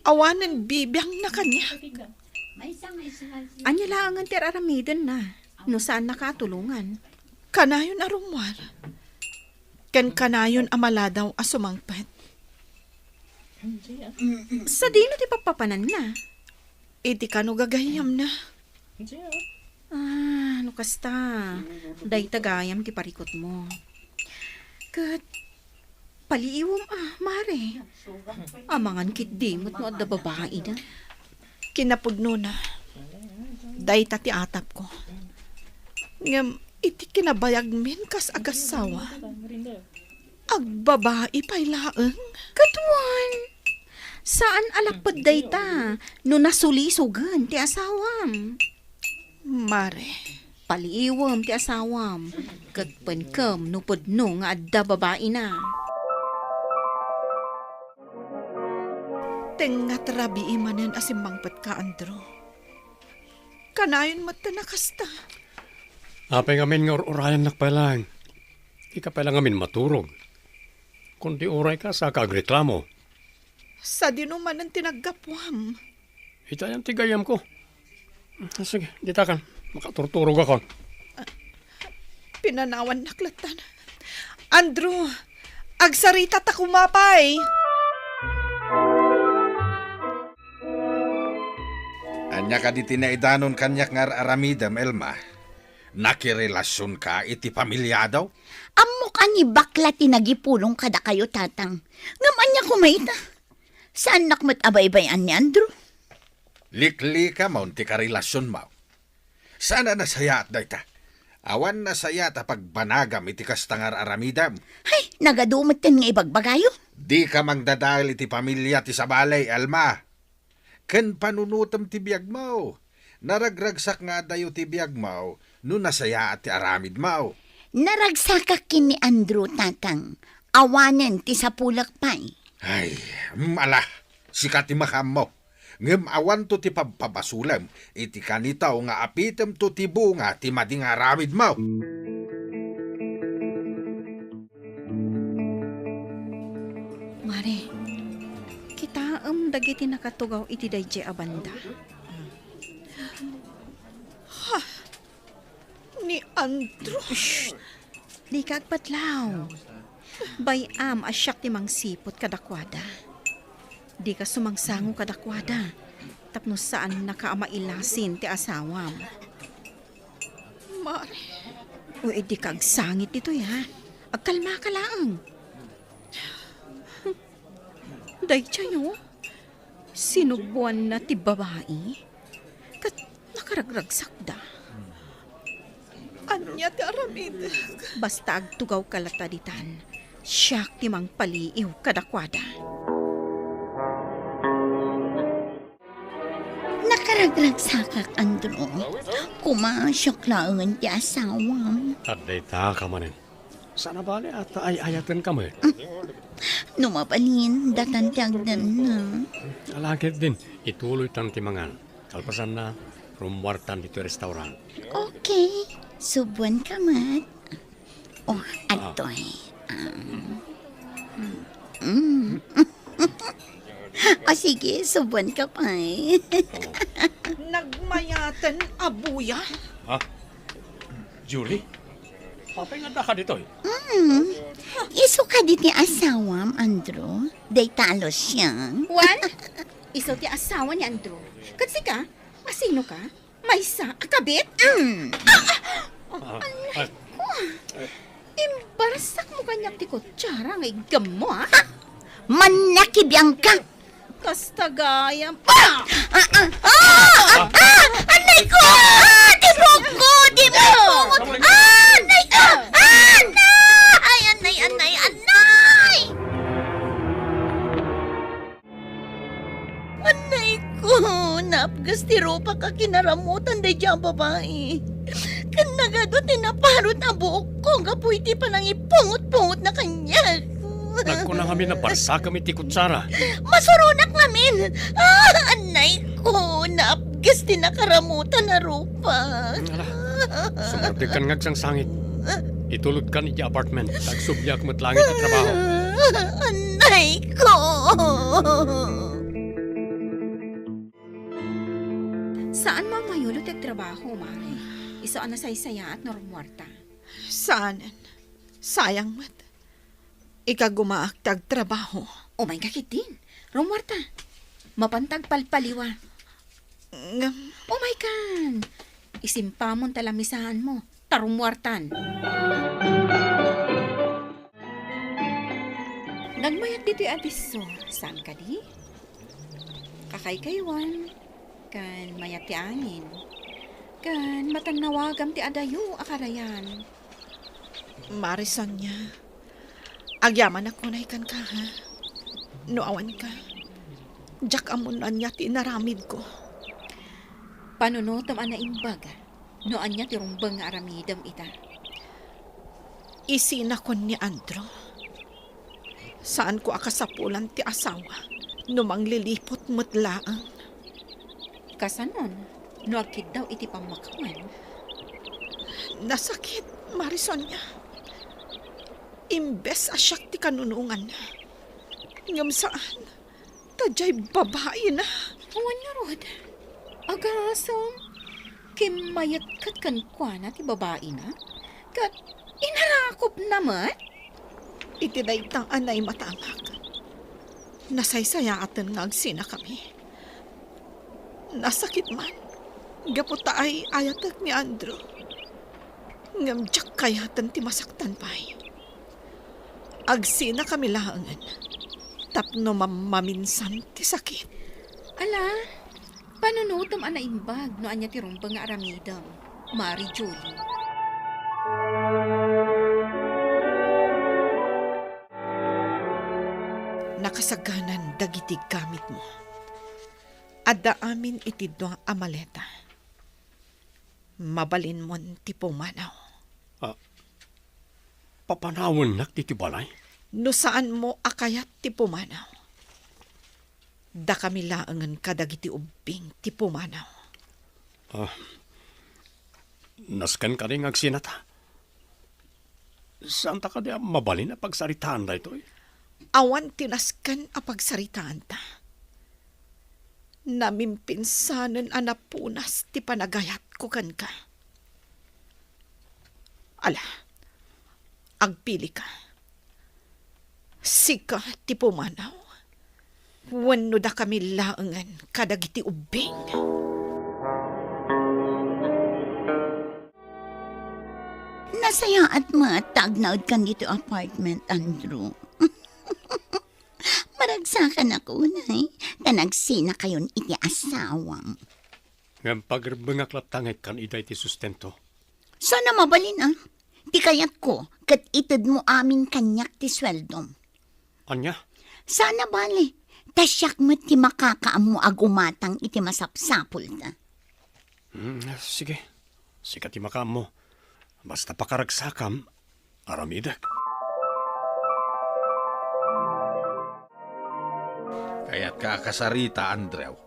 awanen bibiangna kaniak. Ania laengen ti ar-aramidenna no saannaka a tulongan? Kanayon a rummuar. Ken kanayon a maladaw a sumangpet. Sadino ti pappapananna? Iti kano gagayyemna. Ah, no kasta, dayta gayam ti parikutmo. Ket paliiwem a, Mare. Amangan ketdi met no adda babaina. Kinapudnona, dayta ti atapko. Ngem iti kinabayagmin kas agassawa, agbabai pay laeng. Ket wen, saan a lapped dayta no nasulisogen ti asawam. Mare. Paliiwem ti asawam, ket penkem no pudno nga adda babaina. Tengnga ti rabii manen a simmangpetka, Andrew. Kanayon met ti nakasta. Apay ngamin nga ur-urayannak pay laeng. Dika pay la ngamin maturog. Kundi urayka, saka agreklamo. Sadino manen ti naggapuam? Itayan ti gayyemko. Sige, ditakan. Makaturturogakon. Pinanawannak lattan. Andrew, agsarita ta koma pay. Ania kadi ti naidanon kaniak nga ar-aramidem, Elma? Nakirelasionka iti pamiliada? Ammok a ni bakla ti nagipulong kadakayo, Tatang. Ngem ania koma ita? Saannak met a baybay-an ni Andrew. Liklikam ti karelasionmo. Saan a nasayaat dayta. Awan nasayaat a pagbanagam iti kasta nga ar-aramidem. Hay, nagadu metten nga ibagbagayo. Dika mangdadael iti pamilia ti sabali, Elma. Ken panunotem ti biagmo. Naragragsak nga adayo ti biagmo no nasayaat ti aramidmo. Naragsakak ken ni Andrew, Tatang. Awanen ti sapulek pay. Ay, mm, ala, sika ti makaammo. Ngem awanto ti pabpabasolem iti kanito nga apitemto ti bunga ti madi nga aramidmo. Mare, kitaem dagiti nakatugaw iti daydiay a banda. Ha? Ni Andrew? Shh! Dika agpatlaw. Bay-am a siak ti mangsiput kadakuada. Dika sumangsango kadakuada, tapno saannaka a mailasin ti asawam. Mare. O, eh, dika agsangit ditoy, ha? Agkalmaka laeng. Daydiay, o. Sinugboanna ti babai. Nakaragragsakda. Ania ti aramidek? Basta agtugawka latta ditan, siak ti mangpaliiw kadakuada. Nakaragragsakak, Andrew. Koma, siak laengen ti asawam. Adda ita ka manen. Saan a bale a ay-ayatenka met. No mabalin, datan ti agdanna. Ala ketdin, ituloytan ti mangan. Kalpasanna, rummuartan ditoy restaurant. Okay. Subuanka met. Oh, adtoy. Ah. Mm. O sige, subuanka pay. Nagmayaten a buya? Ha? Julie? Apay nga addaka ditoy? Mm. Isu kadi ti asawam, Andrew? Dayta a Lucian? Wen? Isu ti asawa ni Andrew. Ket sika? Asino ka? Maysa a kabit? Mm. Ah, ah, ah. Ay, ko. Imbarsak mo kaniak ti kutsara nga iggammo, ah? Mannakibiangka! Kasta gayam. Ah! Ah, ah, ah, ah, ah, anay ko! Ah, ti buokko! Ti buokko! Ah, anay ko! Ah, anay! Anay, anay, anay! Anay ko, naapgas ti rupak a kinaramutan daydiay a babai. Ken nagadu ti naparut a buokko gapu iti panangipungot-pungotna kaniak. Nagkuna ngamin a barsakem iti kutsara. Masuronak ngamin. Ah, anay ko, naapgas ti nakaramutan a rupak. Ala, sumardegkan nga agsangsangit. Itulodkan iti apartment, ta agsubliak met laeng iti trabaho. Anay ko! Saan mamayulo ti agtrabaho, Mare. Isu a nasaysayaat no rummuarta. Saanen. Sayang met. Ikagumaak ti agtrabaho. Umayka ketdin. Rummuarta. Mapanta agpalpaliwa. Ngem. Umaykan. Isimpamon ta lamisaanmo. Ta rummuartan. Nagmayat ditoy a disso, saan kadi? Kakaykaywan, ken mayat ti angin, ken matannawagam ti adayo a karayan. Mare Sonia, agyamanak unay kenka, ha? No awanka, diak ammo no ania ti inaramidko. Panunotem a naimbag no ania ti rumbeng nga aramidem ita. Isinakon ni Andrew. Saanko a kasapulan ti asawa no mangliliput met laeng. Kasanon, no agkiddaw iti pammakawan? Nasakit, Mare Sonia. Imbes a siak ti kanunonganna. Ngem saan, ta diay babaina. Awan ngarud. Agasem, kimmayat ket kenkuana ti babaina, ket inarakopna met. Iti dayta a naimatamak, nasaysayaaten nga agsinakami. Nasakit man, gapu ta ay-ayatek ni Andrew. Ngem diak kayaten ti masaktan pay. Agsinakami laengen tapno mammaminsan ti sakit. Ala, panunotem a naimbag no ania ti rumbeng nga aramidem, Mare Julie. Nakasaganan dagiti gamitmo. Adda amin iti dua a maleta. Mabalinmon ti pumanaw. Ah, papanawennak iti balay? No saanmo a kayat ti pumanaw, dakami laengen kadagiti ubbing ti pumanaw. Ah, nasken kadi nga agsinata? Saanta kadi a mabalin a pagsaritaan daytoy? Awan ti nasken a pagsaritaanta. Namimpinsanen a napunas ti panagayatko kenka. Ala, agpilika. Sika ti pumanaw, wenno dakami laengen kadagiti ubbing. Nasayaat met ta agnaedkan ditoy apartment, Andrew. Maragsakanak unay, ta nagsinakayon iti asawam. Ngem pagrebbengak latta nga ikkan ida iti sustento. Saan a mabalin, a? Ti kayatko, ket itedmo amin kaniak ti sueldom. Ania? Saan a bale, ta siak met ti makakaammo a gumatang iti masapsapulta. Hmm, sige. Sika ti makaammo. Basta pakaragsakam, aramidek. Kayatka a kasarita, Andrew.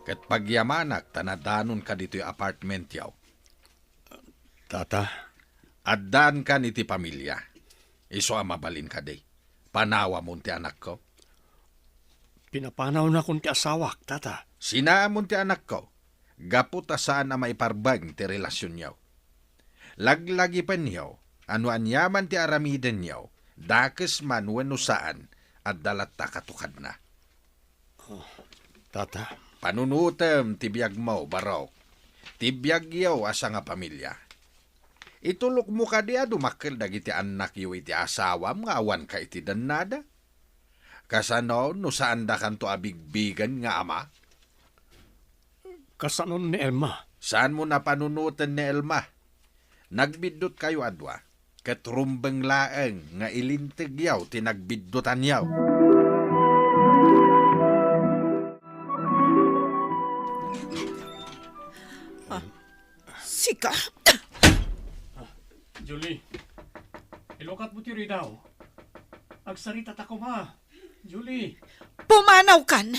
Ket pagyamanak ta nadanonka ditoy apartmentyo. Tata? Addankan iti pamilia. Isu a mabalin kadi. Panawamon ti anakko. Pinapanawnakon ti asawak, Tata. Sinaamon ti anakko. Gapu ta saan a maiparbeng ti relasionyo. Laglagipenyo a no aniaman ti aramidenyo, dakes man wenno saan, adda latta katukadna. Oh, Tata. Panunotem ti biagmo, Barok. Ti biagyo a sangapamilia. Itulokmo kadi a dumakkel dagiti annakyo iti asawam nga awanka iti dennada? Kasano no saandakanto a bigbigen nga ama? Kasano ni Elma? Saanmo a panunoten ni Elma? Nagbiddutkayo a dua, ket rumbeng laeng nga ilintegyo ti nagbiddutanyo. Ah, sika. Julie, ilukatmo ti ridaw. Agsarita ta koma. Julie. Pumanawkan!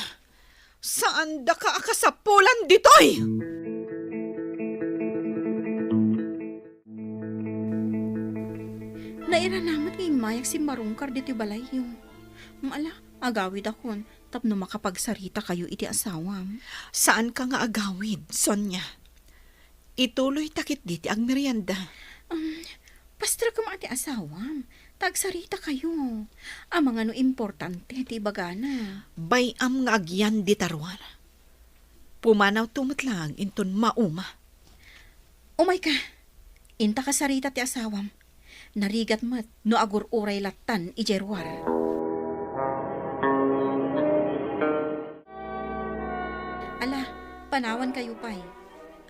Saandaka a kasapulan ditoy! Nairana met nga immayak simmarungkar ditoy balayyo. Ala, agawidakon tapno makapagsaritakayo iti asawam. Saanka nga agawid, Sonia. Ituloyta ketdi ti agmerienda. Um, pastrek koma ti asawam, ta agsaritakayo. Amangan no importante ti ibagana. Bay-am nga agyan dita ruar. Pumanawto met laeng inton mauma. Umayka, inta kasarita ti asawam. Narigat met no agur-uray lattan idiay ruar. Ala, panawankayo pay.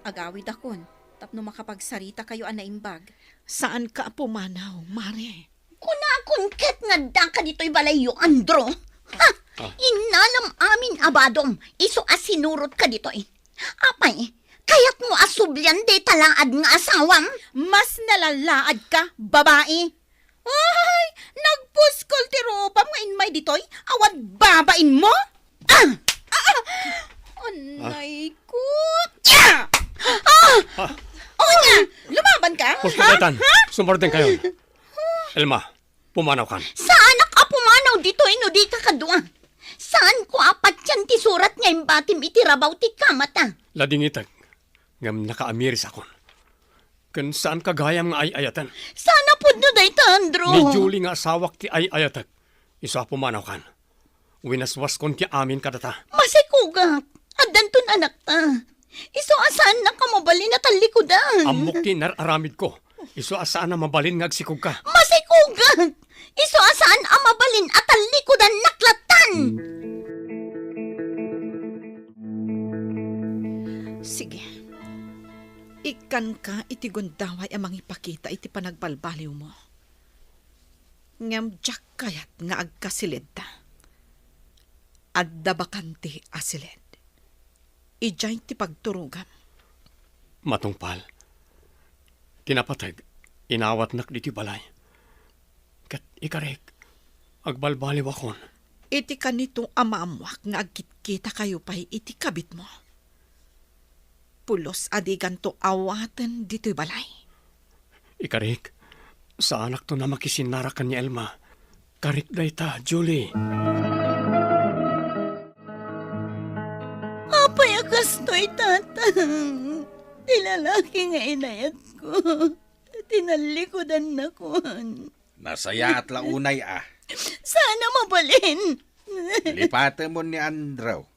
Agawidakon tapno makapagsaritakayo a naimbag. Saanka a pumanaw, Mare. Kunakon ket nga addaka ditoy balayyo, Andrew. Ha! Ah. Innalam amin a badom, isu a sinurotka ditoy. Apay, kayatmo a sublian dayta laad nga asawam? Mas nalalaadka, babai. Ay, nagpuskol ti rupam nga immay ditoy, awan babainmo? Ah! Ah! Anay ko. Ah! Ah! O ania, lumabanka? Husto kaytan. Ha? Sumardengkayon. Elma, pumanawkan. Saanak a pumanaw ditoy no dika kadua. Saanko a patian ti surat nga imbatim iti rabaw ti kamata. Ladingitek, ngem nakaamirisakon. Ken saanka gayam nga ay-ayaten. Saan a pudno dayta, Andrew? Ni Julie nga asawak ti ay-ayatek. Isu a pumanawkan. Winaswaskon ti amin kadata. Masikogak. Addanton anakta. Isu a saannak a mabalin a tallikudan. Ammok ti inar-aramidko. Isu a saan a mabalin nga agsikogka. Masikogak. Isu a saan a mabalin a tallikudannak lattan. Sige. Ikkanka iti gundaway a mangipakita iti panagbalbaliwmo. Ngem diak kayat nga agkasilidta. Adda bakante a silid. Idiay ti pagturogam. Matungpal, ti napateg, inawatnak ditoy balay. Ket ikarik, agbalbaliwakon. Iti kanito a maammoak nga agkitkitakayo pay iti kabitmo. Pulos a diganto awaten ditoy balay. Ikarik, saanakton a makisinnara ken ni Elma. Karik dayta, Julie. Apay a kastoy, Tatang? Ti lalaki nga inayatko, tinallikudannakon. Nasayaat la unay a. Saan a mabalin. Lipatemon ni Andrew.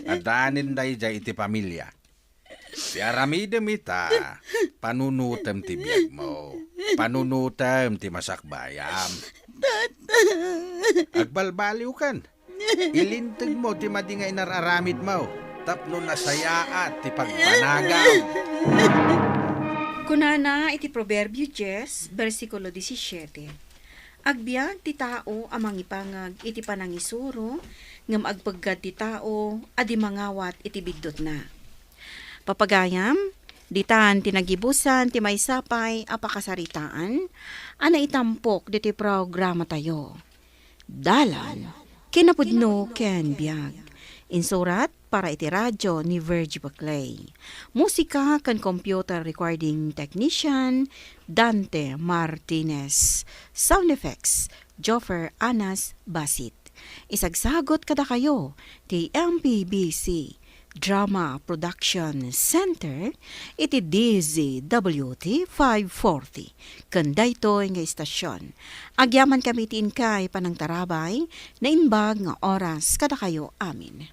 Addaanen daydiay iti pamilia. Ti aramidem ita, panunotem ti biagmo. Panunotem ti masakbayam. Tata. Agbalbaliwkan. Ilintegmo ti madi nga inar-aramidmo. Tapno nasayaat ti pagpanagam. Kunana iti Proverbio dies, bersikulo disisiete, "Agbiag ti tao a mangipangag iti panangisuro, ngem agpeggad ti tao a di mangawat iti biddutna." Papagayam, ditan ti nagibusan ti maysa pay a pakasaritaan a naitampok ditoy programatayo. Dalan, kinapudno ken biag. Insurat para iti radio ni Virgie Baclay. Musika ken computer recording technician, Dante Martinez. Sound effects, Joffer Anas Basit. Isagsagot kadakayo ti M P B C Drama Production Center iti D Z W T five forty. Ken daytoy nga istasyon, agyamankami ti inkay panangtarabay, naimbag nga oras kadakayo amin.